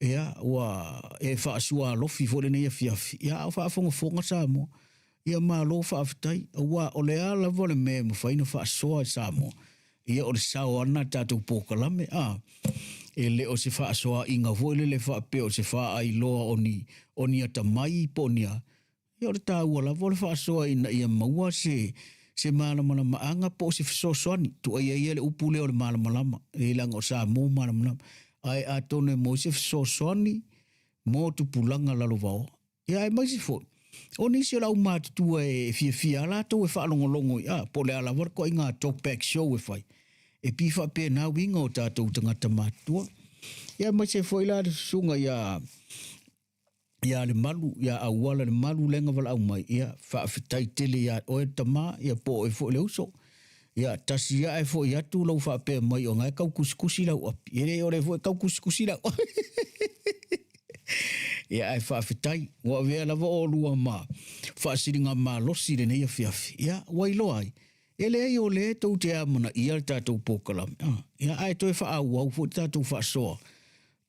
Ia, ua e faasuaalofi foi lenei afiafi, ia, a o faafogafoga Samoa. Ia malo faafetai, aua o le a lava le mea e mafai ona faasoa e Samoa, ia o le sao lava lena i le tatou polokalame, a. E le o se faasoaina foi lele faapea o se faailoa o ni, o ni atamai po o ni a, Ia o le taua lava o le faasoa ina ia maua se se malamalamaaga po o se fesoasoani. Tuaia ia le upu lea o le malamalama, e leaga o Samoa malamalama. Ae atonu e maua se fesoasoani mo tupulaga lalovaoa. Ia aemaise foi, o nisi o le aumatutua e fiafia lava latou e faalogologo i, a, po o le a lava le ituaiga talkback show e fai, e pei faapena uiga o tatou tagata matutua. Ia aemaise foi la le susuga ia ia Lemalu, ia Auala Lemalu lea na valaau mai, ia faafetai tele ia oe le tama, ia po o oe foi le uso. Ia tasi ae foi atu lou faapea mai ona e tau kusikusi lau api. E le o le foi tau kusikusi lau api. Ia ae faafetai, ua avea lava oulua ma faasiliga malosi lenei afiafi. Ia ua iloa ai, e leai o lea tou te amanaia le tatou polokalame. Ah, ia ae toe faaauau foi le tatou faasoa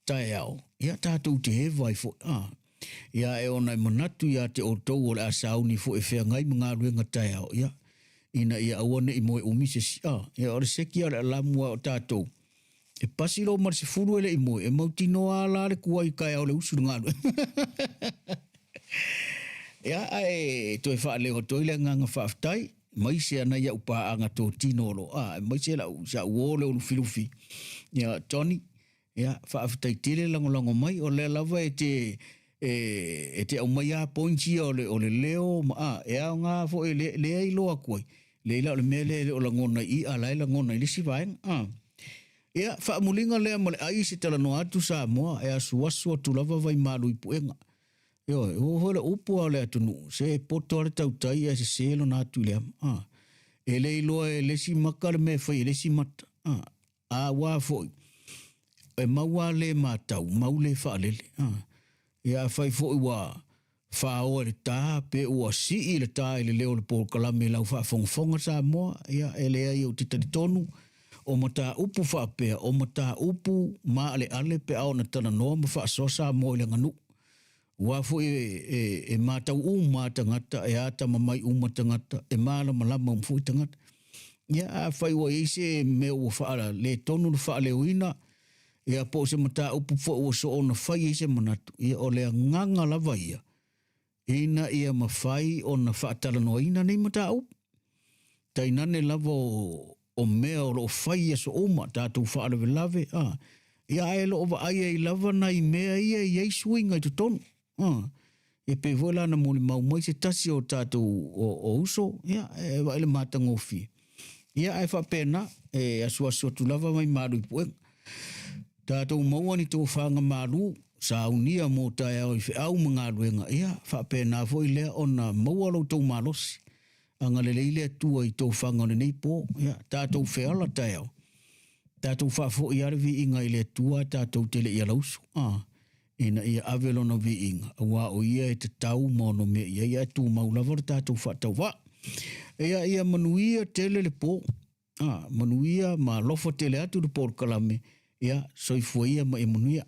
taeao, ia tatou te eva ai foi. Ah. Ia e ona e manatu ia te outou o le a sauni foi e feagai ma galuega taeao, ia, ina ia aua ne i moe umi se isi. A, ia o le seki a o le alamu a o tatou, e pasi loa ma le 10 e le i moe, e mautinoa a la le kuai kaeao le usu i le galuega. Ia, ae toe faaleo atu ai le agaga faafetai, maise ana ia'u paaga totino o lo o, a, maise la'u, sa'u uo lea o Lufilufi, ia, Johnny, Ia, faafetai tele lagolago mai, o lea lava e te e, e te aumaia lava points ia o le, o le leo ma a, e aoga foi le, lea e iloa atu ai, leai la o le mea lea e le o lagona i i, a la e lagona i le isi vaega. A. Ia, faamuliga lea ma le ai se talanoa atu Samoa, e asuasu atu lava vaimalu i puega. Ioe, ua oo foi le upu a o le atunuu, se e poto lava le tautai ae sese lona atu i le ama. A. E le iloa e le isi maka le mea e fai e le isi mata. A. A ua foi, e mau a le matau, mau le faalele. A. Ia afai foi ua faoa i le ta, pe ua sii le ta i le leo o le polokalame i lau faafogafoga Samoa, ia e leai ou te talitonu, o mataupu faapea, o mataupu maaleale pe a ona talanoa ma faasoa Samoa i le aganuu. Aua foi e matau uma lava tagata, e atamamai uma tagata, e malamalama uma foi tagata. Ia, afai ua i ai se mea ua faaletonu le faaleoina, ia po o se mataupu foi ua soona fai ai se manatu, ia o le agaga lava ia, ina ia mafai ona faatalanoaina nei mataupu. Tainane lava o, o mea o lo o fai i aso uma, tatou faalavelave, a, ia ae lo o vaai ai lava nai mea ia e i ai suiga i totonu. A, e pei foi la na molimau mai se tasi o tatou o, o uso, ia, e vaai le matagofie. Ia ae faapena, e asuasu atu lava mai malu i puega. Tatou maua ni tofaga malu, saunia mo taeao i feau ma galuega, ia faapena foi lea ona maua lo outou malosi. Agalelei le Atua i tofaga o lenei po, ia tatou feala taeao. Tatou faafoi lava le viiga i le Atua tatou te le i alausu, a, ina ia ave lona viiga, aua o ia e tatau ma ono mea i ai, ae tumau lava le tatou faatauvaa. Ia, ia manuia tele le po. A, manuia ma alofa tele atu le polokalame, ia, soifua ia ma ia manuia.